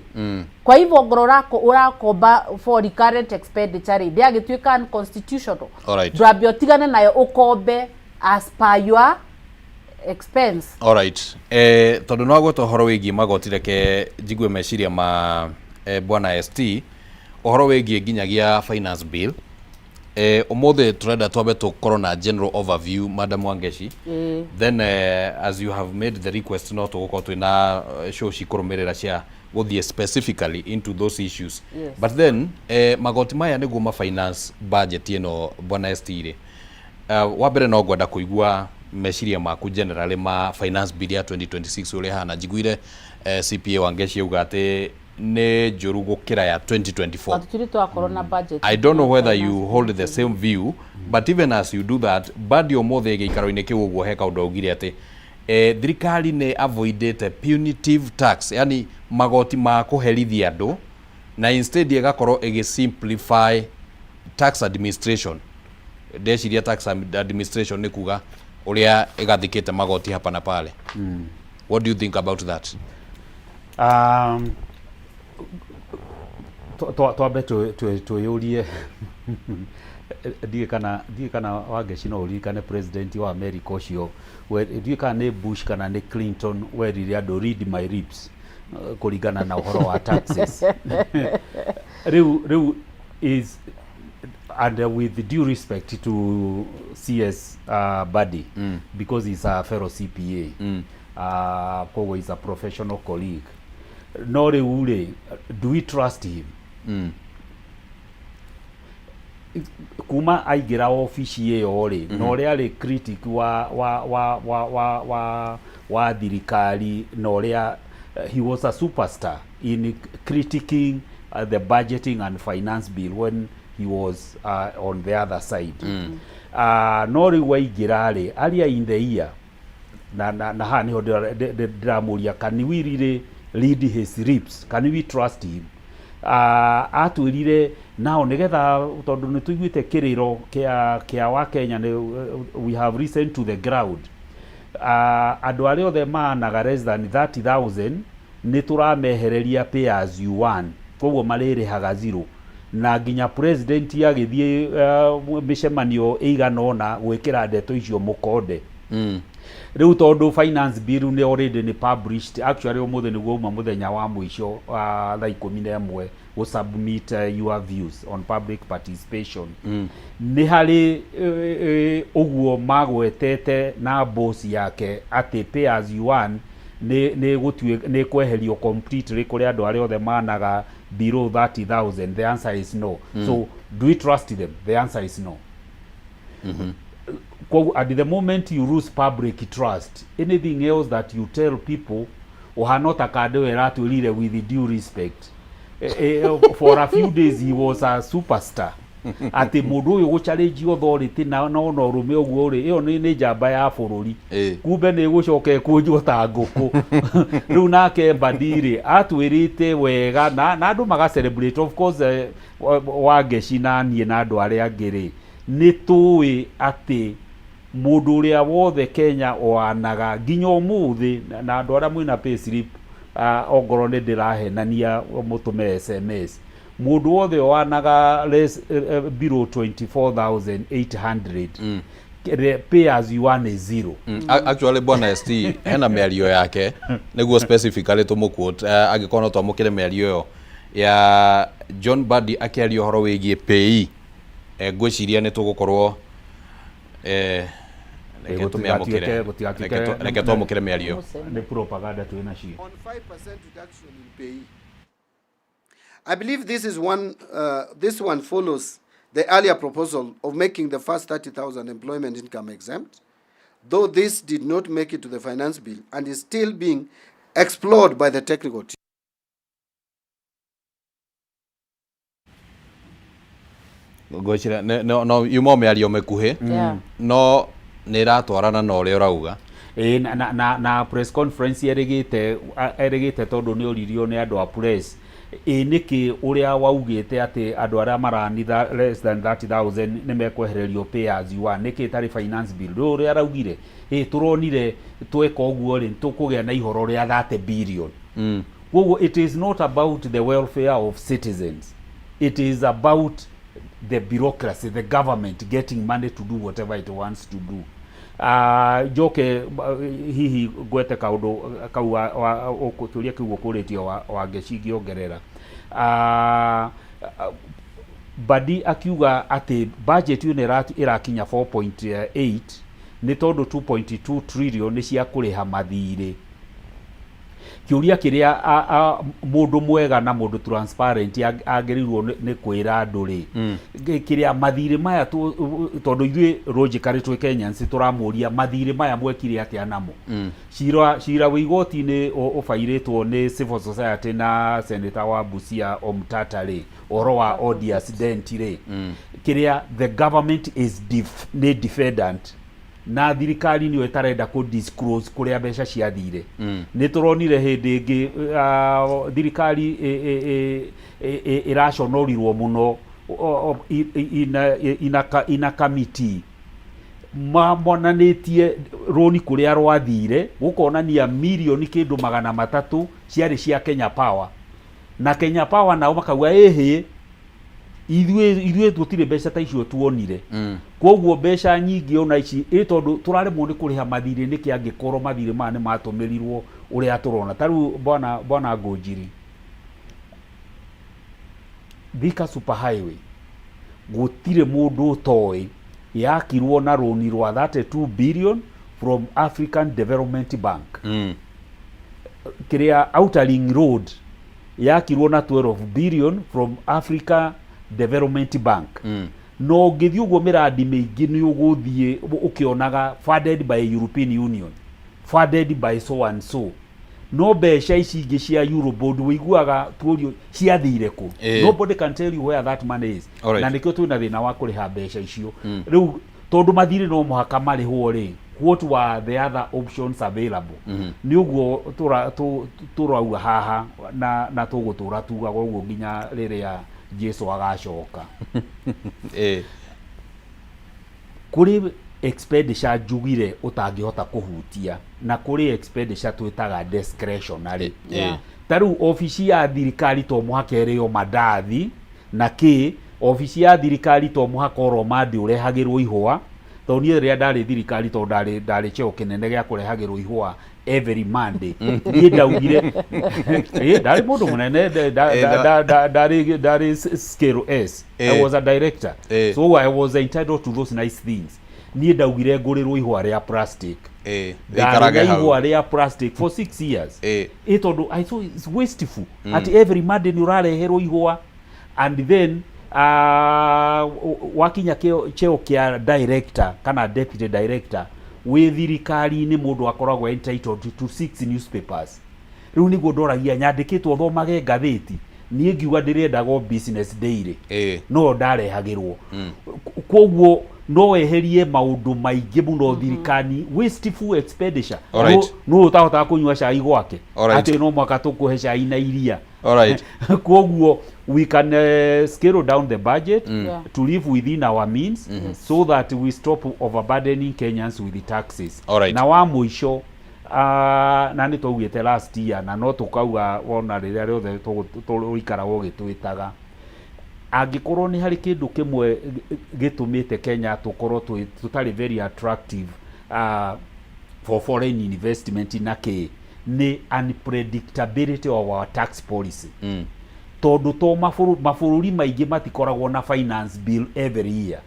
Kwa hivyo ngoro ũrakomba for recurrent expenditure rĩ, ndĩagĩtuĩka unconstitutional. Ndwambe ũtigane nayo ũkombe as per your expense. Alright. Tondũ no gweta ũhoro wĩgiĩ magoti, reke njigue meciria ma bwana ST ũhoro wĩgiĩ nginyagia finance bill. Ũmũthĩ tũrenda twambe tũkorwo na general overview, Madam Wangeci. Then as you have made the request, no tũgũkorwo twĩna show cikũrũmĩrĩra cia gũthiĩ specifically into those issues. But then magoti maya nĩguo ma finance budget ĩno, bwana ST rĩ, wa mbere no ngwenda kũigua meciria maku generally ma finance bill ya 2026 ũrĩa hana. Njiguire CPA Wangeci auga atĩ nĩ njũru gũkĩra ya 2024. Tũtirĩ twakorwo na budget. I don't know whether you hold the same view, but even as you do that, Mbadi ũmũthĩ gĩikaro-inĩ kĩu ũguo he kaũndũ augire atĩ thirikari nĩ avoidĩte punitive tax, yani magoti ma kũherithia andũ, na instead ĩgakorwo ĩgĩ simplify tax administration. Ndeciria tax administration nĩ kuga ũrĩa ĩgathikĩte magoti hapa na pale. What do you think about that? Twambe twĩyũrie, ndiũĩ kana Wangeci no ũririkane president wa America ũcio, ndiũĩ kana nĩ Bush kana nĩ Clinton, werire andũ "Read my lips" kũringana na ũhoro wa taxes. Rĩu is and with due respect to CS Mbadi, because he's a fellow CPA, koguo he's a professional colleague, no rĩu rĩ, do we trust him? Kuma aingĩra obici ĩyo rĩ, na ũrĩa arĩ critic wa thirikari, na ũrĩa he was a superstar in critiquing the budgeting and finance bill when he was on the other side, no rĩu waingĩra rĩ, earlier in the year, na haha nĩho ndĩramũria, can we really read his lips? Can we trust him? Atwĩrire nao nĩgetha, tondũ nĩ tũiguĩte kĩrĩro kĩa wa Kenya nĩ we have listened to the ground, andũ arĩa othe maanaga less than 30,000 nĩ tũramehereria pay as you earn, koguo marĩrĩhaga zero, na nginya president agĩthiĩ mĩcemanio ĩigana ũna gwĩkĩra ndeto icio mũkonde. Rĩu tondũ finance bill nĩ already nĩ published, actually ũmũthĩ nĩguo uma mũthenya wa mũico thaa 11 gũ submit your views on public participation, nĩ harĩ ũguo magwetete na boss yake atĩ pay as you earn nĩ kweherio completely kũrĩ andũ arĩa othe managa below 30,000? The answer is no. So do we trust them? The answer is no. Koguo at the moment you lose public trust, anything else that you tell people ũhana ta kandĩ ĩratwĩrire, with due respect, for a few days he was a superstar, atĩ mũndũ ũyũ gũ challenge authority na ona ũrũme ũguo rĩ, ĩyo nĩ njamba ya bũrũri. Kumbe nĩ gũcoka ĩkũnjwo ta ngũkũ. Rĩu nake Mbadi rĩ, atwĩrĩte wega na andũ maga celebrate, of course, Wangeci na niĩ na andũ arĩa angĩ rĩ, nĩ tũĩ atĩ mũndũ ũrĩa wothe Kenya oanaga nginya ũmũthĩ, na andũ arĩa mwĩna payslip, ongorwo nĩ ndĩrahenania mũtũme SMS, mũndũ wothe oanaga less, below 24,800, the pay as you earn is zero. Actually bwana ST hena mĩario yake nĩguo specifically tũmũ-quote, angĩkorwo no twamũkĩre mĩario ĩyo ya John Mbadi akĩaria ũhoro wĩgiĩ PAYE, ngwĩciria nĩ tũgũkorwo reke tũmĩamũkĩre. I believe this is one, this one follows the earlier proposal of making the first 30,000 employment income exempt, though this did not make it to the finance bill and is still being explored by the technical team. Ngwĩciria no yuma o mĩario mĩkuhĩ. Yeah. No nĩ ĩratwarana na ũrĩa ũrauga. Ĩĩ, na press conference erĩgĩte erĩgĩte tondũ nĩ oririo nĩ andũ a press, ĩ nĩkĩ ũrĩa waugĩte atĩ andũ arĩa maranitha less than 30,000 nĩ mekwehererio pay as you earn, nĩkĩ ĩtarĩ finance bill? Rĩu ũrĩa araugire, ĩ tũronire tweka ũguo rĩ, tũkũgĩa na ihoro rĩa 30 billion. Koguo it is not about the welfare of citizens, it is about the bureaucracy, the government getting money to do whatever it wants to do. Njoke hihi ngwete kaũndũ kau kĩũria kĩu ũkũrĩtie wa Wangeci ngĩongerera. Badi akiuga atĩ budget ĩno ĩrakinya 4.8 nĩ tondũ 2.2 trillion nĩ cia kũrĩha mathirĩ. Kĩũria kĩrĩa mũndũ mwega na mũndũ transparent agĩrĩirwo nĩ kwĩra andũ rĩ, kĩrĩa mathirĩ maya, tondũ ithuĩ logically twĩ Kenyans tũramũria mathirĩ maya mwekire atĩa namo? Cira wĩ igoti-inĩ ũbairĩtwo nĩ civil society na senator wa Busia Omtata rĩ, ũhoro wa odious debt rĩ, kĩrĩa the government is nĩ defendant na thirikari nĩyo ĩtarenda kũ disclose kũrĩa mbeca ciathire. Nĩ tũronire hĩndĩ ĩngĩ thirikari ĩraconorirwo mũno ina committee monanĩtie rũni kũrĩa rwathire, gũkonania mirioni kĩndũ 300 ciarĩ cia Kenya Power, na Kenya Power nao makauga ĩhĩ, ithuĩ tũtirĩ mbeca ta icio tuonire. Koguo mbeca nyingĩ ona ici ĩ tondũ tũraremwo nĩ kũrĩha mathirĩ nĩkĩ angĩkorwo mathirĩ maya nĩ matũmĩrirwo ũrĩa tũrona? Ta rĩu bwana Ngũnjiri, Thika Super Highway gũtirĩ mũndũ ũtoĩ yakirwo na rũni rwa 32 billion from African Development Bank. Kĩrĩa Outer Ring Road yakirwo na 12 billion from Africa Development Bank. No ũngĩthiĩ ũguo mĩrandi mĩingĩ nĩ ũgũthiĩ ũkĩonaga funded by European Union, funded by so and so, no mbeca ici ingĩ cia Eurobond wĩiguaga tuorio ciathire kũ? Nobody can tell you where that money is. Na nĩkĩo twĩna thĩna wa kũrĩha mbeca icio. Rĩu tondũ mathirĩ no mũhaka marĩhwo rĩ, what were the other options available? Nĩ ũguo tũrauga haha na tũgũtũra tugaga ũguo nginya rĩrĩa Jesu agacoka. Kũrĩ expenditure njugire ũtangĩhota kũhutia na kũrĩ expenditure twĩtaga discretionary. Ta rĩu obici ya thirikari to mũhaka ĩrĩo mandathi na kĩ, obici ya thirikari to mũhaka oro mandi ũrehagĩrwo ihũa, tondũ niĩ rĩrĩa ndarĩ thirikari, tondũ ndarĩ cheo kĩnene gĩa kũrehagĩrwo ihũa every Monday, niĩ ndaugire ndarĩ mũndũ mũnene, ndarĩ scale S. I was a director, so I was entitled to those nice things. Niĩ ndaugire ngũrĩrwo ihũa rĩa plastic. Ndarĩ Rĩikarage na hau. Ihũa rĩa plastic for 6 years, ĩ tondũ I saw it's wasteful at every Monday nĩ ũrareherwo ihũa, and then wakinya cheo kĩa director kana deputy director wĩ thirikari-inĩ, mũndũ akoragwo entitled to six newspapers. Rĩu nĩguo ndoragia nyandĩkĩtwo thomage ngathĩti, niĩ ngiuga ndĩrendaga o Business Daily, no ndarehagĩrwo. Koguo no weherie maũndũ maingĩ mũno thirikari, wasteful expenditure. No ũtahotaga kũnyua cai gwake atĩ no mwaka tũkũhe cai na iria. Koguo we can scale down the budget to live within our means so that we stop overburdening Kenyans with the taxes. Na wa mũico, na nĩ twaugĩte last year na no tũkauga wona rĩrĩa rĩothe tũikaraga ũgĩtwĩtaga, angĩkorwo nĩ harĩ kĩndũ kĩmwe gĩtũmĩte Kenya tũkorwo tũtarĩ very attractive for foreign investment na kĩ, nĩ unpredictability of our tax policy, tondũ to mabũrũri maingĩ matikoragwo na finance bill every year.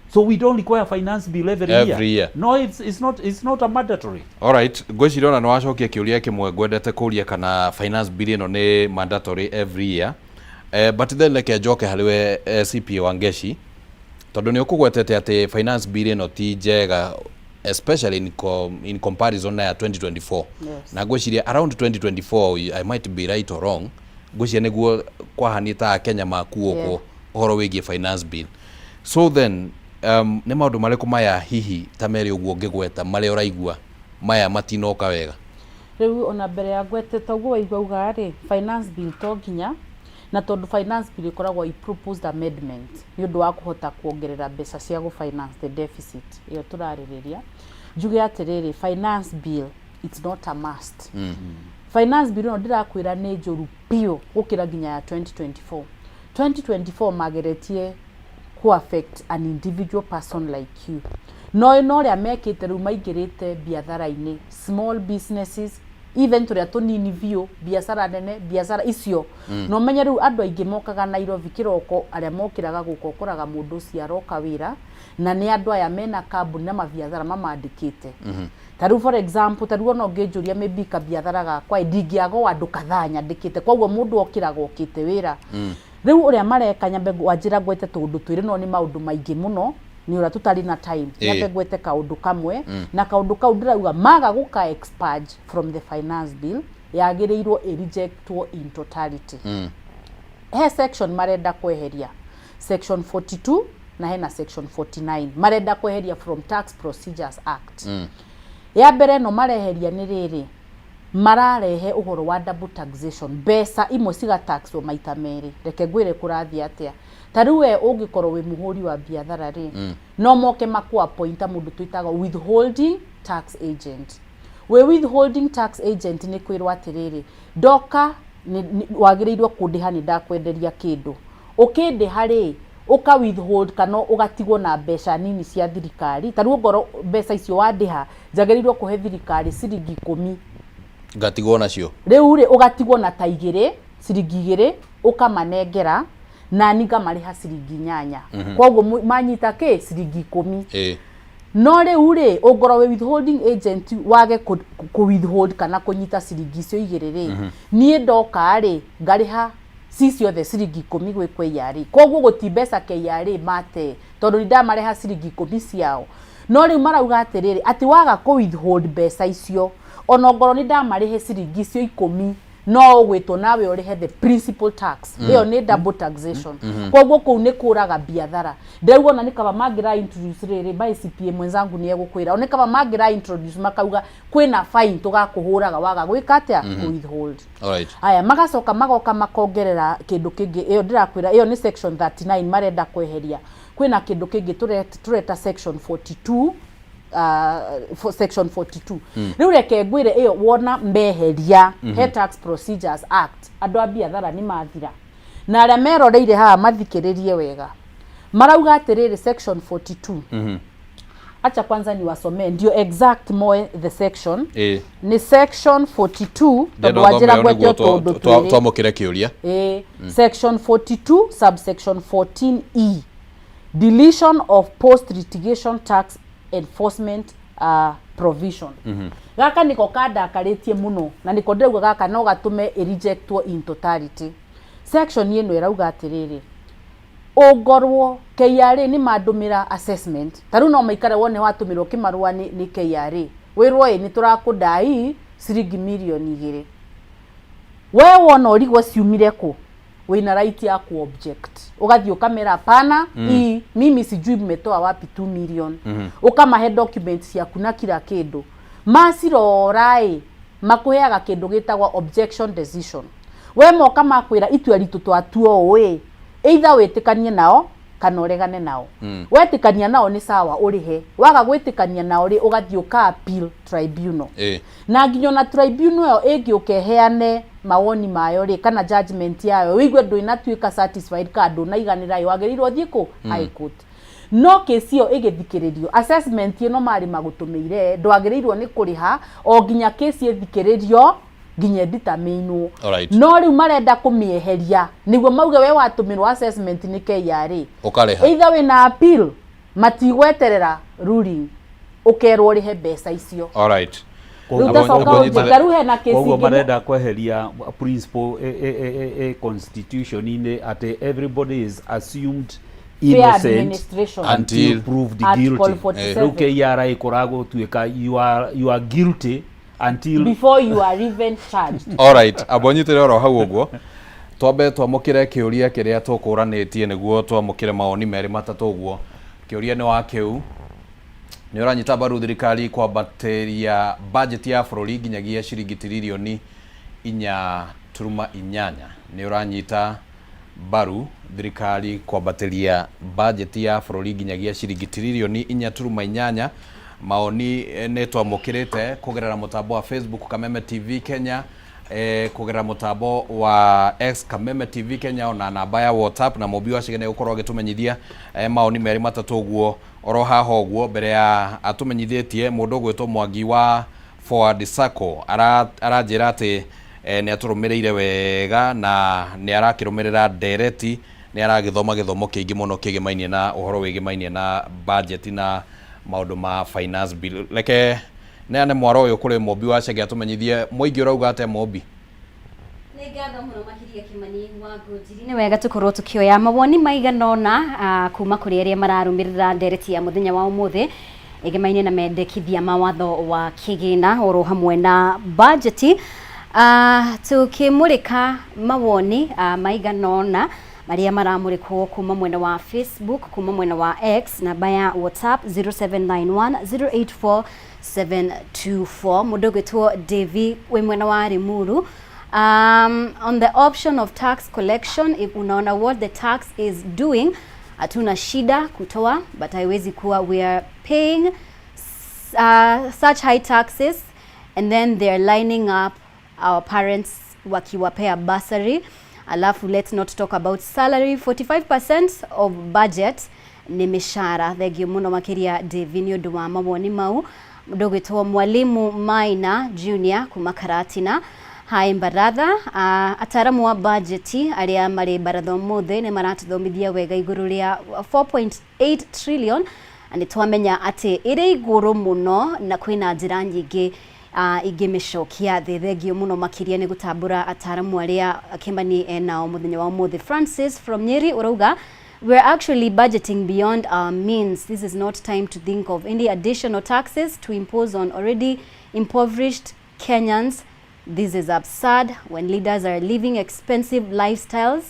So we don't require finance bill every Every year. Year. No, it's not a mandatory. Alright, ngwĩciria ona nĩ wacokia kĩũria kĩmwe ngwendete kũria, kana finance bill ĩno nĩ mandatory every year. But then reke njoke harĩ we CPA Wangeci, tondũ nĩ ũkũgwetete atĩ finance bill ĩno ti njega, especially in comparison na ya 2024. Na ngwĩciria around 2024, I might be right or wrong, ngwĩciria nĩguo kwahanĩ ta Kenya makuokwo ũhoro wĩgiĩ finance bill. So then nĩ maũndũ marĩkũ maya hihi ta merĩ ũguo ũngĩgweta marĩa ũraigua maya matinoka wega? Rĩu ona mbere ya ngwete toguo waigua uga rĩ, finance bill to nginya, na tondũ finance bill ĩkoragwo i proposed amendment nĩ ũndũ wa kũhota kuongerera mbeca cia gũ finance the deficit ĩyo tũrarĩrĩria, njuge atĩrĩrĩ, finance bill, it's not a must. Finance bill ĩno ndĩrakwĩra nĩ njũru biũ gũkĩra nginya ya 2024. 2024 mageretie ku affect an individual person like you, no ĩno ũrĩa mekĩte rĩu maingĩrĩte biathara-inĩ, small businesses, even tũrĩa tũnini biũ, biacara nene, biacara icio. Na ũmenye rĩu andũ aingĩ mokaga Nairobi kĩroko, arĩa mokĩraga gũka, ũkoraga mũndũ ũcio aroka wĩra na nĩ andũ aya mena kambuni na mabiathara mamandĩkĩte. Ta rĩu, for example, ta rĩu ona ũngĩnjũria maybe kabiathara gakwa ĩ, ndingĩaga o andũ kadhaa nyandĩkĩte, koguo mũndũ okĩraga okĩte wĩra. Rĩu ũrĩa mareka, nyambe wanjĩra ngwete tũũndũ twĩrĩ, no nĩ maũndũ maingĩ mũno, nĩ ũrĩa tũtarĩ na time. Nyambe ngwete kaũndũ kamwe. Na kaũndũ kau ndĩrauga maga gũka expurge from the finance bill, yagĩrĩirwo ĩrejectwo in totality. He section marenda kweheria, section 42 na hena section 49 marenda kweheria from Tax Procedures Act. Ya mbere ĩno mareheria nĩ rĩrĩ, mararehe ũhoro wa double taxation, mbeca imwe cigataxwo maita merĩ. Reke ngwĩre kũrathiĩ atĩa. Ta rĩu we ũngĩkorwo wĩ mũhũri wa biathara rĩ, no moke makũ appoint mũndũ twĩtaga withholding tax agent. Wĩ withholding tax agent nĩ kwĩrwo atĩrĩrĩ, ndoka wagĩrĩirwo kũndĩha nĩ ndakwenderia kĩndũ, ũkĩndĩha rĩ, ũka withhold kana ũgatigwo na mbeca nini cia thirikari. Ta rĩu ongorwo mbeca icio wandĩha njagĩrĩirwo kũhe thirikari ciringi 10, Ngatigwo nacio. Rĩu rĩ, ũgatigwo na ta igĩrĩ, ciringi 2 ũkamanengera, nani ngamarĩha ciringi 8. Koguo manyita kĩ ciringi 10. No rĩu rĩ, ũngorwo wĩ withholding agent wage kũ withhold kana kũnyita ciringi icio 2 rĩ, niĩ ndoka rĩ, ngarĩha ci ciothe ciringi 10 gwĩ KRA. Koguo gũti mbeca KRA mate, tondũ nĩ ndamareha ciringi 10 ciao. No rĩu marauga atĩrĩrĩ, atĩ waga kũ withhold mbeca icio, ona ongorwo nĩ ndamarĩhe ciringi icio 10, no ũgwĩtwo nawe ũrĩhe the principal tax. Ĩyo nĩ double taxation. Koguo kũu nĩ kũraga biathara. Ndĩrauga ona nĩ kaba mangĩra introduce rĩrĩ, my CPA mwenzangu nĩ egũkwĩra, nĩ kaba mangĩra introduce makauga kwĩna fine tũgakũhũraga waga gwĩka atĩa, kũ withhold. Aya, magacoka magoka makongerera kĩndũ kĩngĩ. Ĩyo ndĩrakwĩra ĩyo nĩ section 39 marenda kweheria. Kwĩna kĩndũ kĩngĩ tũreta section 42, section 42. Rĩu reke ngwĩre, ĩyo wona meheria he Tax Procedures Act, andũ a biathara nĩ mathira. Na arĩa meroreire haha mathikĩrĩrie wega, marauga atĩrĩrĩ, section 42, acha kwanza niwasomee ndio exact moe the section. Nĩ section 42, tondũ wanjĩra ngwete o tũndũ twĩrĩ. Twamũkĩre kĩũria. Ĩĩ, section 42 subsection 14E, deletion of post litigation tax enforcement provision. Gaka niko kandakarĩtie mũno, na niko ndĩrauga gaka no gatũme ĩrejectwo in totality. Section ĩno ĩrauga atĩrĩrĩ, ũngorwo KRA nĩ mandũmĩra assessment, ta rĩu no maikare wone watũmĩrwo kĩmarũa nĩ KRA, wĩrwo ĩ nĩ tũrakũndai ciringi mirioni 2, we wona ũrigwo ciumire kũ, wĩna right ya ku object, ũgathiĩ ũkamera hapana, hii mimi sijui mmetoa wapi 2 million. Ũkamahe document ciaku na kila kĩndũ, macirora ĩ, makũheaga kĩndũ gĩtagwo objection decision. We moka makwĩra itua ritũ twatua ũũ ĩ, either wĩtĩkanie nao kana ũregane nao. Wetĩkania nao nĩ sawa, ũrĩhe. Waga gwĩtĩkania nao rĩ, ũgathiĩ ũka appeal tribunal. Na nginya ona tribunal ĩyo ĩngĩũka ĩheane mawoni mayo rĩ, kana judgment yayo, wĩigue ndũinatuĩka satisfied kana ndũnaiganĩra ĩ, wagĩrĩirwo ũthiĩ kũ? High Court. No kesi ĩyo ĩgĩthikĩrĩrio, assessment ĩno marĩ magũtũmĩire, ndwagĩrĩirwo nĩ kũrĩha o nginya kesi ĩthikĩrĩrio, nginya ĩdeterminwo. No rĩu marenda kũmĩeheria nĩguo mauge we watũmĩrwo assessment nĩ KRA, Ũkarĩha. either wĩna appeal, matigweterera ruling, ũkerwo ũrĩhe mbeca icio. Alright. Rĩu ngacoka ũnjĩ ta rĩu hena kesi Koguo ingĩ marenda kweheria principle constitution-inĩ atĩ everybody is assumed Fair innocent administration. until Until- proved Article guilty. 47. Rĩu KRA ĩkoragwo you are guilty until before you are even charged. Alright, amba ũnyitĩre oro hau ũguo, twambe twamũkĩre kĩũria kĩrĩa tũkũranĩtie nĩguo twamũkĩre mawoni merĩ matatũ ũguo. Kĩũria nĩ wa kĩu, nĩ ũranyita mbaru thirikari kwambatĩria budget ya bũrũri nginyagia ciringi tiririoni 4.8? Nĩ ũranyita mbaru thirikari kwambatĩria budget ya bũrũri nginyagia ciringi tiririoni 4.8? Maoni nĩ twamũkĩrĩte kũgerera mũtambo wa Facebook Kameme TV Kenya, kũgerera mũtambo wa X Kameme TV Kenya, ona namba ya WhatsApp, na Mũmbi wa Cege nĩ gũkorwo agĩtũmenyithia maoni merĩ matatũ ũguo oro haha ũguo mbere ya atũmenyithĩtie. Mũndũ ũgwĩtwo Mwangi wa Forward Sacco aranjĩra atĩ nĩ atũrũmĩrĩire wega na nĩ arakĩrũmĩrĩra ndereti, nĩ aragĩthoma gĩthomo kĩingĩ mũno kĩgĩmainie na ũhoro wĩgĩmainie na budget na maũndũ ma finance bill. Reke neane mwaro ũyũ kũrĩ Mũmbi wa Chege atũmenyithie mũingĩ ũrauga atĩa. Mũmbi. Nĩ ngatho mũno makĩria, Kĩmani wa Ngũnjiri. Nĩ wega tũkorwo tũkĩoya mawoni maigana ũna kuma kũrĩ arĩa mararũmĩrĩra ndereti ya mũthenya wa ũmũthĩ ĩgemaine na mendekithia ma watho wa kĩgĩna oro hamwe na bajeti. Tukĩmũrĩka mawoni maigana ũna marĩa maramũrĩkwo kuma mwena wa Facebook, kuma mwena wa X, namba ya WhatsApp 0791 084 724. Mũndũ ũgwĩtwo Davy wĩ mwena wa Limuru, on the option of tax collection, if unaona what the tax is doing, hatuna shida kutoa, but haiwezi kuwa we are paying such high taxes and then they're lining up our parents wakiwapea bursary. Alafu let's not talk about salary, 45% of budget ni mishahara. Thengio muno makiria, Davi, nĩ ũndũ wa mawoni mau. Mũndũ ũgwĩtwo Mwalimu Maina Junior kuma Karatina, hai baratha, ataramu wa bajeti arĩa marĩ baratha ũmũthĩ nĩ maratũthomithia wega igũrũ rĩa 4.8 trillion, na nĩ twamenya atĩ ĩrĩ igũrũ mũno na kwĩna njĩra nyingĩ ingĩmĩcokia thĩ. Thengio mũno makĩria nĩ gũtambũra ataramu arĩa Kĩmani enao mũthenya wa ũmũthĩ. Francis from Nyeri ũrauga, "We're actually budgeting beyond our means. This is not time to think of any additional taxes to impose on already impoverished Kenyans. This is absurd when leaders are living expensive lifestyles.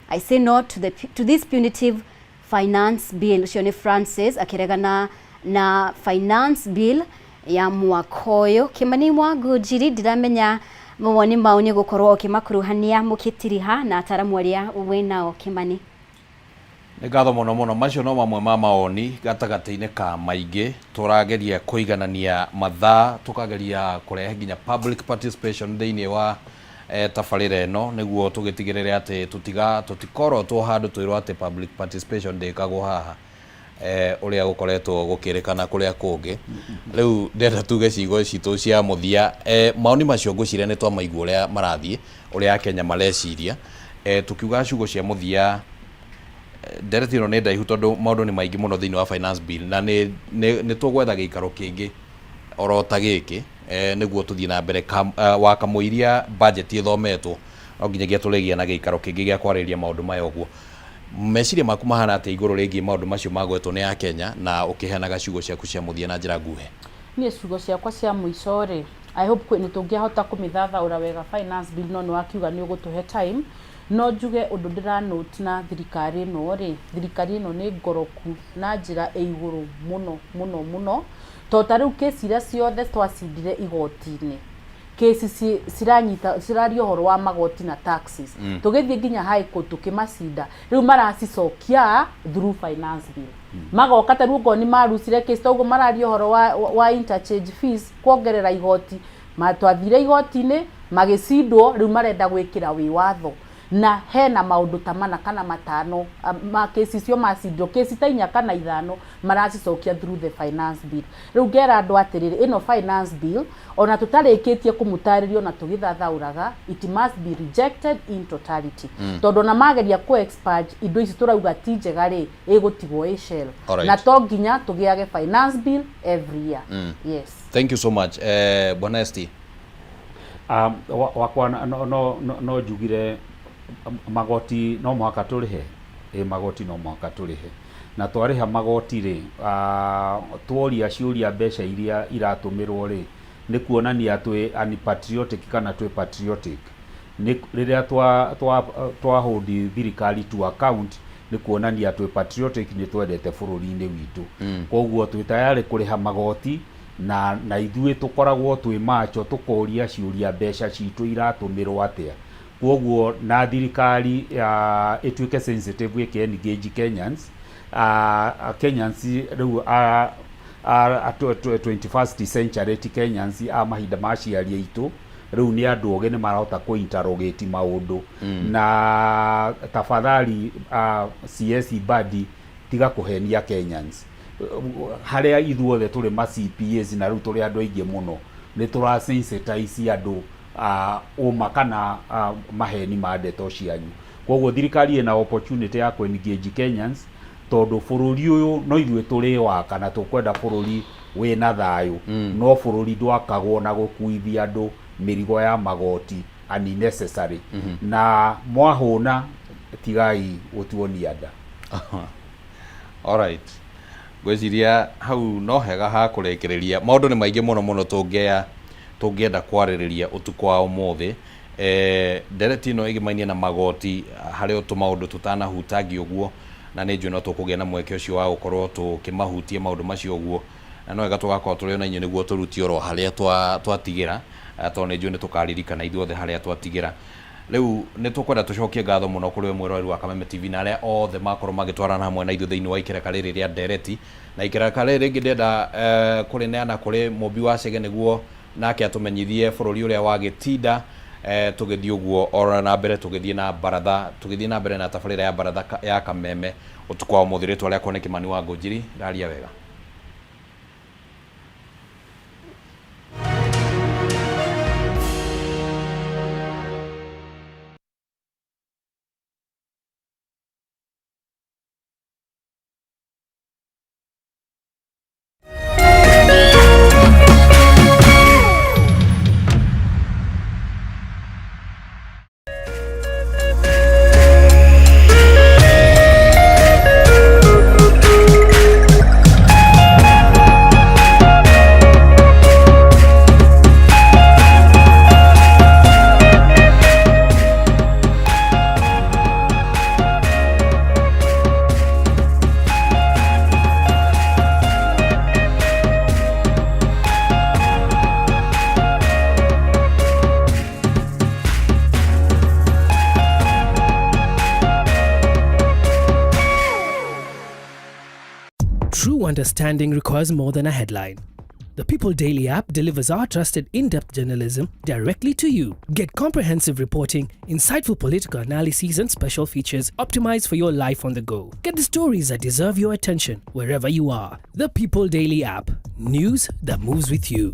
I say no to this punitive finance bill." Ũcio nĩ Francis akĩregana na finance bill ya mwaka ũyũ. Kĩmani wa Ngũnjiri, ndiramenya mawoni mau nĩ gũkorwo ũkĩmakuruhania mũkĩtiriha na ataramu arĩa wĩnao, Kĩmani. Nĩ ngatho mũno mũno. Macio no mamwe ma mawoni gatagatĩ-inĩ ka maingĩ. Tũrageria kũiganania mathaa, tũkageria kũrehe nginya public participation thĩinĩ wa tabarĩra ĩno nĩguo tũgĩtigĩrĩre atĩ tũtiga tũtikorotwo handũ twĩrwo atĩ public participation ndĩkagwo haha, ũrĩa gũkoretwo gũkĩrĩkana kũrĩa kũngĩ. Rĩu ndĩrenda tuge ciugo citũ cia mũthia. Maoni macio ngwĩciria nĩ twamaigua ũrĩa marathiĩ, ũrĩa Akenya mareciria. Tukiuga ciugo cia mũthia, ndereti ĩno nĩ ndaihu tondũ maũndũ nĩ maingĩ mũno thĩinĩ wa finance bill, na nĩ tũgwetha gĩikaro kĩngĩ oro ta gĩkĩ nĩguo tũthiĩ na mbere wa kamũiria budget ĩthometwo. No nginyagia tũrĩgĩa na gĩikaro kĩngĩ gĩa kwarĩrĩria maũndũ maya ũguo. Meciria maku mahana atĩa igũrũ rĩgiĩ maũndũ macio magwetwo nĩ Akenya, na ũkĩheanaga ciugo ciaku cia mũthia na njĩra nguhĩ? Niĩ ciugo ciakwa cia mũico rĩ, I hope nĩ tũngĩahota kũmĩthathaũra wega finance bill, no nĩ wakiuga nĩ ũgũtũhe time. No njuge ũndũ ndĩra note na thirikari ĩno rĩ, thirikari ĩno nĩ ngoroku na njĩra ĩ igũrũ mũno mũno mũno, tondũ ta rĩu kesi iria ciothe twacindire igoti-inĩ, kesi ciranyita ciraria ũhoro wa magoti na taxes, tũgĩthiĩ nginya high court tũkĩmacinda, rĩu maracicokia through finance bill. Magoka ta rĩu okorwo nĩ marucire kesi toguo mararia ũhoro wa interchange fees, kuongerera igoti, ma twathire igoti-inĩ magĩcindwo, rĩu marenda gwĩkĩra wĩ watho. Na hena maũndũ ta mana kana matano ma kesi icio macindirwo, kesi ta inya kana ithano maracicokia through the finance bill. Rĩu ngera andũ atĩrĩrĩ, ĩno finance bill ona tũtarĩkĩtie kũmũtarĩria ona tũgĩthathaũraga, it must be rejected in totality. Tondũ ona mageria kũ expurge indo ici tũrauga ti njega rĩ, ĩgũtigwo ĩ shell. Na to nginya tũgĩage finance bill every year. Yes. Thank you so much. Bwana ST. Wakwa no njugire magoti no mũhaka tũrĩhe. Ĩ magoti no mũhaka tũrĩhe, na twarĩha magoti rĩ, tworia ciũria mbeca iria iratũmĩrwo rĩ, nĩ kuonania twĩ unpatriotic kana twĩ patriotic? Nĩ rĩrĩa twa hold thirikari to account, nĩ kuonania twĩ patriotic, nĩ twendete bũrũri-inĩ witũ. Koguo twĩ tayarĩ kũrĩha magoti, na ithuĩ tũkoragwo twĩ macho tũkoria ciũria mbeca citũ iratũmĩrwo atĩa. Koguo na thirikari ĩtuĩke sensitive, ĩke engage Kenyans, Kenyans rĩu a 21st century, ti Kenyans a mahinda ma aciari aitũ. Rĩu nĩ andũ ogĩ, nĩ marahota kũ interrogate maũndũ. Na tafadhali, CS Mbadi, tiga kũhenia Kenyans. Harĩa ithuothe tũrĩ ma CPAs na rĩu tũrĩ andũ aingĩ mũno, nĩ tũra sensitize andũ ũma kana maheni ma ndeto cianyu. Koguo thirikari ĩna opportunity ya kũ engage Kenyans, tondũ bũrũri ũyũ no ithuĩ tũrĩ waka na tũkwenda bũrũri wĩna thayũ. No bũrũri ndwakagwo na gũkuithia andũ mĩrigo ya magoti unnecessary. Na mwahũna, tigai gũtuonia nda. Alright. Ngwĩciria hau no hega ha kũrĩkĩrĩria. Maũndũ nĩ maingĩ mũno mũno tũngĩenda kwarĩrĩria ũtukũ wa ũmũthĩ. Ndereti ĩno ĩgĩmainie na magoti, harĩ o tũmaũndũ tũtanahutangia ũguo, na nĩ njũĩ no tũkũgĩa na mweke ũcio wa gũkorwo tũkĩmahutia maũndũ macio ũguo, na no wega tũgakorwo tũrĩ ona inyuĩ nĩguo tũrutie oro harĩa twatigĩra, tondũ nĩ njũĩ nĩ tũkaririkana ithuothe harĩa twatigĩra. Rĩu nĩ tũkwenda tũcokie ngatho mũno kũrĩ we mwĩroreri wa Kameme TV na arĩa othe makorwo magĩtwarana hamwe na ithuĩ thĩinĩ wa ikereka rĩrĩ rĩa ndereti. Na ikereka rĩrĩ rĩngĩ ndĩrenda kũrĩneana kũrĩ mũmbi wa Chege nĩguo nake atũmenyithie bũrũri ũrĩa wagĩtinda, tũgĩthiĩ ũguo oro na mbere, tũgĩthiĩ na baratha, tũgĩthiĩ na mbere na tabarĩra ya baratha ya Kameme ũtukũ wa ũmũthĩ. Rĩtwa rĩakwa nĩ Kĩmani wa Ngũnjiri. Raria wega. True understanding requires more than a headline. The People Daily app delivers our trusted in-depth journalism directly to you. Get comprehensive reporting, insightful political analyses and special features optimized for your life on the go. Get the stories that deserve your attention wherever you are. The People Daily app. News that moves with you.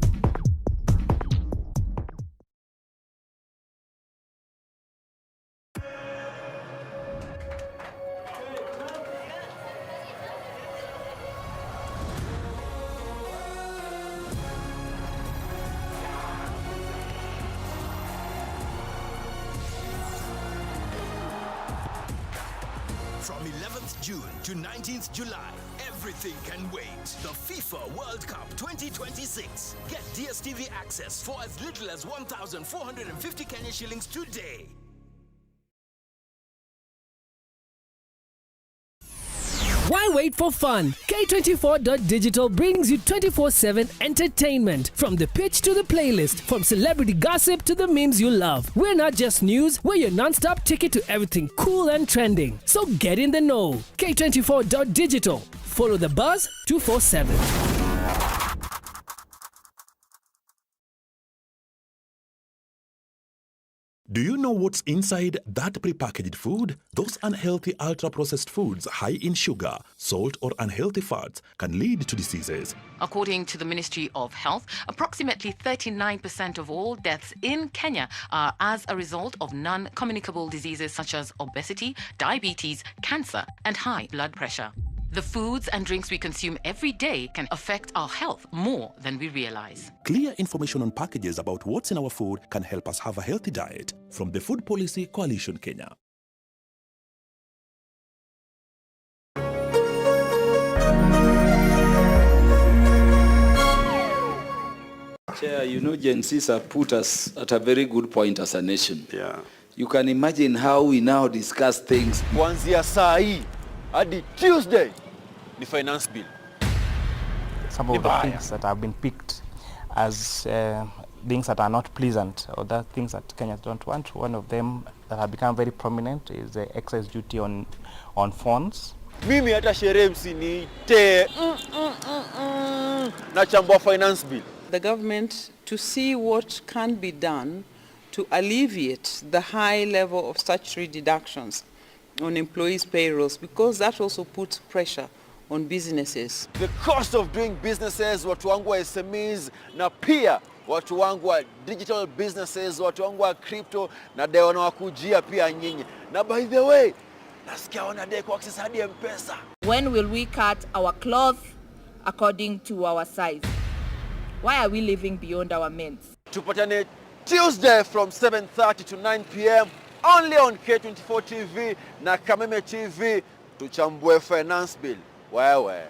From 11th June to 19th July, everything can wait. The FIFA World Cup 2026. Get DSTV access for as little as 1,450 Kenya shillings today. Why wait for fun? K24.digital brings you 24/7 entertainment. From the pitch to the playlist, from celebrity gossip to the memes you love. We're not just news, we're your non-stop ticket to everything cool and trending. So get in the know. K24.digital. Follow the buzz 247. Do you know what's inside that prepackaged food? Those unhealthy ultra processed foods high in sugar, salt, or unhealthy fats can lead to diseases. According to the Ministry of Health, approximately 39% of all deaths in Kenya are as a result of non communicable diseases such as obesity, diabetes, cancer, and high blood pressure. The foods and drinks we consume every day can affect our health more than we realize. Clear information on packages about what's in our food can help us have a healthy diet. From the Food Policy Coalition Kenya. Chair, you know, Gen Zs have put us at a very good point as a nation. Yeah. You can imagine how we now discuss things. Kuanzia saa hii hadi Tuesday ni finance bill. Some of the things that have been picked as things that are not pleasant or the things that Kenyans don't want. One of them that have become very prominent is the excise duty on phones. Mimi hata sherehe msiniite. Nachambua finance bill. The government to see what can be done to alleviate the high level of statutory deductions on employees' payrolls, because that also puts pressure on businesses. The cost of doing businesses, watu wangu wa SMEs na pia watu wangu wa digital businesses, watu wangu wa crypto na dai wanawakujia pia nyinyi. Na by the way, nasikia wanadai ku access hadi M-Pesa. When will we cut our cloth according to our size? Why are we living beyond our means? Tupatane Tuesday from 7:30 to 9 p.m. only on K24 TV na Kameme TV, tuchambue finance bill. Wewe.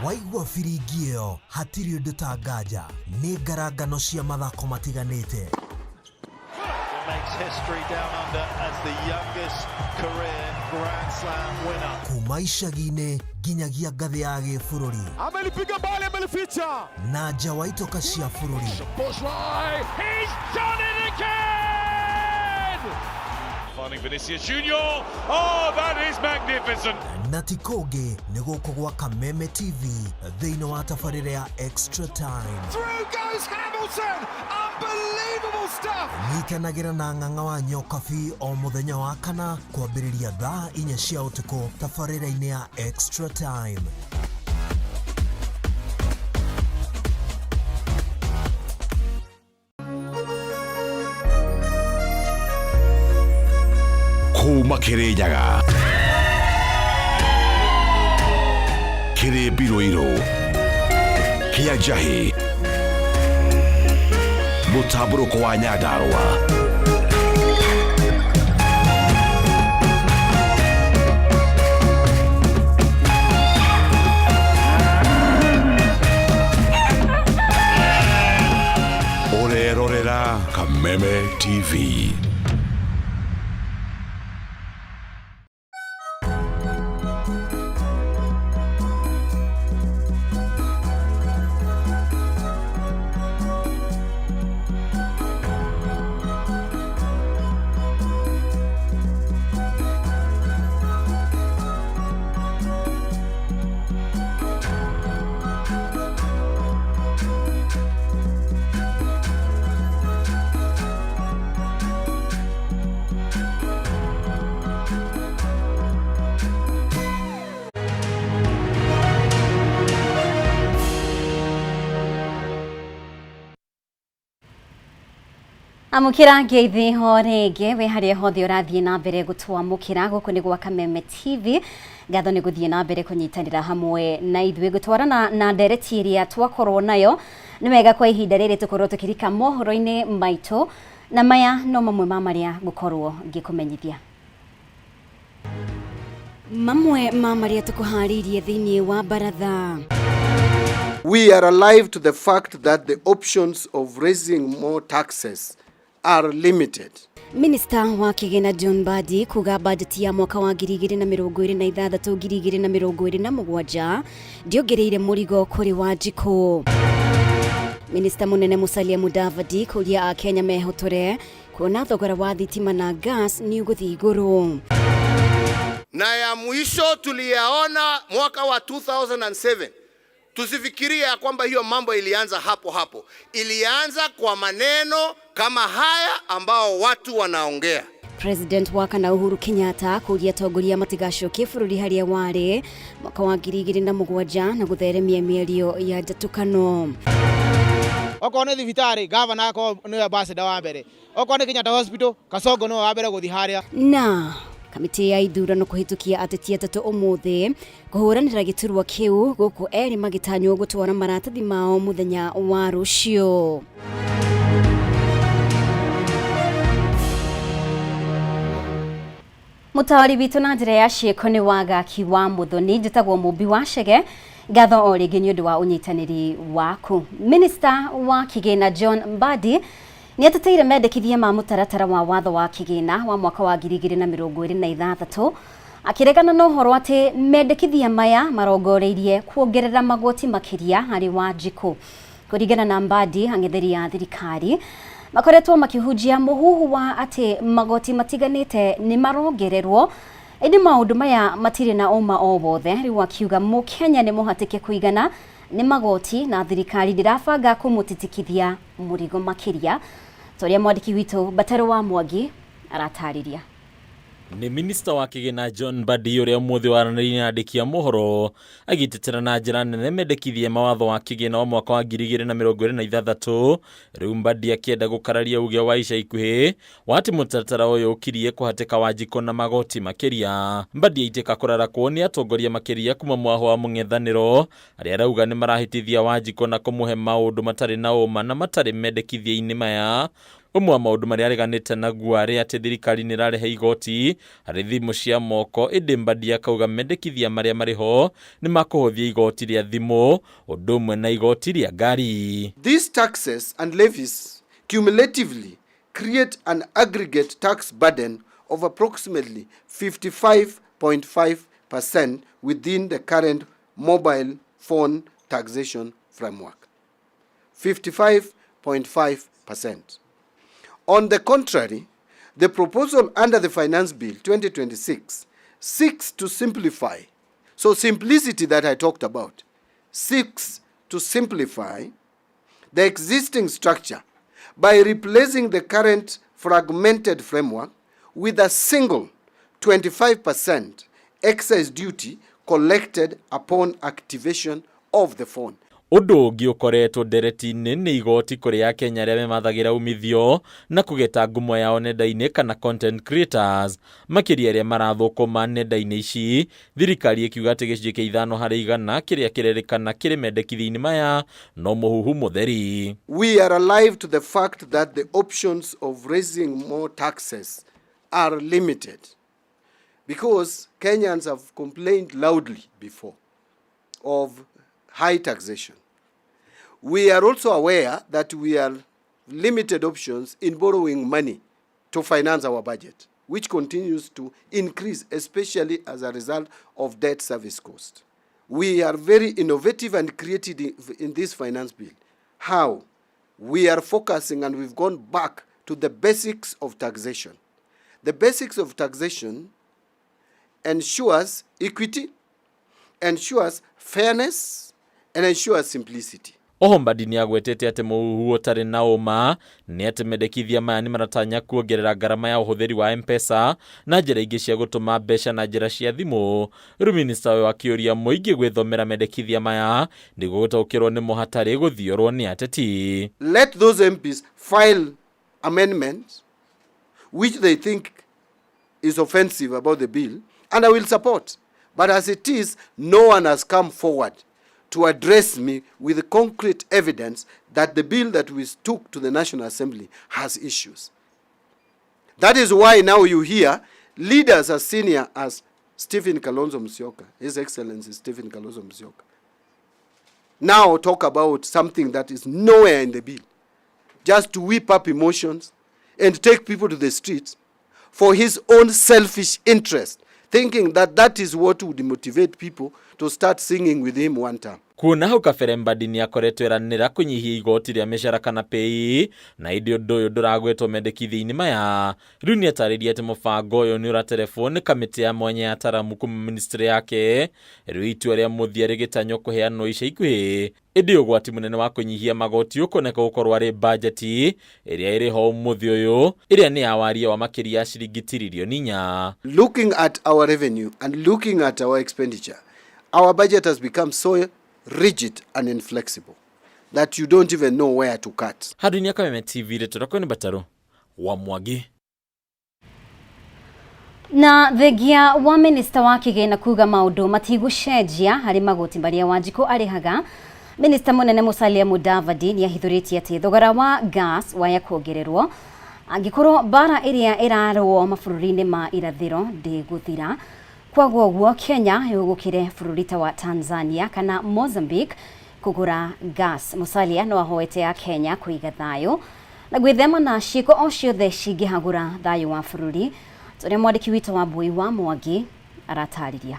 Waigua biringi ĩyo hatirĩ ũndũ ta nganja nĩ ngarangano cia mathako matiganĩte. Makes history down under as the youngest career Grand Slam winner. Kuma icagi-inĩ nginyagia ngathĩ ya gĩbũrũri. Amelipiga bali, amelificha. Na nja wa itoka cia bũrũri. Bourgeois, he's done it again! Finding Vinicius Junior. Oh, that is magnificent. Na ti kũngĩ nĩ gũkũ gwa Kameme TV thĩinĩ wa tabarĩra ya Extra Time. Through goes Hamilton! Unbelievable stuff! Nyitanagĩra na Ng'ang'a wa Nyokabi o mũthenya wa kana kwambĩrĩria thaa 4 cia ũtukũ tabarĩra-inĩ ya Extra Time. Kuma Kirinyaga kĩrĩ mbirũirũ kĩa njahĩ mũtambũrũko wa Nyandarũa. Ũrerorera Kameme TV. Amũkĩra ngeithi ho rĩngĩ wĩ harĩa hothe ũrathiĩ na mbere gũtwamũkĩra gũkũ nĩ gwa Kameme TV. Ngatho nĩ gũthiĩ na mbere kũnyitanĩra hamwe na ithuĩ gũtwarana na ndereti ĩrĩa twakorwo nayo. Nĩ wega kwa ihinda rĩrĩ tũkorwo tũkĩrika mohoro-inĩ maitũ, na maya no mamwe ma marĩa ngũkorwo ngĩkũmenyithia. Mamwe ma marĩa tũkũharĩirie thĩinĩ wa baratha. We are alive to the fact that the options of raising more taxes are limited. Minista wa kĩgĩna John Mbadi kuga bajeti ya mwaka wa 2026 2027 ndĩongereire mũrigo kũrĩ Wanjikũ. Minista mũnene Musalia Mudavadi kũria Akenya mehotore Kuona thogora wa thitima na gas nĩ ũgũthiĩ igũrũ. Na ya mwisho tuliyaona mwaka wa 2007. Tusifikirie ya kwamba hiyo mambo ilianza hapo hapo. Ilianza kwa maneno kama haya ambao watu wanaongea. President wa kana Uhuru Kenyatta kũria atongoria matigacokie bũrũri harĩa warĩ mwaka wa 2007 na gũtheremia mĩario ya njatũkano. Okorwo nĩ thibitarĩ, gavana akorwo nĩwe ambassador wa mbere. Okorwo nĩ Kenyatta Hospital, Kasongo nĩwe wa mbere gũthiĩ harĩa. Na kamĩtĩ ya ithurano kũhĩtũkia ateti atatũ ũmũthĩ kũhũranĩra gĩturwa kĩu, gũkũ erĩ magĩtanywo gũtwara maratathi mao mũthenya wa rũciũ. Mũtaũri witũ na njĩra ya ciĩko nĩ Wagaki wa Mũthoni. Njĩtagwo Mũmbi wa Chege. Ngatho o rĩngĩ nĩ ũndũ wa ũnyitanĩri waku. Minista wa kĩgĩna John Mbadi nĩ ateteire mendekithia ma mũtaratara wa watho wa kĩgĩna wa mwaka wa 2026, akĩregana na ũhoro atĩ mendekithia maya marongoreirie kuongerera magoti makĩria harĩ Wanjikũ. Kũringana na Mbadi, ang'etheri a thirikari makoretwo makĩhunjia mũhuhu wa atĩ magoti matiganĩte nĩ marongererwo, ĩndĩ maũndũ maya matirĩ na ũma o wothe. Rĩu akiuga mũkenya nĩ mũhatĩke kũigana nĩ magoti na thirikari ndĩrabanga kũmũtitikithia mũrigo makĩria, ta ũrĩa mwandĩki witũ Bataro wa Mwangi aratarĩria. Nĩ minista wa kĩgĩna John Mbadi ũrĩa ũmũthĩ waranĩirie na andĩki a mohoro agĩtetera na njĩra nene mendekithia mawatho wa kĩgĩna wa mwaka wa 2026. Rĩu Mbadi akĩenda gũkararia uge wa ica ikuhĩ wa atĩ mũtaratara ũyũ ũkirie kũhatĩka Wanjikũ na magoti makĩria. Mbadi aitĩka kũrarakwo nĩ atongoria makĩria kuma mwaho wa mũng'ethanĩro arĩa arauga nĩ marahĩtithia Wanjikũ na kũmũhe maũndũ matarĩ na ũma na matarĩ mendekithia-inĩ maya. Ũmwe wa maũndũ marĩa areganĩte naguo arĩ atĩ thirikari nĩ ĩrarehe igoti harĩ thimũ cia moko, ĩndĩ Mbadi akauga mendekithia marĩa marĩ ho nĩ makũhũthia igoti rĩa thimũ ũndũ ũmwe na igoti rĩa ngari. These taxes and levies cumulatively create an aggregate tax burden of approximately 55.5% within the current mobile phone taxation framework. 55.5%. On the contrary, the proposal under the Finance Bill 2026 seeks to simplify. So simplicity that I talked about seeks to simplify the existing structure by replacing the current fragmented framework with a single 25% excise duty collected upon activation of the phone. Ũndũ ũngĩ ũkoretwo ndereti-inĩ nĩ igoti kũrĩ akenya arĩa memathagĩra umithio na kũgeta ngumo yao nenda-inĩ kana content creators, makĩria arĩa marathũkũma nenda-inĩ ici, thirikari ĩkiuga atĩ 5% kĩrĩa kĩrerĩkana kĩrĩ mendekithia-inĩ maya no mũhuhu mũtheri. We are alive to the fact that the options of raising more taxes are limited because Kenyans have complained loudly before of high taxation. We are also aware that we are limited options in borrowing money to finance our budget, which continues to increase, especially as a result of debt service cost. We are very innovative and creative in this finance bill. How? We are focusing and we've gone back to the basics of taxation. The basics of taxation ensures equity, ensures fairness, and ensures simplicity. Oho Mbadi nĩ agwetete atĩ mũhuhu ũtarĩ na ũma nĩ atĩ mendekithia maya nĩ maratanya kuongerera ngarama ya ũhũthĩri wa M-Pesa na njĩra ingĩ cia gũtũma mbeca na njĩra cia thimũ. Rĩu minista ũyũ akĩũria mũingĩ gwĩthomera mendekithia maya nĩguo gũtaũkĩrwo nĩmo hatarĩ gũthiorwo nĩ ateti. Let those MPs file amendments which they think is offensive about the bill, and I will support. But as it is, no one has come forward to address me with concrete evidence that the bill that we took to the National Assembly has issues. That is why now you hear leaders as senior as Stephen Kalonzo Musyoka, His Excellency Stephen Kalonzo Musyoka, now talk about something that is nowhere in the bill, just to whip up emotions and take people to the streets for his own selfish interest, thinking that that is what would motivate people to start singing with him one time. Kuona hau kabere Mbadi nĩakoretwo eranĩra kũnyihia igoti rĩa mĩcara kana PAYE, na ĩndĩ ũndũ ũyũ ndũragwetwo mendekithia-inĩ maya. Rĩu nĩatarĩria atĩ mũbango ũyũ nĩũraterebwo nĩ kamĩtĩ ya mwanya ya ataramu kuma ministry yake. Rĩu itua rĩa mũthia rĩgĩtanywo kũheanwo ica ikuhĩ, ĩndĩ ũgwati mũnene wa kũnyihia magoti ũkuoneka gũkorwo arĩ bajeti ĩrĩa ĩrĩ ho ũmũthĩ ũyũ, ĩrĩa nĩ ya waria wa makĩria ya ciringi tiririoni inya. Looking at our revenue and looking at our expenditure, our budget has become so rigid and inflexible that you don't even know where to cut. Handũ-inĩ ya Kameme TV, rĩtwa rĩakwa nĩ Batarũ wa Mwangi. Na thengia wa minista wa kĩgĩna kuga maũndũ matigũcenjia harĩ magoti marĩa Wanjikũ arĩhaga, minista mũnene Musalia Mudavadi nĩahithũrĩtie atĩ thogora wa gas waya kuongererwo angĩkorwo mbara ĩrĩa ĩrarũo mabũrũri-inĩ ma irathĩro ndĩgũthira. Kwaga ũguo Kenya ĩhũgũkĩre bũrũri ta wa Tanzania kana Mozambique kũgũra gas. Musalia no ahoete a Kenya kũiga thayũ na gwĩthema na ciĩko o ciothe cingĩhagũra thayũ wa bũrũri, ta ũrĩa mwandĩki witũ wa Mbui wa Mwangi aratarĩria.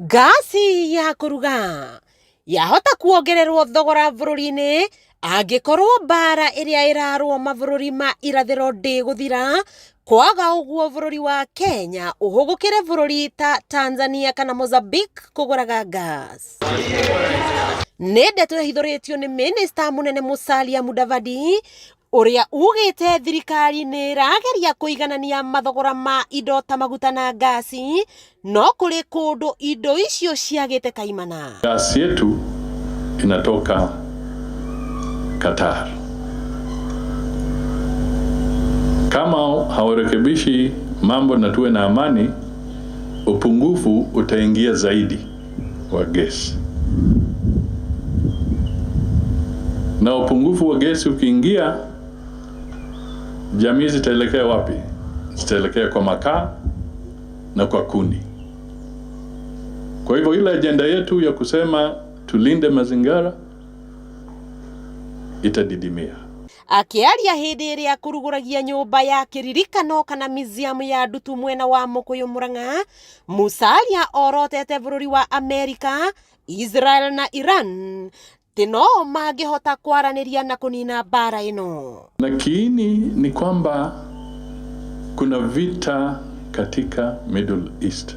Ngasi ya kũruga yahota kuongererwo thogora bũrũri-inĩ angĩkorwo mbara ĩrĩa ĩrarũo mabũrũri ma irathĩro ndĩgũthira. Kwaga ũguo bũrũri wa Kenya ũhũgũkĩre bũrũri ta Tanzania kana Mozambique kũgũraga gas. Nĩ ndeto ĩhithũrĩtio nĩ minista mũnene Musalia Mudavadi ũrĩa ugĩte thirikari nĩ ĩrageria kũiganania mathogora ma indo ta maguta na ngasi, no kũrĩ kũndũ indo icio ciagĩte kaimana. Gas yetu inatoka Qatar. Kama hawarekebishi mambo na tuwe na amani, upungufu utaingia zaidi wa gesi. Na upungufu wa gesi ukiingia, jamii zitaelekea wapi? Zitaelekea kwa makaa na kwa kuni. Kwa hivyo ile ajenda yetu ya kusema tulinde mazingira itadidimia. Akĩaria hĩndĩ ĩrĩa kũrugũragia nyũmba ya kĩririkano kana museum ya ndutu mwena wa Mũkũyũ Mũrang'a, Musalia orotete bũrũri wa Amerika, Israel na Iran tĩ no mangĩhota kwaranĩria na kũnina mbara ĩno. Na kiini ni kwamba kuna vita katika Middle East.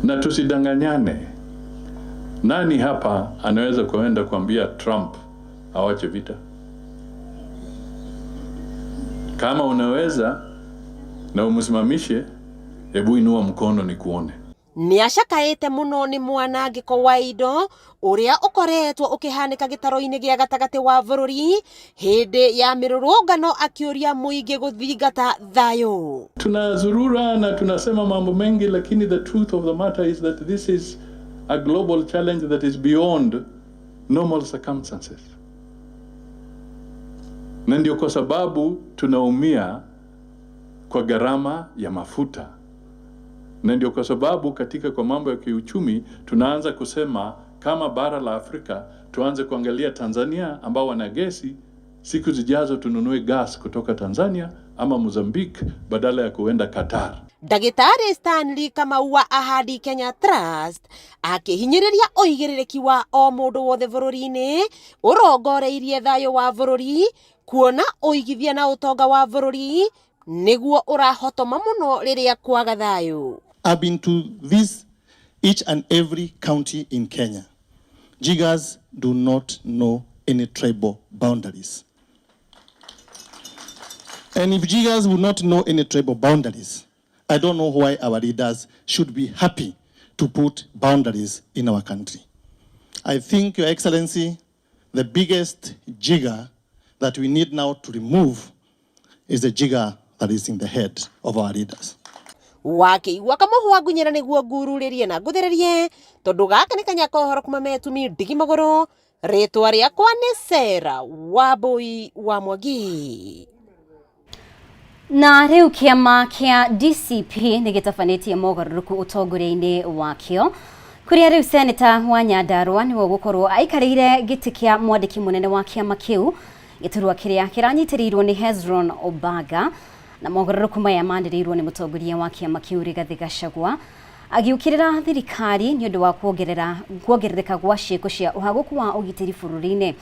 Na tusidanganyane. Nani hapa anaweza kuenda kuambia Trump awache vita? Kama unaweza na umsimamishe, hebu inua mkono nikuone. Nĩacakaĩte mũno nĩ mwanangĩko wa indo ũrĩa ũkoretwo ũkĩhanĩka gĩtaro-inĩ gĩa gatagatĩ wa bũrũri hĩndĩ ya mĩrũrũngano, akĩũria mũingĩ gũthingata thayũ. Tunazurura na tunasema mambo mengi, lakini the truth of the matter is that this is a global challenge that is beyond normal circumstances. Na ndio kwa sababu tunaumia kwa gharama ya mafuta. Na ndio kwa sababu katika kwa mambo ya kiuchumi tunaanza kusema kama bara la Afrika tuanze kuangalia Tanzania ambao wana gesi, siku zijazo tununue gas kutoka Tanzania ama Mozambique badala ya kuenda Qatar. Ndagĩtarĩ Stanley Kamau wa Ahadi Kenya Trust akĩhinyĩrĩria ũigĩrĩrĩki wa o mũndũ wothe bũrũri-inĩ ũrongoreirie thayũ wa bũrũri, kuona ũigithia na ũtonga wa bũrũri nĩguo ũrahotoma mũno rĩrĩa kwaga thayũ. I've been to this each and every county in Kenya. Jiggers do not know any tribal boundaries. And if jiggers would not know any tribal boundaries, I don't know why our leaders should be happy to put boundaries in our country. I think, Your Excellency, the biggest jigger that we need now to remove is the jigger that is in the head of our leaders. Wakĩigua kamũhwa ngunyĩra nĩguo ngururĩrie na ngũthĩrĩrie, tondũ gaka nĩ kanya kohoro kuma metumi ndigi magũrũ. Rĩtwa rĩakwa nĩ Sera Wambui wa Mwangi. Na rĩu kĩama kĩa DCP nĩ gĩtabanĩtie mogarũrũku ũtongoria-inĩ wakĩo, kũrĩa rĩu seneta wa Nyandarua nĩwe ũgũkorwo aikarĩire gĩtĩ kĩa mwandĩki mũnene wa kĩama kĩu, gĩturwa kĩrĩa kĩranyitĩrĩirwo nĩ Hezron Obaga. Na mogarũrũku maya manĩrĩirwo nĩ mũtongoria wa kĩama kĩu Rigathĩ Gachagua, Agĩũkĩrĩra thirikari nĩ ũndũ wa kuongerereka gwa ciĩko cia ũhagũku wa ũgitĩri bũrũri-inĩ.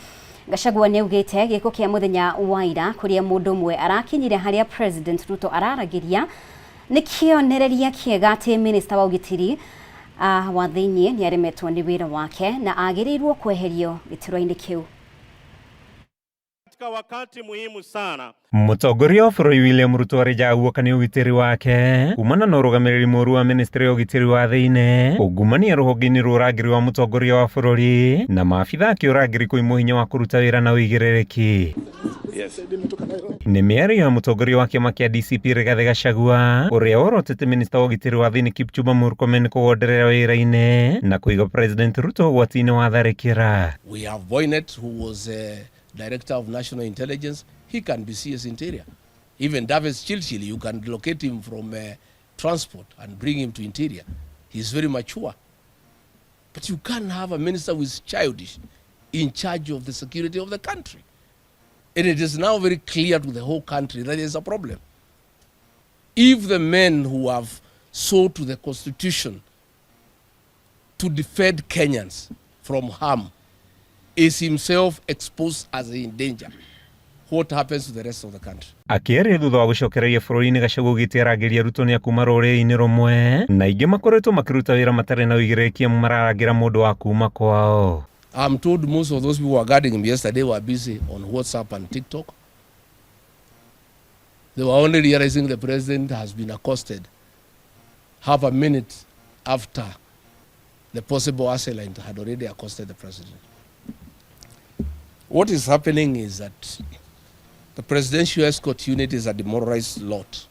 Gachagua nĩ augĩte gĩko kĩa mũthenya wa ira kũrĩa mũndũ ũmwe arakinyire harĩa President Ruto araragĩria nĩ kĩonereria kĩega atĩ minista wa ũgitĩri wa thĩiniĩ nĩ aremetwo nĩ wĩra wake na agĩrĩirwo kweherio gĩturwa-inĩ kĩu. Katika wakati muhimu sana. Mũtongoria wa bũrũri William Ruto arĩ guoka nĩ ũgitĩri wake kumana na ũrũgamĩrĩri mũũru wa ministry ya ũgitĩri wa thĩinĩ, ungumania rũhonge-inĩ rwa ũrangĩri wa mũtongoria wa bũrũri na maabitha a kĩũrangĩri kũimwo hinya wa kũruta wĩra na ũigĩrĩrĩki. Nĩ mĩario ya mũtongoria wa kĩama kĩa DCP Rigathĩ Gachagua ũrĩa worotete minista wa ũgitĩri wa thĩinĩ Kipchumba Murkomen kũgonderera wĩra-inĩ na kũiga President Ruto ũgwati-inĩ wa tharĩkĩra. We have Boynet, who was Director of National Intelligence. He can be CS Interior. Even Davis Chilchil, you can locate him from transport and bring him to Interior. He's very mature. But you can't have a minister who is childish in charge of the security of the country. And it is now very clear to the whole country that there's a problem. If the men who have sought to the Constitution to defend Kenyans from harm is himself exposed as in danger, what happens to the rest of the country? Akĩaria thutha wa gũcokereria bũrũri-inĩ Gachagua augĩte arangĩri a Ruto nĩ a kuma rũrĩrĩ-inĩ rũmwe na aingĩ makoretwo makĩruta wĩra matarĩ na ũigĩrĩrĩki amu mararangĩra mũndũ wa kuma kwao. I'm told most of those people who were guarding him yesterday were busy on WhatsApp and TikTok. They were only realizing the president has been accosted half a minute after the possible assailant had already accosted the president. What is happening is that the presidential escort unit is a demoralized lot.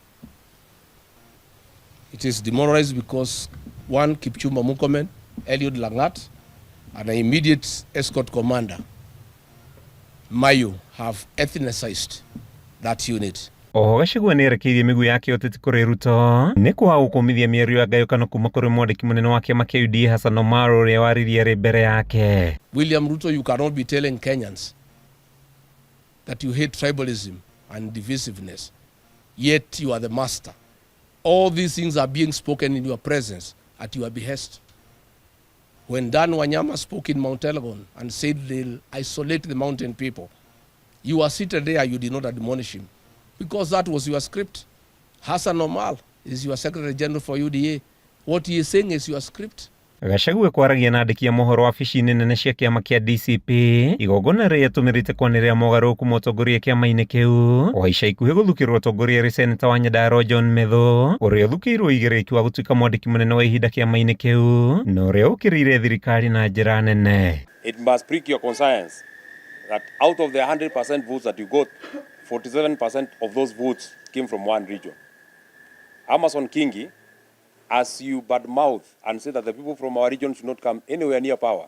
It is demoralized because one, Kipchumba Murkomen, Eliud Langat, and an immediate escort commander, Mayu, have ethnicized that unit. Oho Gachagua nĩ erekeirie mĩguĩ yake ũteti kũrĩ Ruto nĩ kwaga gũkũmithia mĩario ya ngayũkano kuma kũrĩ mwandĩki mũnene wa kĩama kĩa UDA Hassan Omar ũrĩa waririe arĩ mbere yake. William Ruto, you cannot be telling Kenyans that you hate tribalism and divisiveness, yet you are the master. All these things are being spoken in your presence at your behest. When Dan Wanyama spoke in Mount Elgon and said they'll isolate the mountain people, you were seated there, you did not admonish him, because that was your script. Hassan Omar is your Secretary General for UDA. What he is saying is your script. Gachagua kwaragia na andĩki a mohoro wabici-inĩ nene cia kĩama kĩa DCP igongona rĩrĩa atũmĩrĩte kwanĩrĩra mogarũrũku ma ũtongoria kĩama-inĩ kĩu o ica ikuhĩ gũthukĩrwo ũtongoria arĩ seneta wa Nyandarua John Methu ũrĩa ũthukĩirwo ũigĩrĩrĩki wa gũtuĩka mwandĩki mũnene wa ihinda kĩama-inĩ kĩu na ũrĩa ũkĩrĩire thirikari na njĩra nene. It must prick your conscience that out of the 100% votes that you got, 47% of those votes came from one region. Amason Kingi, as you badmouth and say that the people from our region should not come anywhere near power,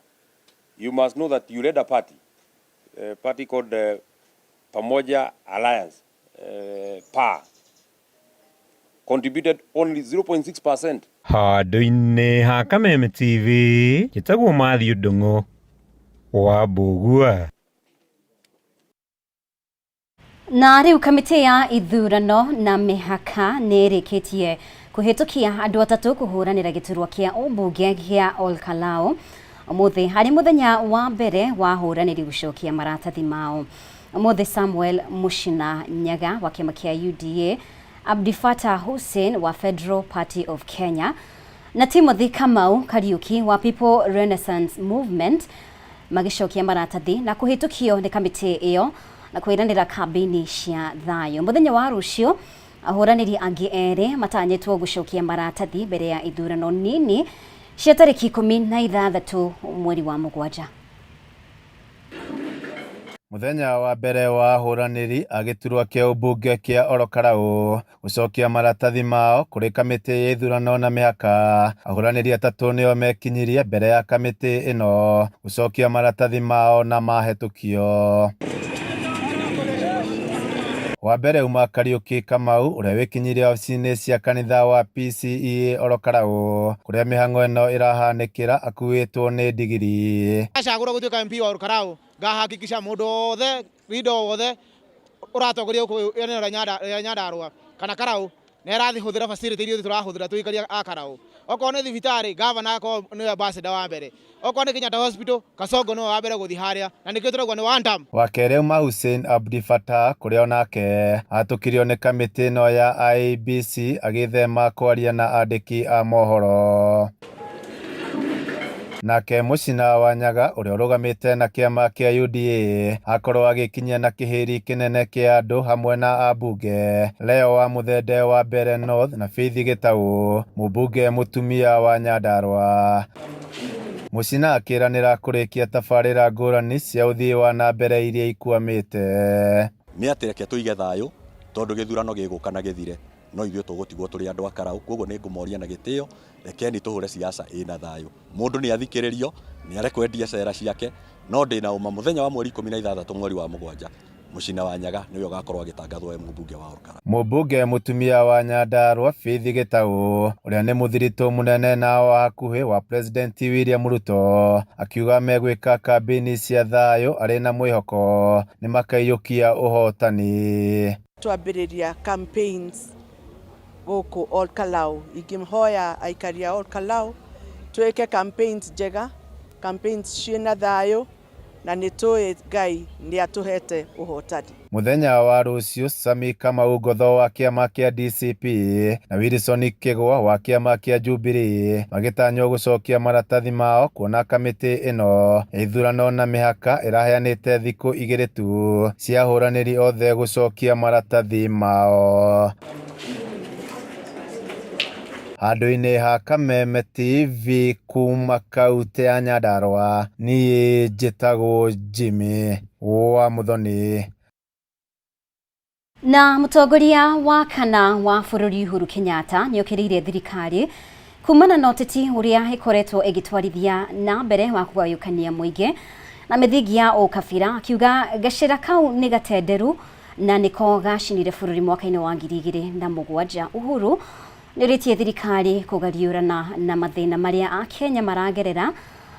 you must know that you led a party called Pamoja Alliance, PA, contributed only 0.6%. Handũ-inĩ ha Kameme TV njĩtagwo Matthew Ndung'u wa Mbũgua. Na rĩu kamĩtĩ ya ithurano na mĩhaka nĩ ĩrĩkĩtie kũhĩtũkia andũ atatũ kũhũranĩra gĩturwa kĩa ũmbunge gĩa Olkalou ũmũthĩ harĩ mũthenya wa mbere wa ahũranĩri gũcokia maratathi mao. Ũmũthĩ Samuel Mushina Nyaga wa kĩama kĩa UDA, Abdi Fatah Hussein wa Federal Party of Kenya na Timothy Kamau Kariuki wa People Renaissance Movement magĩcokia maratathi na kũhĩtũkio nĩ kamĩtĩ ĩyo na kwĩranĩra kambĩini cia thayũ. Mũthenya wa rũciũ ahũranĩri angĩ erĩ matanyĩtwo gũcokia maratathi mbere ya ithurano nini cia tarĩki 16 mweri wa mũgwanja. Mũthenya wa mbere wa ahũranĩri a gĩturwa kĩa ũmbunge kĩa Ol Kalou gũcokia maratathi mao kũrĩ kamĩtĩ ya ithurano na mĩhaka, ahũranĩri atatũ nĩo mekinyirie mbere ya kamĩtĩ ĩno gũcokia maratathi mao na mahĩtũkio. Wa mbere uma Kariuki Kamau ũrĩa wĩkinyirie wabici-inĩ cia kanitha wa PCEA Ol Kalou kũrĩa mĩhang'o ĩno ĩrahanĩkĩra akuĩtwo nĩ ndigiri. Acagũrwo gũtuĩka MP wa Ol Kalou ngahakikisha mũndũ wothe leader wothe ũratongoria gũkũ eneo rĩa Nyandarua kana Karau nĩ arathihũthĩra facility iria ithuĩ tũrahũthĩra tũikaria a Karau. Okorwo nĩ thibitarĩ, gavana akorwo nĩwe ambassador wa mbere. Okorwo nĩ Kenyatta Hospital, Kasongo nĩwe wa mbere gũthiĩ harĩa, na nĩkĩo tũrauga nĩ one term. Wa kerĩ auma Hussein Abdi Fattah kũrĩa onake ahatũkirio nĩ kamĩtĩ ĩno ya IEBC agĩthema kwaria na andĩki a mohoro. Nake Mũcina wa Nyaga ũrĩa ũrũgamĩte na kĩama kĩa UDA akorwo agĩkinyia na kĩhĩri kĩnene kĩa andũ hamwe na ambunge Leo wa Mũthende wa Mbere North na Faith Gĩtaũ mũmbunge mũtumia wa Nyandarua. Mũcina akĩranĩra kũrĩkia tabarĩra ngũrani cia ũthii wa na mbere iria ikwamĩte. Nĩ atĩ reke tũige thayũ tondũ gĩthurano gĩgũka na gĩthire no ithuĩ tũgũtigwo tũrĩ andũ a Karau. Koguo nĩ ngũmoria na gĩtĩo, rekeni tũhũre siasa ĩna thayũ. Mũndũ nĩ athikĩrĩrio, nĩ arekwendia cera ciake, no ndĩna ũma mũthenya wa mweri 16 mweri wa 7 Mũcina wa Nyaga nĩwe ũgakorwo agĩtangathwo e mũmbunge wa Olkalau. Mũmbunge mũtumia wa Nyandarua Faith Gĩtaũ ũrĩa nĩ mũthiritũ mũnene na wa hakuhĩ wa President William Ruto akiuga megwĩka kambĩini cia thayũ arĩ na mwĩhoko nĩ makaiyũkia ũhotani. Twambĩrĩria campaigns gũkũ Olkalau, ingĩhoya aikari a Olkalau twĩke campaigns njega, campaigns ciĩna thayũ, na nĩ tũĩ Ngai nĩ atũhete ũhotani. Mũthenya wa rũciũ Sami Kamau Ngotho wa kĩama kĩa DCP na Wilson Kĩgwa wa kĩama kĩa Jubilee magĩtanywo gũcokia maratathi mao kuona kamĩtĩ ĩno ya ithurano na mĩhaka ĩraheanĩte thikũ 2 tu cia ahũranĩri othe gũcokia maratathi mao. Handũ-inĩ ha Kameme TV kuma kaunti ya Nyandarua, niĩ njĩtagwo Jimmy wa Muthoni. Na mũtongoria wa kana wa bũrũri Uhuru Kenyatta nĩokĩrĩire thirikari kumana na ũteti ũrĩa ĩkoretwo ĩgĩtwarithia na mbere wa kũgayũkania mũingĩ na mĩthingi ya ũkabira, akiuga gacĩra kau nĩ gatenderu na nĩko gacinire bũrũri mwaka-inĩ wa 2007. Uhuru nĩũrĩtie thirikari kũgariũrana na mathĩna marĩa Akenya maragerera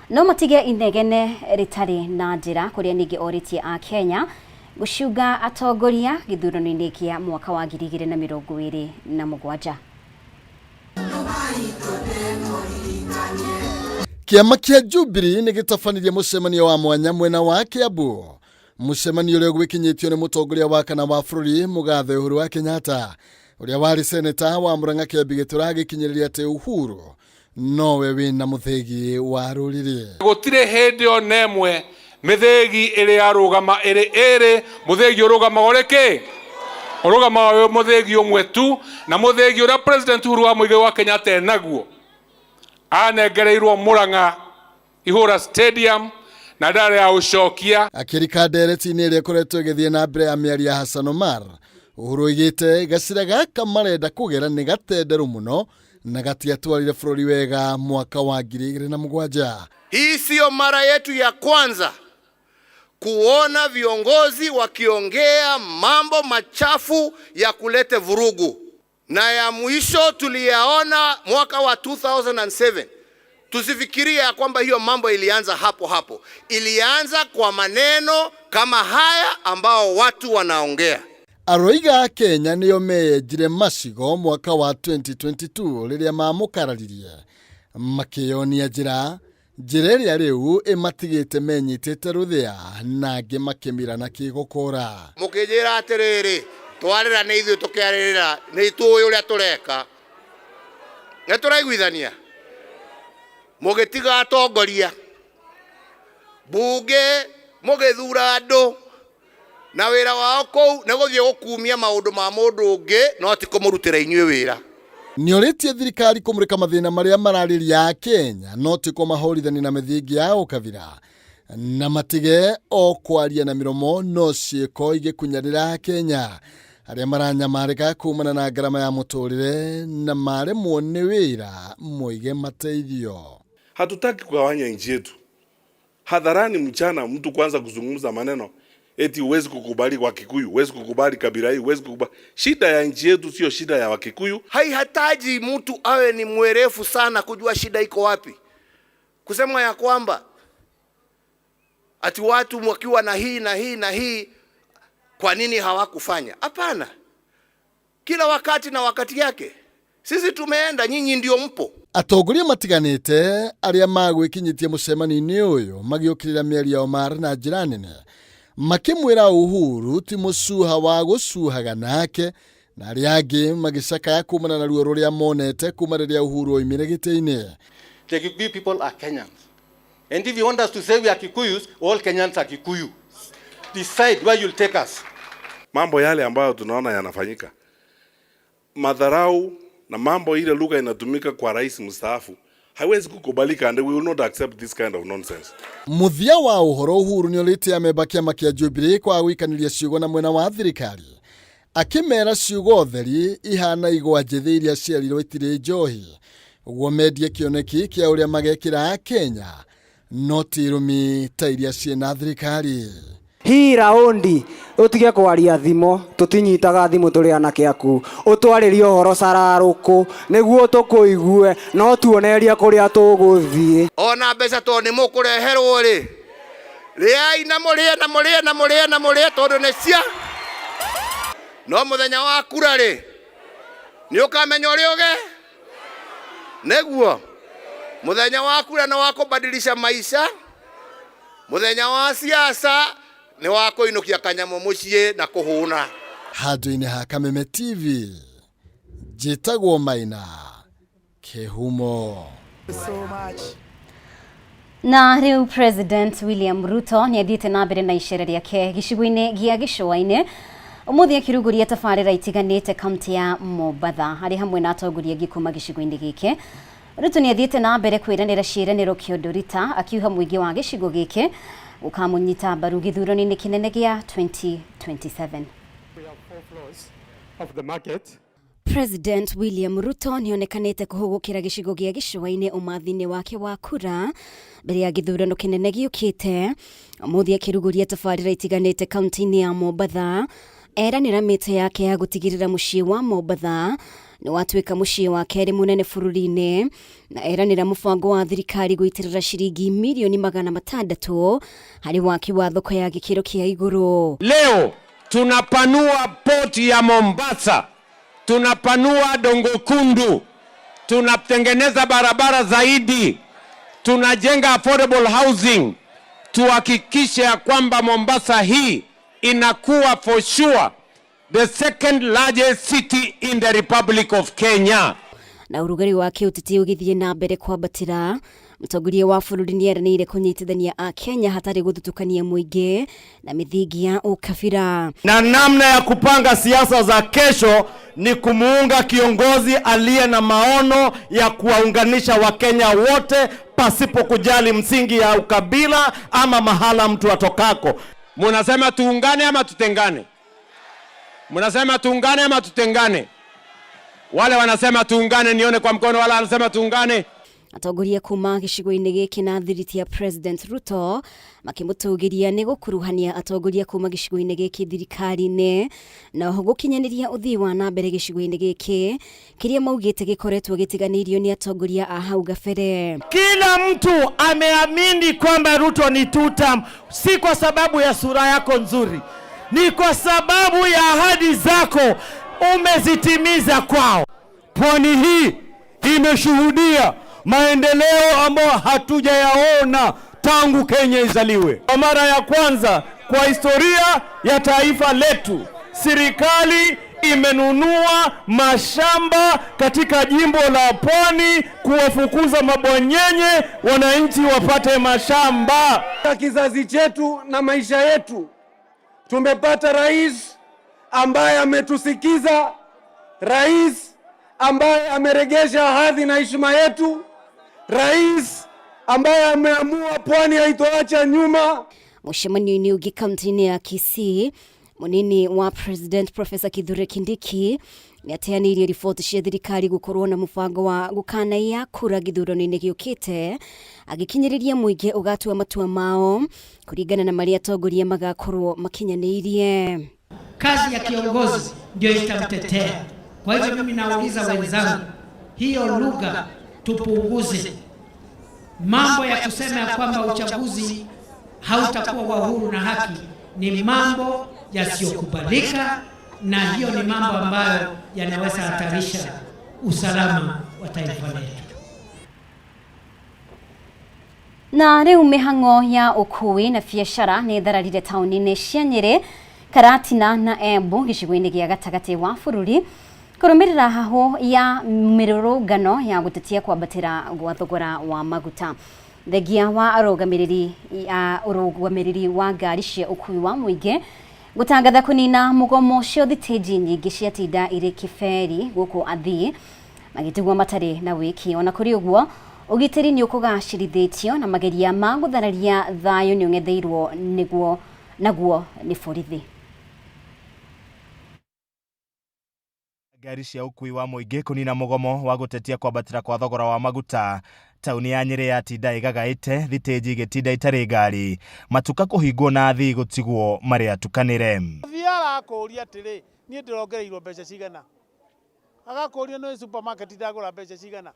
no matige inegene rĩtarĩ na njĩra, kũrĩa ningĩ orĩtie Akenya gũcunga atongoria gĩthurano-inĩ kĩa mwaka wa 2027. Kĩama kĩa Jubilee nĩ gĩtabanirie mũcemanio wa mwanya mwena wa Kiambu, mũcemanio ũrĩa ũgwĩkinyĩtio nĩ mũtongoria wa kana wa bũrũri mũgathe Uhuru wa Kenyatta ũrĩa warĩ seneta wa Murang'a Kĩambi Gĩtũra agĩkinyĩrĩria atĩ Uhuru nowe wĩna mũthĩgi wa rũrĩrĩ. Gũtirĩ hĩndĩ ona ĩmwe mĩthĩgi ĩrĩ yarũgama ĩrĩ ĩrĩ, mũthĩgi ũrũgamaga ũrĩ kĩ? Ũrũgamaga wĩ mũthĩgi ũmwe tu, na mũthĩgi ũrĩa President Uhuru wa Muigai wa Kenyatta enaguo anengereirwo Murang'a Ihũra Stadium na ndarĩ aũcokia. Akĩrika ndereti-inĩ ĩrĩa ĩkoretwo ĩgĩthiĩ na mbere ya mĩario ya Hassan Omar, Uhuru oigĩte gacĩra gaka marenda kũgera nĩ gatenderũ mũno na gatiatwarire bũrũri wega mwaka wa 2007. Hii siyo mara yetu ya kwanza kuona viongozi wakiongea mambo machafu ya kulete vurugu, na ya mwisho tuliyaona mwaka wa 2007. Tusifikirie ya kwamba hiyo mambo ilianza hapo hapo. Ilianza kwa maneno kama haya ambao watu wanaongea. Aroiga Kenya nĩo meyenjire macigo mwaka wa 2022 rĩrĩa mamũkararirie makĩyonia njĩra ĩrĩa rĩu ĩmatigĩte menyitĩte rũthĩa na angĩ makĩmira na kĩgokora. Mũkĩnjĩra atĩrĩrĩ, twarĩra nĩ ithuĩ tũkĩarĩrĩra, nĩ tũĩ ũrĩa tũreka, nĩ tũraiguithania. Mũgĩtiga atongoria bunge, mũgĩthura andũ na wĩra wao kũu nĩ gũthiĩ gũkumia maũndũ ma mũndũ ũngĩ, no ti kũmũrutĩra inyuĩ wĩra. Nĩorĩtie thirikari kũmũrĩka mathĩna marĩa mararĩria Akenya no ti kũmahũrithania na mĩthingi ya ũkabira, na matige o kwaria na mĩromo no ciĩko igĩkunyanĩra Akenya arĩa maranyamarĩka kumana na ngarama ya mũtũrĩre na maremwo nĩ wĩra moige mateithio. Hatutaki kugawanya nchi yetu hadharani mchana, mtu kwanza kuzungumza maneno eti huwezi kukubali Wakikuyu, huwezi kukubali kabila hii, huwezi kukubali. Shida ya nchi yetu sio shida ya Wakikuyu. Haihitaji mtu awe ni mwerefu sana kujua shida iko wapi. Kusema ya kwamba ati watu wakiwa na hii na hii na hii kwa nini hawakufanya? Hapana. Kila wakati na wakati yake. Sisi tumeenda, nyinyi ndio mpo. Atongoria matiganĩte arĩa magwĩkinyĩtie mũcemanio-inĩ ũyũ magĩũkĩrĩra mĩario ya Omar na njĩra nene, makĩmwĩra Uhuru ti mũcuha wa gũcuhaga nake, na arĩa angĩ magĩcakaya kumana na ruo rũrĩa monete kuma rĩrĩa Uhuru oimire gĩtĩ-inĩ. The Kikuyu people are Kenyans. And if you want us to say we are Kikuyus, all Kenyans are Kikuyu. Decide where you'll take us. Mambo yale ambayo tunaona yanafanyika, madharau na mambo ile lugha inatumika kwa rais mstaafu haiwezi kukubalika, and we will not accept this kind of nonsense. Mũthia wa ũhoro, Uhuru nĩorĩtie amemba kĩama kĩa Jubilee kwaga gũikanĩria ciugo na mwena wa thirikari, akĩmera ciugo theri ihana igwa njĩthĩ iria cierirwo itirĩ njohi, ũguo mendie kĩoneki kĩa ũrĩa magekĩra Kenya no ti irumi ta iria ciĩna thirikari. Hii raundi utige kwaria thimo, tutinyitaga thimo turi anake aku, utwaririe uhoro cararuku niguo tukuigue, no tuonerie kuria tuguthie. Ona mbeca to ni mukureherwo ri, riai na murie na murie na murie na murie tondu ni cia no muthenya wa kura ri ni ukamenya uria uge neguo muthenya wa kura na wa kubadilisha maisha, muthenya wa siasa ni wa kuinukia kanyamu muciĩ na kuhuna. Handũ-inĩ ha Kameme TV, njĩtagwo Maina Kĩhumo. So much. Na rĩu President William Ruto nĩ athiĩte na mbere na icera rĩake gĩcigo-inĩ gĩa gĩcũa-inĩ ũmũthĩ akĩrugũria tabarĩra itiganĩte kaunti ya Mombatha arĩ hamwe na atongoria angĩ kuma gĩcigo-inĩ gĩkĩ. Ruto nĩ athiĩte na mbere kwĩranĩra ciĩranĩro kĩondorita akiuga mũingĩ wa gĩcigo gĩkĩ ukamunyita mbaru gĩthurano-inĩ kĩnene gĩa 2027. We have 4 floors of the market. President William Ruto nĩonekanĩte kũhũgũkĩra gĩcigo gĩa gĩcũa-inĩ ũmathi-inĩ wake wa kura mbere ya gĩthurano kĩnene gĩũkĩte. Ũmũthĩ akĩrugũria tabarĩra itiganĩte kaunti-inĩ ya Mombatha, eranĩra mĩte yake ya gũtigĩrĩra mũciĩ wa Mombatha nĩ watuĩka mũciĩ wa kerĩ mũnene bũrũri-inĩ, na eranĩra mũbango wa thirikari gũitĩrĩra ciringi mirioni 600 harĩ waki wa thoko ya gĩkĩro kĩa igũrũ. Leo tunapanua poti ya Mombasa, tunapanua Dongo Kundu, tunatengeneza barabara zaidi, tunajenga affordable housing, tuhakikishe ya kwamba Mombasa hii inakuwa for sure the second largest city in the Republic of Kenya. Na urugari wake ũteti ũgĩthiĩ na mbere kwambatĩra, mũtongoria wa bũrũri nĩeranĩire kũnyitithania a Kenya hatarĩ gũthutũkania mũingĩ na mĩthingi ya ũkabira. Na namna ya kupanga siasa za kesho ni kumuunga kiongozi aliye na maono ya kuwaunganisha Wakenya wote pasipo kujali msingi ya ukabila ama mahala mtu atokako. Munasema tuungane ama tutengane? Munasema tuungane ama tutengane? Wale wanasema tuungane nione kwa mkono, wala wanasema tuungane. Atongoria kuma gĩcigo-inĩ gĩkĩ na thiriti ya President Ruto makĩmũtũgĩria nĩ gũkuruhania atongoria kuma gĩcigo-inĩ gĩkĩ thirikari-inĩ na oho gũkinyanĩria ũthii wa na mbere gĩcigo-inĩ gĩkĩ kĩrĩa maugĩte gĩkoretwo gĩtiganĩirio nĩ atongoria a hau gabere. Kila mtu ameamini kwamba Ruto ni two term, si kwa sababu ya sura yako nzuri, ni kwa sababu ya ahadi zako umezitimiza kwao. Pwani hii imeshuhudia maendeleo ambayo hatujayaona tangu Kenya izaliwe. Kwa mara ya kwanza kwa historia ya taifa letu, serikali imenunua mashamba katika jimbo la Pwani kuwafukuza mabwanyenye, wananchi wapate mashamba. Kizazi chetu na maisha yetu, tumepata rais ambaye ametusikiza, rais ambaye ameregesha hadhi na heshima yetu, rais ambaye ameamua pwani haitoacha nyuma. Mũcemanio-inĩ ũngĩ kaunti-inĩ ya Kisii, mũnini wa President Professor Kithure Kindiki nĩateanĩirie riboti cia thirikari gũkorwo na mũbango wa gũkanaiya kura gĩthurano-inĩ gĩũkĩte, agĩkinyĩrĩria mũingĩ ũgatua matua mao kũringana na marĩa atongoria magakorwo makinyanĩirie. Kazi ya kiongozi ndio itamtetea. Kwa hivyo mimi nauliza wenzangu, hiyo lugha tupunguze. Mambo ya kusema ya kwamba uchaguzi hautakuwa wa huru na haki ni mambo yasiyokubalika, na hiyo ni mambo ambayo yanaweza hatarisha usalama wa taifa letu. Na rĩu mĩhang'o ya ũkui na biacara nĩ thararire taũni-inĩ cia Nyĩrĩ, Karatina na Embu gĩcigo-inĩ gĩa gatagatĩ wa bũrũri kũrũmĩrĩra hahũ ya mĩrũrũngano ya gũtetia kwambatĩra gwa thogora wa maguta. Thengia wa arũgamĩrĩri wa ngari cia ũkui wa mũingĩ gũtangatha kũnina mũgomo ũcio, thitĩnji nyingĩ ciatinda irĩ kĩberi gũkũ athii magĩtigwo matarĩ na wĩki. Ona kũrĩ ũguo, ũgitĩri nĩ ũkũgacĩrithĩtio na mageria ma gũthararia thayũ nĩ ũng'etheirwo nĩguo naguo nĩ borithi. Ngari cia ũkui wa mũingĩ kũnina mũgomo wa gũtetia kwambatĩra kwa thogora wa maguta. Taũni ya Nyĩrĩ yatinda ĩgagaĩte, thitĩnji igĩtinda itarĩ ngari, matuka kũhingwo na athii gũtigwo marĩ atukanĩre. Mũthii arakũria atĩrĩ, niĩ ndĩrongereirwo mbeca cigana? Agakũria nĩ supermarket ndagũra mbeca cigana?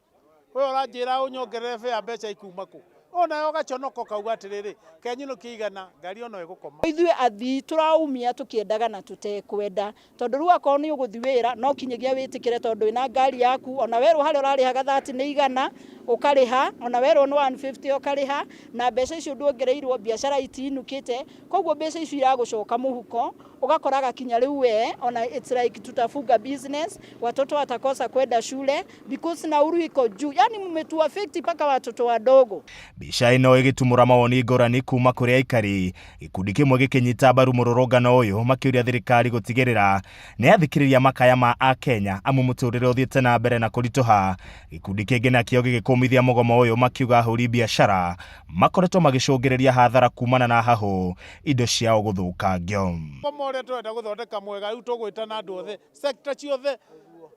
We ũranjĩra ũnyongerere fare mbeca ikuma kũ? Onawe ũgaconoka ũkauga atĩrĩrĩ, kenyinũkie igana, ngari ono ĩgũkoma. Ithuĩ athii tũraumia tũkĩendaga na tũtekwenda, tondũ rĩu akorwo nĩ ũgũthiĩ wĩra no kinyagia wĩtĩkĩre, tondũ wĩna ngari yaku, ona werwo harĩa ũrarĩhaga 30 nĩ igana ũkarĩha, ona werwo nĩ 150 ũkarĩha, na mbeca icio ndwongereirwo, biacara itinukĩte, koguo mbeca icio iragũcoka mũhuko, ũgakoraga kinya rĩu we ona it's like tutafunga business, watoto watakosa kwenda shule because nauru iko juu, yani mmetu affect mpaka watoto wadogo. Mbica ĩno ĩgĩtumũra mawoni ngũrani kuma kũrĩ aikari, gĩkundi kĩmwe gĩkĩnyita mbaru mũrũrũngano ũyũ makĩũria thirikari gũtigĩrĩra nĩ yathikĩrĩria makaya ma akenya amu mũtũrĩre ũthiĩte na mbere na kũritũha. Gĩkundi kĩngĩ nakĩo gĩgĩkũmithia mũgomo ũyũ makiuga ahũri biacara makoretwo magĩcũngĩrĩria hathara kumana na hahũ indo ciao gũthũkangio. Mũgomo ũrĩa tũrenda gũthondeka mwega rĩu tũgwĩtana andũ othe sector ciothe.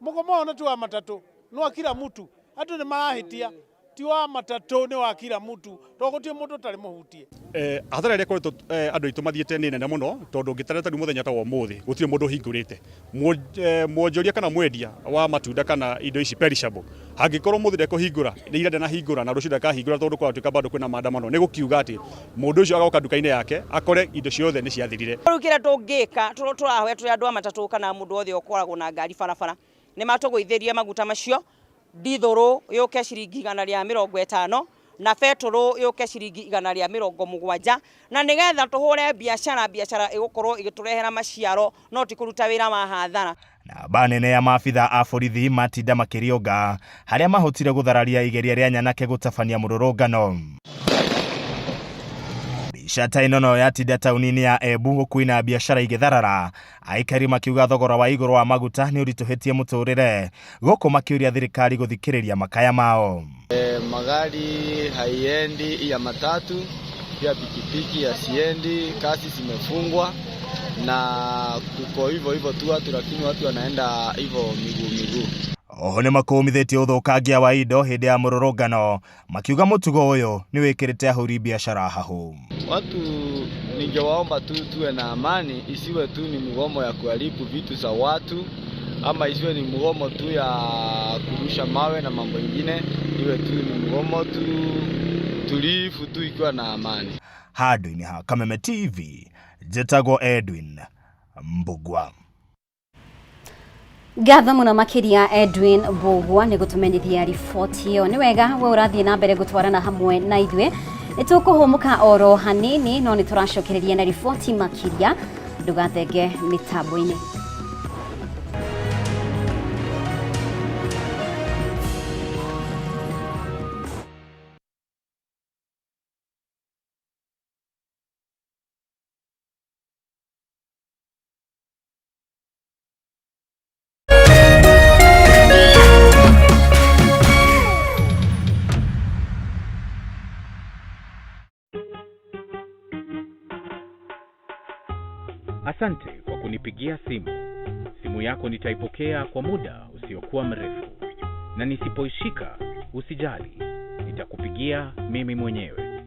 Mũgomo ũyũ nĩ ti wa matatũ, nĩ wa kila mtu. Andũ nĩ marahĩtia, ti wa matatũ, nĩ wa kila mtu, tondũ gũtirĩ mũndũ ũtarĩ mũhutie. Hathara ĩrĩa ĩkoretwo andũ aitũ mathiĩte nĩ nene mũno, tondũ ũngĩtara ta rĩu mũthenya ta wa ũmũthĩ gũtirĩ mũndũ ũhingũrĩte. Mwonjoria kana mwendia wa matunda kana indo ici perishable, angĩkorwo mũthĩ ndekũhingũra, nĩ ira ndanahingũra na rũciũ ndakahingũra, tondũ kwatuĩka bado kwĩna maandamano, nĩ gũkiuga atĩ mũndũ ũcio agoka nduka-inĩ yake akore indo ciothe nĩ ciathirire. Rĩu kĩrĩa tũngĩka, tũrahoya tũrĩ andũ a matatũ kana mũndũ wothe ũkoragwo na ngari barabara, nĩ matũgũithĩrie maguta macio, ndithũrũ yũke ciringi 150 na betũrũ yũke ciringi 170, na nĩgetha tũhũre biacara, biacara ĩgũkorwo ĩgĩtũrehera maciaro no ti kũruta wĩra wa hathara. Namba nene ya maabitha a borithi matinda makĩrionga harĩa mahotire gũthararia igeria rĩa nyanake gũtabania mũrũrũngano. Mbica ta ĩno no yatinda taũni-inĩ ya Embu ũkui na biacara igĩtharara, aikari makiuga thogora wa igũrũ wa maguta nĩ ũritũhĩtie mũtũrĩre, gũkũ makĩũria thirikari gũthikĩrĩria makaya mao. Magari haiendi, ya matatu pia pikipiki hasiendi, kasi zimefungwa na kuko hivyo hivyo tu watu, lakini watu wanaenda hivyo miguu miguu. Oho nĩ makũmithĩtie ũthũkangia wa indo hĩndĩ ya mũrũrũngano, makiuga mũtugo ũyũ nĩ wĩkĩrĩte ahũri biacara hahũ. Watu ningewaomba tu tuwe na amani, isiwe tu ni mgomo ya kuharibu vitu za watu, ama isiwe ni mgomo tu ya kurusha mawe na mambo ingine, iwe tu ni mgomo tu tulivu tu ikiwa na amani. Handũ-inĩ ha Kameme TV, njĩtagwo Edwin Mbugua. Ngatho mũno makĩria Edwin Mbugua nĩ gũtũmenyithia riboti ĩyo. Nĩ wega we ũrathiĩ na mbere gũtwarana hamwe na ithuĩ, nĩ tũkũhũmũka oro hanini no nĩ tũracokereria na riboti makĩria, ndũgathenge mĩtambo-inĩ. Asante kwa kunipigia simu. Simu yako nitaipokea kwa muda usiokuwa mrefu, na nisipoishika usijali, nitakupigia mimi mwenyewe.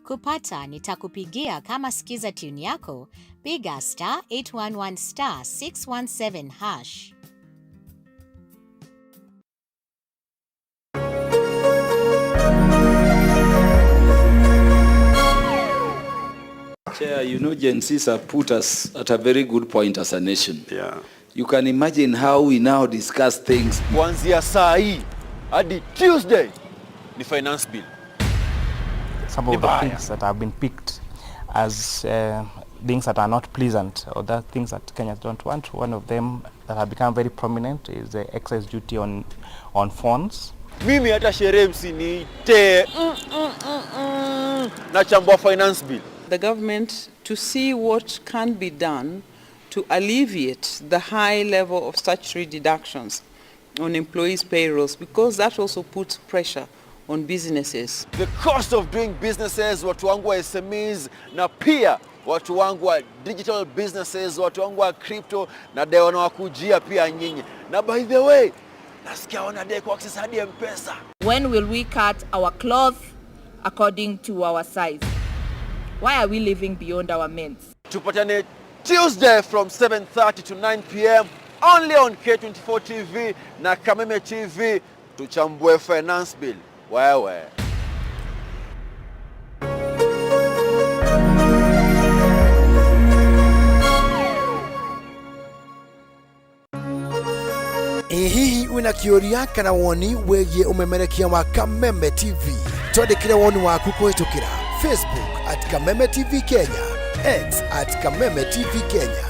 Kupata nitakupigia kama skiza tune yako, piga star 811 star 617 hash. Chair, you know, Gen Zs have put us at a very good point as a nation. You can imagine how we now discuss things. Kuanzia saa hii hadi Tuesday ni finance bill. Some of the things that have been picked as things that are not pleasant or that things that Kenyans don't want. One of them that have become very prominent is the excise duty on phones. Mimi hata sherehe msiniite. Nachambua finance bill. The government to see what can be done to alleviate the high level of statutory deductions on employees' payrolls, because that also puts pressure on businesses. The cost of doing businesses, watu wangu wa SMEs na pia watu wangu wa digital businesses, watu wangu wa crypto na dai wanawakujia pia nyinyi. Na by the way, nasikia wanadai kwa access hadi M-Pesa. When will we cut our cloth according to our size? Why are we living beyond our means? Tupatane Tuesday from 7:30 to 9 p.m. only on K24 TV na Kameme TV, tuchambue finance bill. Wewe. Ĩ hihi wĩna kĩũria kana woni wĩgiĩ ũmemerekia wa Kameme TV? Twandĩkĩre woni waku kũhĩtũkĩra Facebook at Kameme TV Kenya, X at Kameme TV Kenya,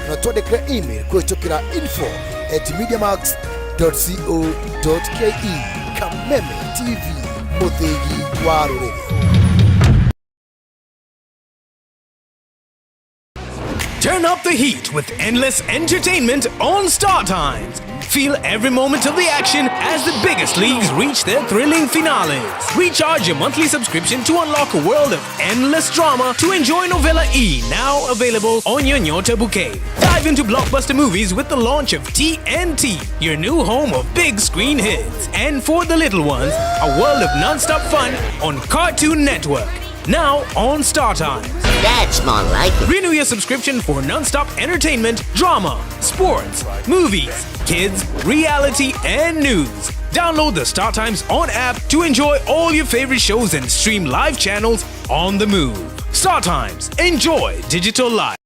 na twandĩkĩre email kũhĩtũkĩra info@mediamax.co.ke. Kameme TV, mũthĩgi wa rũrĩrĩ. Turn up the heat with endless entertainment on Star Times. Feel every moment of the action as the biggest leagues reach their thrilling finales. Recharge your monthly subscription to unlock a world of endless drama to enjoy Novella E, now available on your Nyota bouquet. Dive into blockbuster movies with the launch of TNT, your new home of big screen hits. And for the little ones, a world of non-stop fun on Cartoon Network. Now on Star Times. That's more like it. Renew your subscription for non-stop entertainment, drama, sports, movies, kids, reality, and news. Download the Star Times On app to enjoy all your favorite shows and stream live channels on the move. Star Times. Enjoy digital life.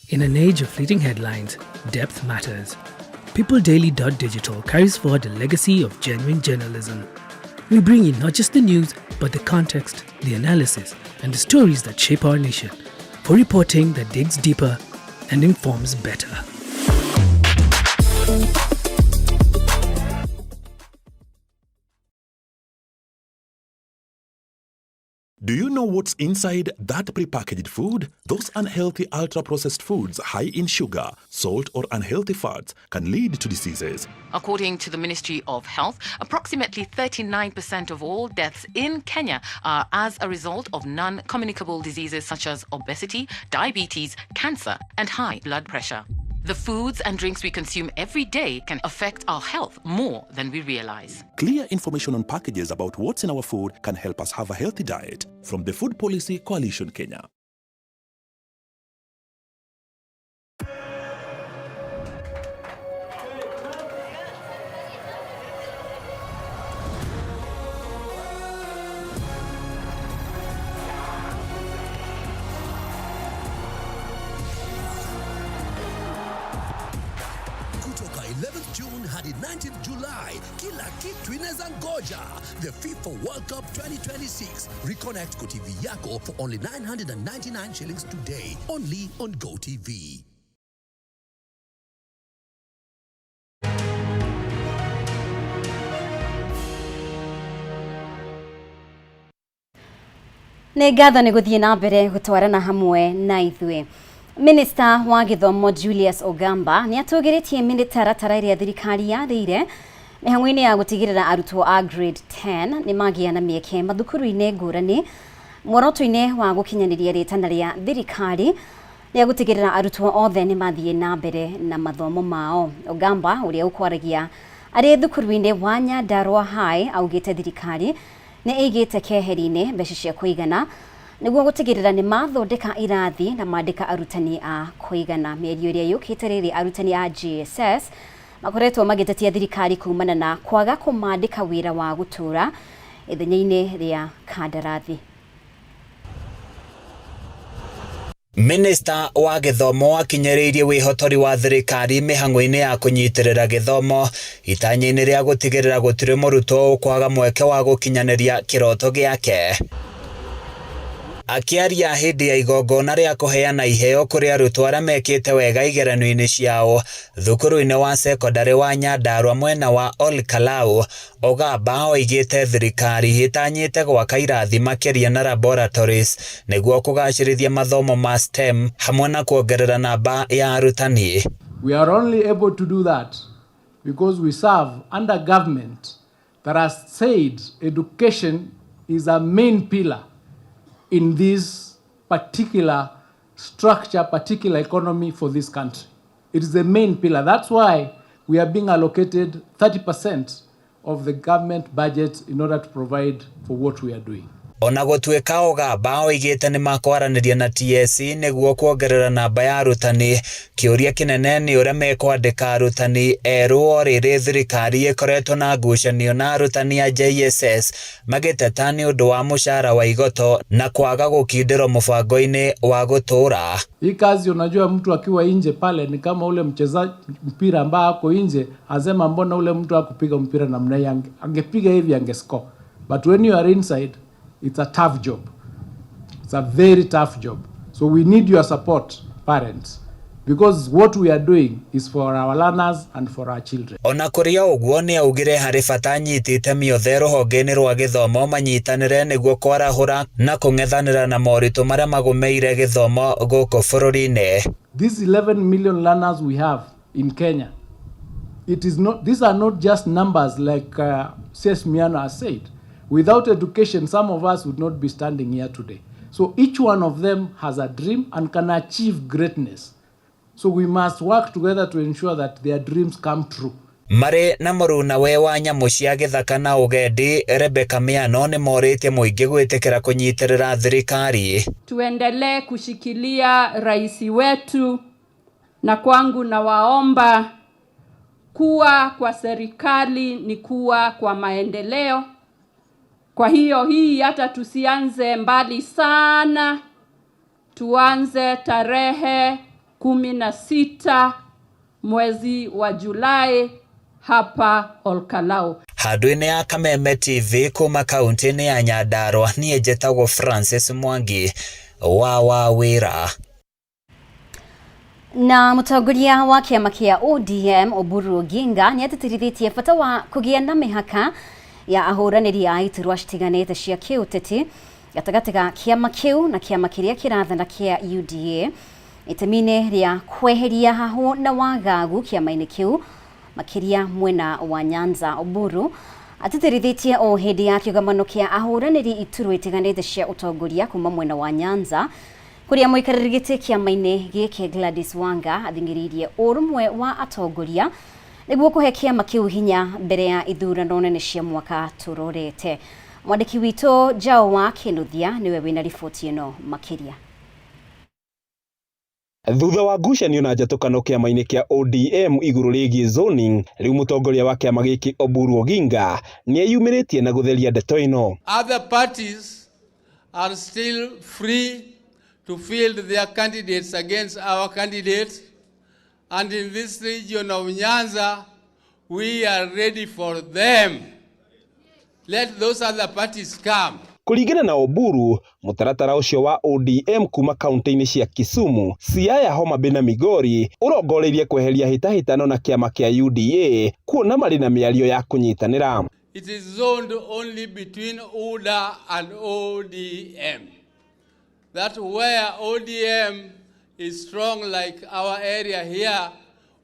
In an age of fleeting headlines, depth matters. PeopleDaily.digital carries forward a legacy of genuine journalism. We bring you not just the news, but the context, the analysis, and the stories that shape our nation, for reporting that digs deeper and informs better. Do you know what's inside that prepackaged food? Those unhealthy ultra-processed foods high in sugar, salt or unhealthy fats can lead to diseases. According to the Ministry of Health, approximately 39% of all deaths in Kenya are as a result of non-communicable diseases such as obesity, diabetes, cancer, and high blood pressure. The foods and drinks we consume every day can affect our health more than we realize. Clear information on packages about what's in our food can help us have a healthy diet. From the Food Policy Coalition Kenya. Kutoka 11th June hadi 19th July, kila kitu inaweza ngoja. The FIFA World Cup 2026. Reconnect kwa TV yako for only 999 shillings today. Only on GoTV. Nĩ ngatho nĩ gũthiĩ na mbere gũtwarana hamwe na ithuĩ. Minista wa gĩthomo Julius Ogamba nĩ atũgĩrĩtie mĩtaratara ĩrĩa thirikari yathĩire mĩhang'o-inĩ ya gũtigĩrĩra arutwo a grade 10 nĩ magĩa na mĩeke mathukuru-inĩ ngũrani, muoroto-inĩ wa gũkinyanĩria rĩtana rĩa thirikari rĩa gũtigĩrĩra arutwo othe nĩ mathiĩ na mbere na mathomo mao. Ogamba, ũrĩa ũkwaragia arĩ thukuru-inĩ wa Nyandarua High, augĩte thirikari nĩ ĩigĩte keheri-inĩ mbeca cia kũigana nĩguo gũtigĩrĩra nĩ mathondeka irathi na mandĩka arutani a kũigana. Mĩario ĩrĩa yũkĩte rĩrĩ arutani a JSS makoretwo magĩtetia thirikari kumana na kwaga kũmandĩka wĩra wa gũtũra ithenya-inĩ rĩa kandarathi. Minista wa gĩthomo akinyĩrĩirie wĩhotori wa thirikari mĩhang'o-inĩ ya kũnyitĩrĩra gĩthomo itanya-inĩ rĩa gũtigĩrĩra gũtirĩ mũrutwo ũkwaga mweke wa gũkinyanĩria kĩroto gĩake. Akĩaria hĩndĩ ya igongona rĩa kũheana iheo kũrĩ arutwo arĩa mekĩte wega igeranio-inĩ ciao thukuru-inĩ wa sekondarĩ wa Nyandarua mwena wa Ol Kalou, Ogamba oigĩte thirikari ĩtanyĩte gwaka irathi makĩria na laboratories nĩguo kũgacĩrithia mathomo ma STEM hamwe na kuongerera namba ya arutani. We are only able to do that because we serve under government that has said education is a main pillar in this particular structure, particular economy for this country. It is the main pillar. That's why we are being allocated 30% of the government budget in order to provide for what we are doing. Ona gũtuĩka Ogamba oigĩte nĩ makwaranĩria na TSC nĩguo kuongerera namba ya arutani, kĩũria kĩnene nĩ ũrĩa mekwandĩka arutani erũ o rĩrĩ thirikari ĩkoretwo na ngucanio na arutani a JSS magĩteta nĩ ũndũ wa mũcara wa igoto na kwaga gũkindĩrwo mũbango-inĩ wa gũtũũra. Hii kazi unajua, mtu akiwa nje pale ni kama ule mchezaji mpira ambaye ako nje, asema mbona ule mtu akupiga mpira namna hii, angepiga hivi angescore. But when you are inside, it's a tough job. It's a very tough job. So we need your support, parents, because what we are doing is for our learners and for our children. Ona kũrĩ o ũguo nĩ augire harĩ bata anyiti itemi othe rũhonge-inĩ rwa gĩthomo manyitanĩre nĩguo kwarahũra na kũng'ethanĩra na moritũ marĩa magũmĩire gĩthomo gũkũ bũrũri-inĩ. These 11 million learners we have in Kenya, it is not, these are not just numbers like CS Miano has said. Without education, some of us would not be standing here today. So each one of them has a dream and can achieve greatness. So we must work together to ensure that their dreams come true. Marĩ na mũrunawe wa nyamũ cia gĩthaka na ũgendi Rebecca Miano nĩ morĩtie mũingĩ gwĩtĩkĩra kũnyitĩrĩra thirikari. Tuendelee kushikilia rais wetu, na kwangu nawaomba kuwa kwa serikali ni kuwa kwa maendeleo. Kwa hiyo hii hata tusianze mbali sana, tuanze tarehe 16 mwezi wa Julai hapa Olkalou. Handũ-inĩ ya Kameme TV kuma kaunti-inĩ ya Nyandarua niĩ njĩtagwo Francis Mwangi wa Wawĩra. Na mũtongoria wa kĩama kĩa ODM Oburu Oginga nĩ atĩtĩrithĩtie bata wa kũgĩa na mĩhaka ya ahũranĩri a iturwa citiganĩte cia kĩũteti gatagatĩ ga kĩama kĩu na kĩama kĩrĩa kĩrathana kĩa UDA itemi-inĩ rĩa kweheria hahũ na wagagu kĩama-inĩ kĩu makĩria mwena wa Nyanza. Oburu atĩtĩrithĩtie o hĩndĩ ya kĩgomano kĩa ahũranĩri iturwa itiganĩte cia ũtongoria kuma mwena wa Nyanza kũrĩa mũikarĩri gĩtĩ kĩama-inĩ gĩkĩ Gladys Wanga athing'ĩrĩirie ũrũmwe wa atongoria nĩguo kũhe kĩama kĩu hinya mbere ya ithurano nene cia mwaka tũrorete. Mwandĩki witũ Jao wa Kĩnuthia nĩwe wĩna riboti ĩno makĩria. Thutha wa ngucanio na njatũkano kĩama-inĩ kĩa ODM igũrũ rĩgiĩ zoning, rĩu mũtongoria wa kĩama gĩkĩ Oburu Oginga nĩeyumĩrĩtie na gũtheria ndeto ĩno. Other parties are still free to field their candidates against our candidates, and in this region of Nyanza, we are ready for them. Let those other parties come. Kũringana na Oburu, mũtaratara ũcio wa ODM kuma kaunti-inĩ cia Kisumu, Siaya, Homa Bay na Migori ũrongoreirie kweheria hĩtahĩtano na kĩama kĩa UDA kuona marĩ na mĩario ya kũnyitanĩra. It is zoned only between UDA and ODM. That where ODM is strong like our area here,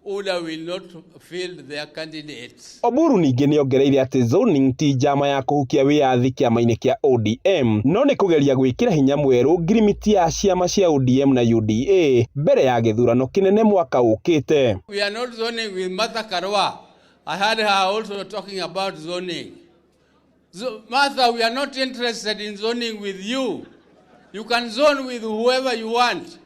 UDA will not field their candidates. Oburu ningĩ nĩongereire atĩ zoning ti njama ya kũhukia wĩyathi kĩama-inĩ kĩa ODM no nĩ kũgeria gwĩkĩra hinya mwerũ ngirimiti ya ciama cia ODM na UDA mbere ya gĩthurano kĩnene mwaka ũkĩte. We are not zoning with Martha Karua. I heard her also talking about zoning. So, Martha, we are not interested in zoning with you. You can zone with whoever you want.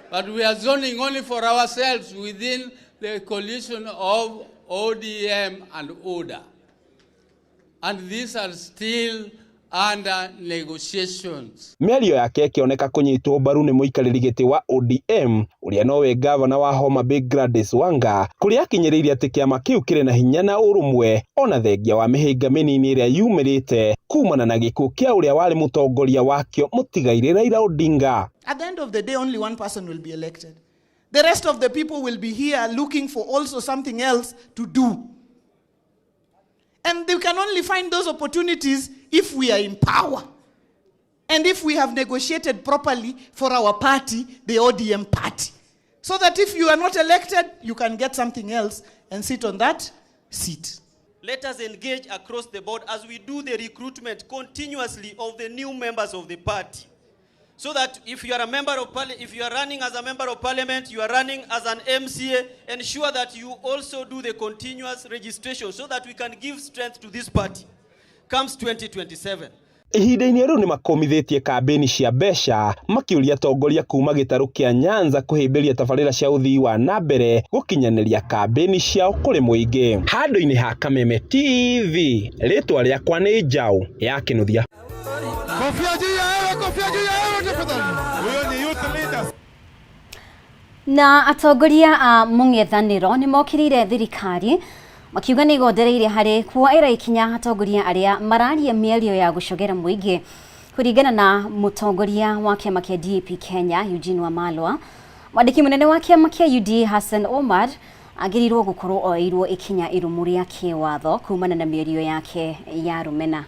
But we are zoning only for ourselves within the coalition of ODM and UDA. And these are still under negotiations. Mĩario yake ĩkĩoneka kũnyitwo mbaru nĩ mũikarĩri gĩtĩ wa ODM ũrĩa nowe ngavana wa Homa Bay Gladys Wanga, kũrĩa akinyĩrĩirie atĩ kĩama kĩu kĩrĩ na hinya na ũrũmwe ona thengia wa mĩhĩnga mĩnini ĩrĩa yumĩrĩte kumana na gĩkuũ kĩa ũrĩa warĩ mũtongoria wakĩo mũtigairĩ Raila Odinga. At the end of the day, only one person will be elected. The rest of the people will be here looking for also something else to do. And they can only find those opportunities if we are in power. And if we have negotiated properly for our party, the ODM party. So that if you are not elected, you can get something else and sit on that seat. Let us engage across the board as we do the recruitment continuously of the new members of the party. So that if you are a member of parliament, if you are running as a member of parliament, you are running as an MCA, ensure that you also do the continuous registration so that we can give strength to this party comes 2027. Ihinda-inĩ rĩu nĩmakũmithĩtie kambĩni cia mbeca makĩũria atongoria kuma gĩtarũ kĩa Nyanza kũhĩmbĩria tabarĩra cia ũthii wa na mbere gũkinyanĩria kambĩni ciao kũrĩ mũingĩ. Handũ-inĩ ha Kameme TV, rĩtwa rĩakwa nĩ Njaũ ya Kĩnuthia. Kofia juu ya hewa, kofia juu ya hewa tafadhali. Huyo ni youth leader. Na atongoria a mũng'ethanĩro nĩ mokĩrĩire thirikari makiuga nĩ igondereire harĩ kuoera ikinya atongoria arĩa mararia mĩario ya gũcogera mũingĩ. Kũringana na mũtongoria wa kĩama kĩa DAP Kenya Eugene Wamalwa, mwandĩki mũnene wa kĩama kĩa UDA Hassan Omar agĩrĩirwo gũkorwo oeirwo ikinya irũmu rĩa kĩwatho kumana na mĩario yake ya rũmena.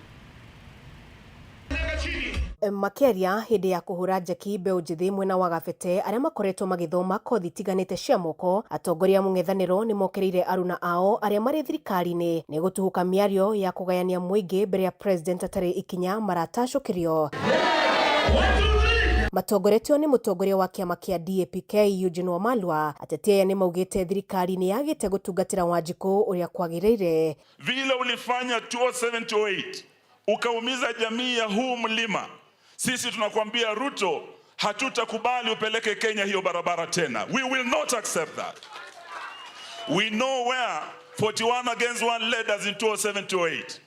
Makĩaria hĩndĩ ya kũhũra njeki mbeũ njĩthĩ mwena wa Gabete arĩa makoretwo magĩthoma kothi itiganĩte cia moko, atongoria a mũng'ethanĩro nĩ mokĩrĩire aruna ao arĩa marĩ thirikari-inĩ nĩ gũtuhũka mĩario ya kũgayania mũingĩ mbere ya president atarĩ ikinya maratacũkĩrio. Matongoretio nĩ mũtongoria wa kĩama kĩa DAP-K Eugene Wamalwa, ateti aya nĩ maugĩte thirikari nĩ yagĩte gũtungatĩra Wanjikũ ũrĩa kwagĩrĩire. Vile ulifanya 2007-2008 ukaumiza jamii ya huu mlima, sisi tunakwambia Ruto, hatutakubali upeleke Kenya hiyo barabara tena. We will not accept that. We know where 41 against 1 led us in 2007-2008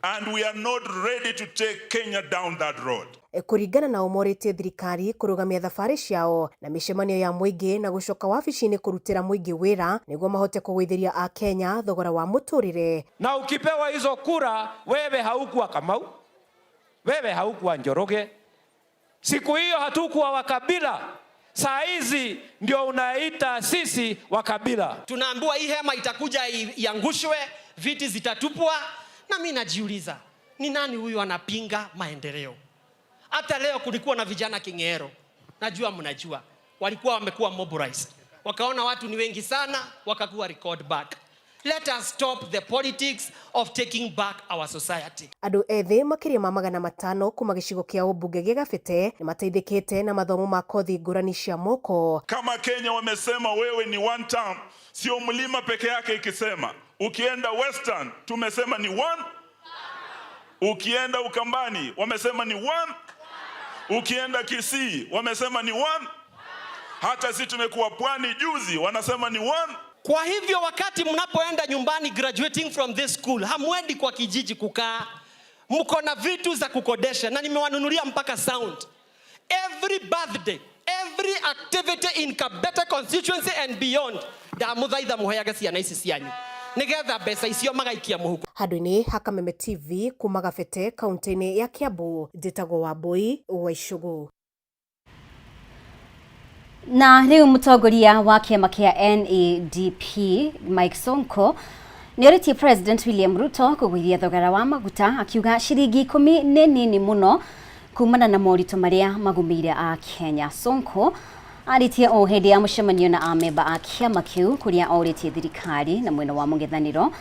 and we are not ready to take Kenya down that road. Kũringana na morĩtie thirikari kũrũgamia thabarĩ ciao na mĩcemanio ya mũingĩ na gũcoka wabici-inĩ kũrutĩra mũingĩ wĩra nĩguo mahote kũgũithĩria akenya thogora wa mũtũrĩre. Na ukipewa hizo kura, wewe haukuwa Kamau, wewe haukuwa Njoroge. Siku hiyo hatukuwa wakabila, saa hizi ndio unaita sisi wakabila. Tunaambiwa hii hema itakuja iangushwe, viti zitatupwa, na mimi najiuliza ni nani huyu anapinga maendeleo? Hata leo kulikuwa na vijana King'ero, najua mnajua, walikuwa wamekuwa mobilized, wakaona watu ni wengi sana, wakakuwa record back. Let us stop the politics of taking back our society. Andũ ethĩ makĩria ma 500 kuma gĩcigo kĩa ũmbunge gĩa Gabete nĩ mateithĩkĩte na mathomo ma kothi ngũrani cia moko. Kama Kenya wamesema wewe ni one term, sio mlima peke yake ikisema. Ukienda Western tumesema ni one, ukienda Ukambani wamesema ni one, ukienda Kisii wamesema ni one, hata sisi tumekuwa pwani juzi wanasema ni one. Kwa hivyo wakati mnapoenda nyumbani graduating from this school, hamwendi kwa kijiji kukaa, mko na vitu za kukodesha, na nimewanunulia mpaka sound. Every birthday, every activity in Kabete constituency and beyond, ndamuthaitha muheage ciana ici cianyu nigetha mbeca icio magaikia mũhuko. Handũ-inĩ ha Kameme TV kuma Gabete kaunti-inĩ ya Kiambu, njĩtagwo Wambui wa Icũgũ. Na rĩu mũtongoria wa kĩama kĩa NADP Mike Sonko nĩ orĩtie President William Ruto kũgũithia thogora wa maguta akiuga ciringi 10 nĩ nini mũno kumana na moritũ marĩa magũmĩire a Kenya. Sonko arĩtie o hĩndĩ ya mũcemanio na amemba a kĩama kĩu kũrĩa orĩtie thirikari na mwena wa mũng'ethanĩro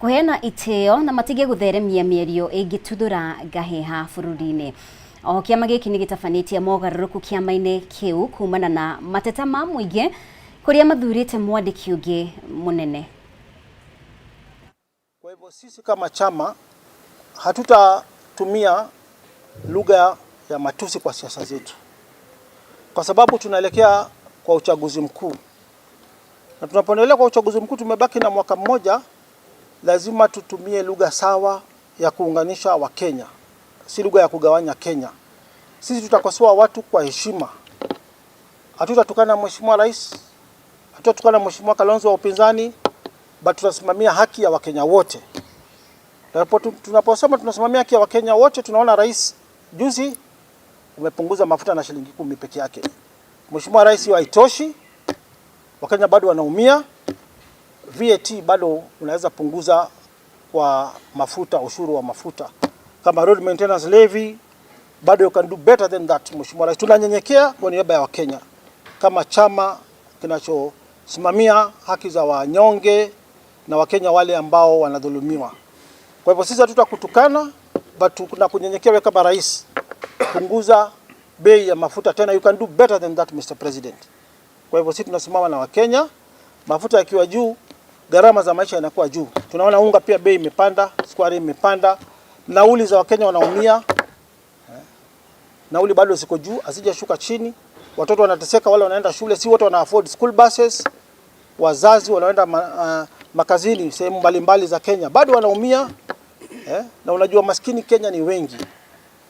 kũheana itĩo na matige gũtheremia mĩario ĩngĩtuthũra ngahĩha bũrũri-inĩ. Oho kĩama gĩkĩ nĩ gĩtabanĩtie mogarũrũku kĩama-inĩ kĩu kumana na mateta ma mũingĩ kũrĩa mathurĩte mwandĩki ũngĩ mũnene. Kwa hivyo sisi kama chama hatutatumia lugha ya matusi kwa siasa zetu, kwa sababu tunaelekea kwa uchaguzi mkuu, na tunapoendelea kwa uchaguzi mkuu tumebaki na mwaka mmoja. Lazima tutumie lugha sawa ya kuunganisha Wakenya, si lugha ya kugawanya Kenya. Sisi tutakosoa watu kwa heshima. Hatutatukana Mheshimiwa Rais, hatutatukana Mheshimiwa Kalonzo wa upinzani, but tutasimamia haki ya Wakenya wote. Tunaposema tunasimamia haki ya Wakenya wote, tunaona Rais juzi umepunguza mafuta na shilingi 10 peke yake. Mheshimiwa Rais, hiyo haitoshi. Wakenya bado wanaumia. VAT bado unaweza punguza kwa mafuta, ushuru wa mafuta. Kama road maintenance levy bado you can do better than that. Mheshimiwa Rais, tunanyenyekea kwa niaba ya Wakenya kama chama kinachosimamia haki za wanyonge na Wakenya wale ambao wanadhulumiwa. Kwa hivyo sisi hatutakutukana, but tunakunyenyekea wewe kama rais. Punguza bei ya mafuta tena, you can do better than that, Mr. President. Kwa hivyo sisi tunasimama na Wakenya. Mafuta yakiwa juu, gharama za maisha yanakuwa juu. Tunaona unga pia bei imepanda, sukari imepanda, nauli za Wakenya wanaumia. Nauli bado ziko juu, hazijashuka chini. Watoto wanateseka, wale wanaenda shule, si wote wana afford school buses. Wazazi wanaenda makazini sehemu mbalimbali za Kenya bado wanaumia. Na unajua maskini Kenya ni wengi.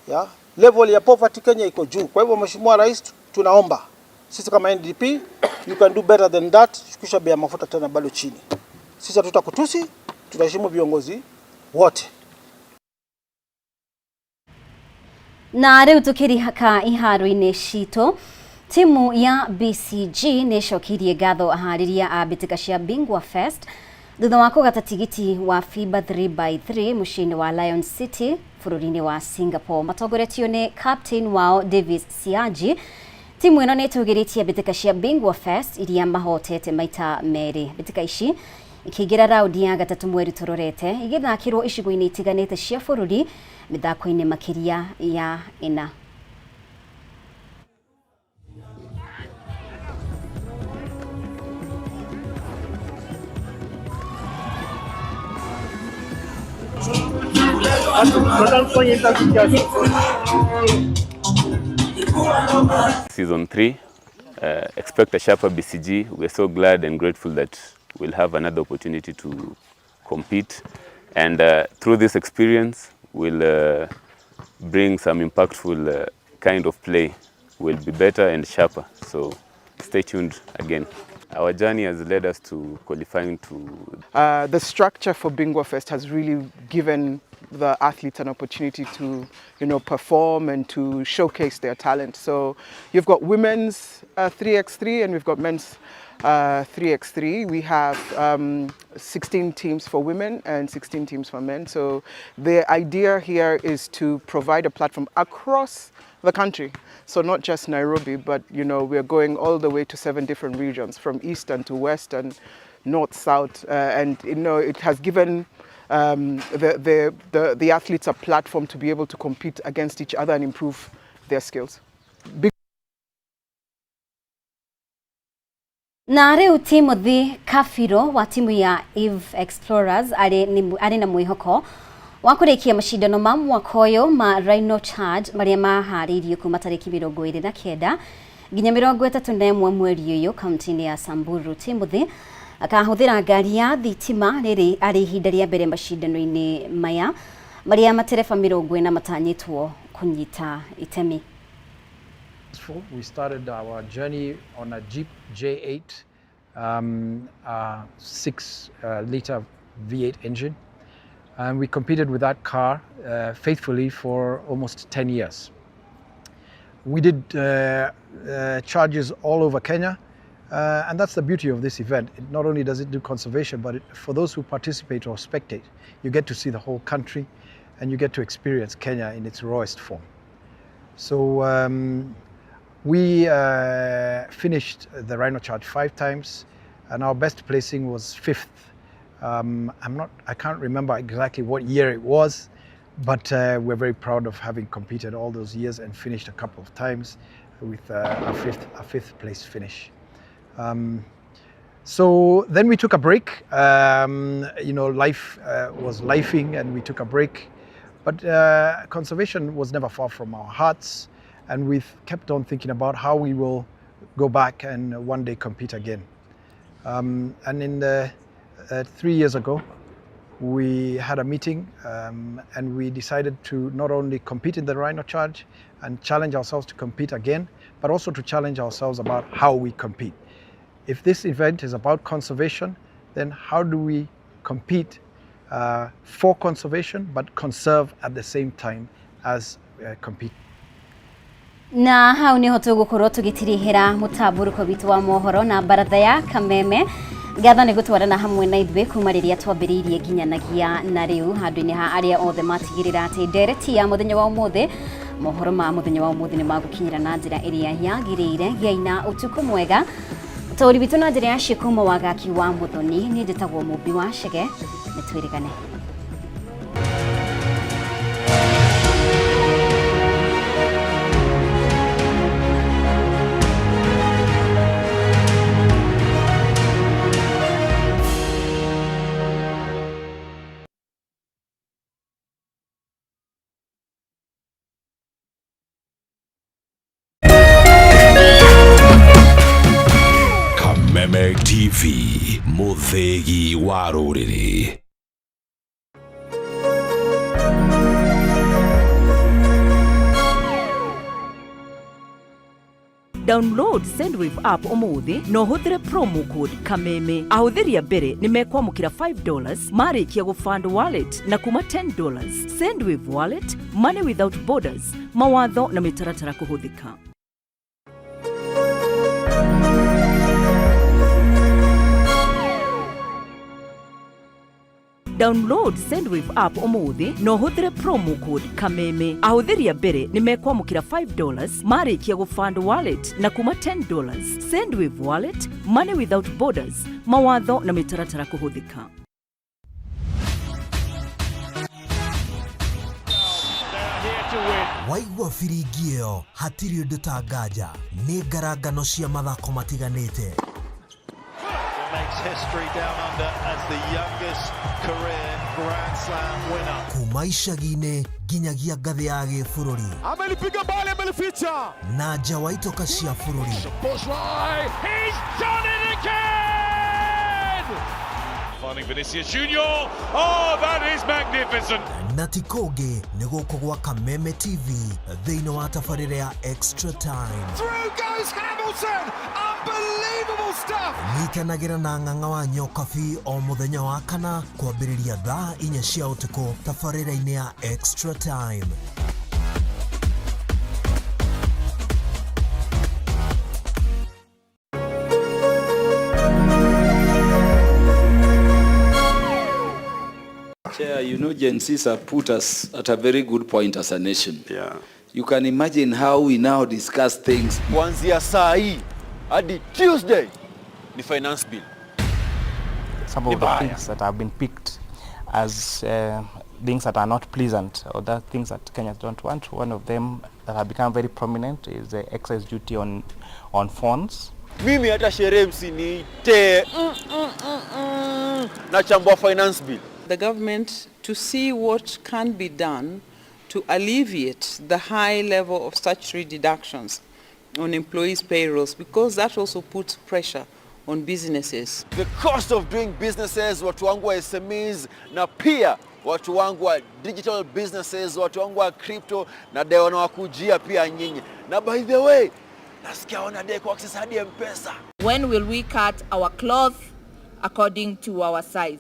Ya? Level ya poverty Kenya iko juu. Kwa hivyo Mheshimiwa Rais, tunaomba sisi kama NDP, you can do better than that. Shukisha bei ya mafuta tena bado chini. Sisi hatutakutusi, tutaheshimu viongozi wote. Na rĩu tũkĩrika iharo-inĩ citũ, timu ya BCG nĩ ĩcokirie ngatho aharĩria a mbĩtĩka cia Bingwa Fest thutha wa kũgata tigiti wa FIBA 3x3 mũciĩ-inĩ wa Lion City bũrũri-inĩ wa Singapore. Matongoretio nĩ captain wao Davis Siaji, timu ĩno nĩ ĩtũgĩrĩtie mbĩtĩka cia Bingwa Fest iria mahotete maita merĩ. Mbĩtĩka ici ikĩingĩra raundi ya gatatũ mweri tũrorete, igĩthakĩrwo icigo-inĩ itiganĩte cia bũrũri mĩthako-inĩ makĩria ya ĩna. Season 3, expect a sharper BCG. We're so glad and grateful that we'll have another opportunity to compete. And through this experience, we'll bring some impactful kind of play. We'll be better and sharper. So stay tuned again. Our journey has led us to qualifying to... The structure for Bingwa Fest has really given the athletes an opportunity to, you know, perform and to showcase their talent. So you've got women's 3x3 and we've got men's 3x3. We have 16 teams for women and 16 teams for men. So the idea here is to provide a platform across the country. So not just Nairobi, but you know, we're going all the way to 7 different regions, from east and to west and north, south, and you know, it has given the athletes a platform to be able to compete against each other and improve their skills. Na rĩu Timothy Kafiro wa timu ya Eve Explorers arĩ na mwĩhoko wa kũrĩkia macindano ma mwaka ũyũ ma Rhino Charge marĩa maharĩirio kuma tarĩki 29 nginya 31 mweri ũyũ kaunti-inĩ ya Samburu. Timothy akahũthĩra ngari ya thitima rĩrĩ arĩ ihinda rĩa mbere macindano-inĩ maya marĩa matereba 40 matanyĩtwo kũnyita itemi. We started our journey on a Jeep J8 6-liter V8 engine, and we competed with that car faithfully for almost 10 years. We did charges all over Kenya, and that's the beauty of this event. It not only does it do conservation, but for those who participate or spectate, you get to see the whole country and you get to experience Kenya in its rawest form. So we finished the Rhino Charge 5 times, and our best placing was 5th. I can't remember exactly what year it was, but we're very proud of having competed all those years and finished a couple of times with a fifth place finish. So then we took a break. You know, life was lifing, and we took a break. But conservation was never far from our hearts, and we've kept on thinking about how we will go back and one day compete again. And in the 3 years ago, We had a meeting and we decided to not only compete in the Rhino Charge and challenge ourselves to compete again, but also to challenge ourselves about how we compete. If this event is about conservation, then how do we compete for conservation, but conserve at the same time as compete? Na hau niho tugukorwo tugitirihira mutamburuko witu wa mohoro na baratha ya Kameme. Ngatho nĩ gũtwarana hamwe na ithuĩ kuma rĩrĩa twambĩrĩirie nginyanagia na rĩu handũ-inĩ ha arĩa othe matigĩrĩra atĩ ndereti ya mũthenya wa ũmũthĩ mohoro ma mũthenya wa ũmũthĩ nĩ magũkinyĩra na njĩra ĩrĩa yagĩrĩire. Gĩai na ũtukũ mwega. Ũtaũri witũ na njĩra ya ciĩko Wagaki wa Mũthoni. Niĩ njĩtagwo Mũmbi wa Chege, nĩ twĩrĩgane. Kameme TV, muthegi wa rũrĩrĩ. Download Sendwave app umuthi na ũhũthĩre promo code Kameme. Ahũthĩri a mbere nĩ mekwamũkĩra $5 marĩkia gũfund wallet na kuma $10. Sendwave wallet, money without borders. Mawatho na mĩtaratara kũhũthĩka. Download Sendwave app umuthi na ũhũthĩre promo code Kameme. Ahũthĩri a mbere nĩ mekwamũkĩra $5 marĩkia gũfund wallet na kuma $10. Sendwave wallet, money without borders. Mawatho na mĩtaratara kũhũthĩka. Waigua biringi ĩyo hatirĩ ũndũ ta nganja nĩ ngarangano cia mathako matiganĩte. Makes history down under as the youngest career Grand Slam winner. Kuma icagi-inĩ nginyagia ngathĩ ya gĩbũrũri. Amelipiga bali, amelificha. Na nja wa itoka cia bũrũri. He's done it again! Finding Vinicius Junior. Oh, that is magnificent. Na ti kũngĩ nĩ gũkũ gwa Kameme TV thĩinĩ wa tabarĩra ya Extra Time. Through goes Hamilton! Unbelievable stuff! Nyitanagĩra na ng'ang'a wa Nyokabi o mũthenya wa kana kwambĩrĩria thaa 4 cia ũtukũ tabarĩra-inĩ ya Extra Time. Chair, you know, Gen Zs have put us at a very good point as a nation. Yeah. You can imagine how we now discuss things. Kuanzia saa hii hadi Tuesday ni finance bill. Some of the things that have been picked as things that are not pleasant or the things that Kenyans don't want. One of them that have become very prominent is the excise duty on phones. Mimi hata sherehe msiniite. Nachambua finance bill. The government to see what can be done to alleviate the high level of statutory deductions on employees' payrolls, because that also puts pressure on businesses. The cost of doing businesses, watu wangu wa SMEs na pia watu wangu wa digital businesses, watu wangu wa crypto na dai wanawakujia pia nyinyi. Na by the way, nasikia wanadai kwa access hadi M-Pesa. When will we cut our cloth according to our size?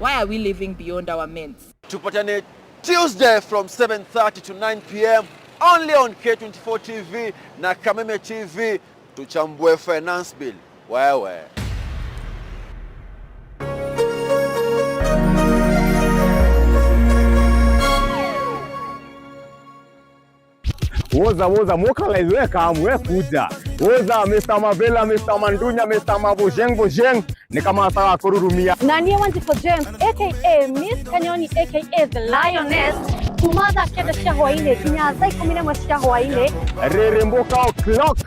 Why are we living beyond our means? Tupatane Tuesday from 7:30 to 9 p.m. only on K24 TV na Kameme TV. Tuchambue finance bill. Wewe. Woza woza mokalize we kam we kuja. Woza Mr. Mavela, Mr. Mandunya, Mr. Mabojeng Bojeng ni kama sawa kururumia. Na niĩ Wanjikũ James aka Miss Kanyoni aka The Lioness kuma thaa 9 cia hwaĩ-inĩ nginya thaa 11 cia hwaĩ-inĩ. Rĩrĩmbũka o'clock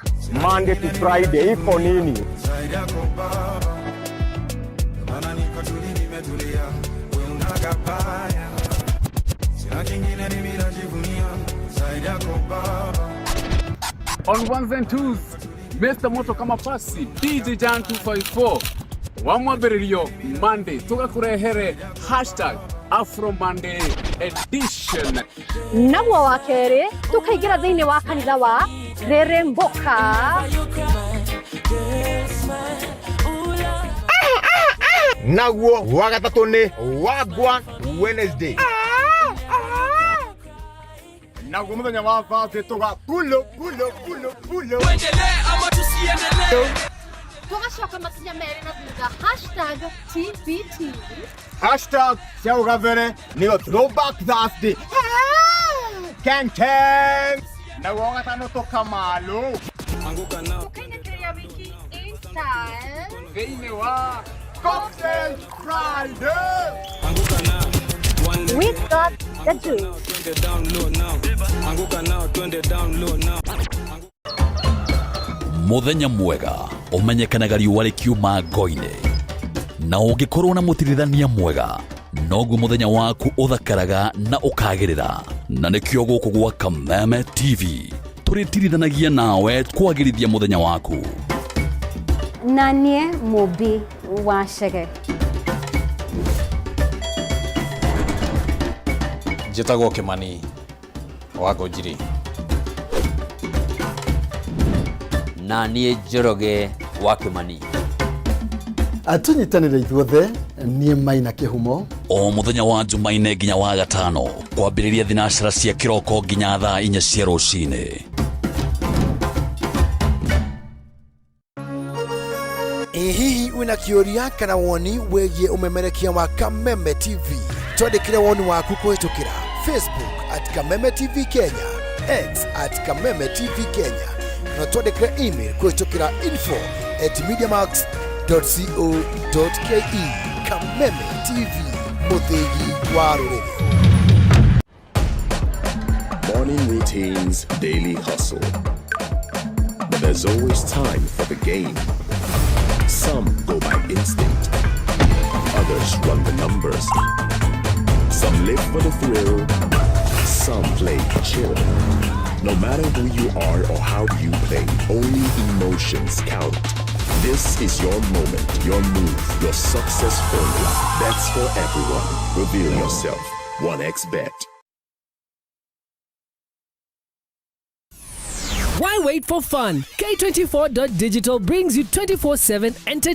Monday to Friday iko nini? On ones and twos, Mr. Moto kama pasi, DJ Jan 254. Wa mwambĩrĩrio Monday tũgakũrehere hashtag Afro Monday edition. Naguo wa kerĩ tũkaingĩra thĩinĩ wa kanitha wa Rĩrĩmbũka. Naguo wa gatatũ nĩ Wagwan Wednesday. Naguo mũthenya wa Thursday tũga pulo pulo pulo pulo. Tuendelee ama tusiendelee? Tũgacoka makinya merĩ na thutha hashtag TBT. Hashtag cia ũgabere nĩyo Throwback Thursday. Keng keng. Naguo wa gatano tũkamalo. Tũkainĩkĩrĩria wiki in style thĩinĩ wa Cocktail Friday. We got the juice. Muthenya mwega ũmenyekanaga riũa rĩkiuma ngo-inĩ, na ũngĩkorwo na mũtirithania mwega noguo mũthenya waku ũthakaraga na ũkagĩrĩra. Na nĩkĩo gũkũ gwa Kameme TV tũrĩtirithanagia nawe kwagĩrithia mũthenya waku. Na niĩ Mũmbi wa Chege. Njĩtagwo Kĩmani wa Ngũnjiri. Na niĩ Njoroge wa Kĩmani. Tũnyitanĩre ithuothe, niĩ Maina Kĩhumo. O mũthenya wa Jumaine nginya wa gatano kwambĩrĩria thinacara cia kĩroko nginya thaa 4 cia rũcinĩ. Ĩ hihi wĩna kĩũria kana woni wĩgiĩ ũmemerekia wa Kameme TV? Twandĩkĩre woni waku kũhĩtũkĩra Facebook at Kameme TV Kenya, X at Kameme TV Kenya, kana twandĩkĩre email kũhĩtũkĩra info@mediamax.co.ke. Kameme TV, mũthĩgi wa rũrĩrĩ. Morning routines, daily hustle. But there's always time for the game. Some go by instinct, others run the numbers. Some live for the thrill, some play chill. No matter who you are or how you play, only emotions count. This is your moment, your move, your success formula. Bets for everyone. Reveal yourself. 1xBet. Why wait for fun? K24.digital brings you 24/7 entertainment.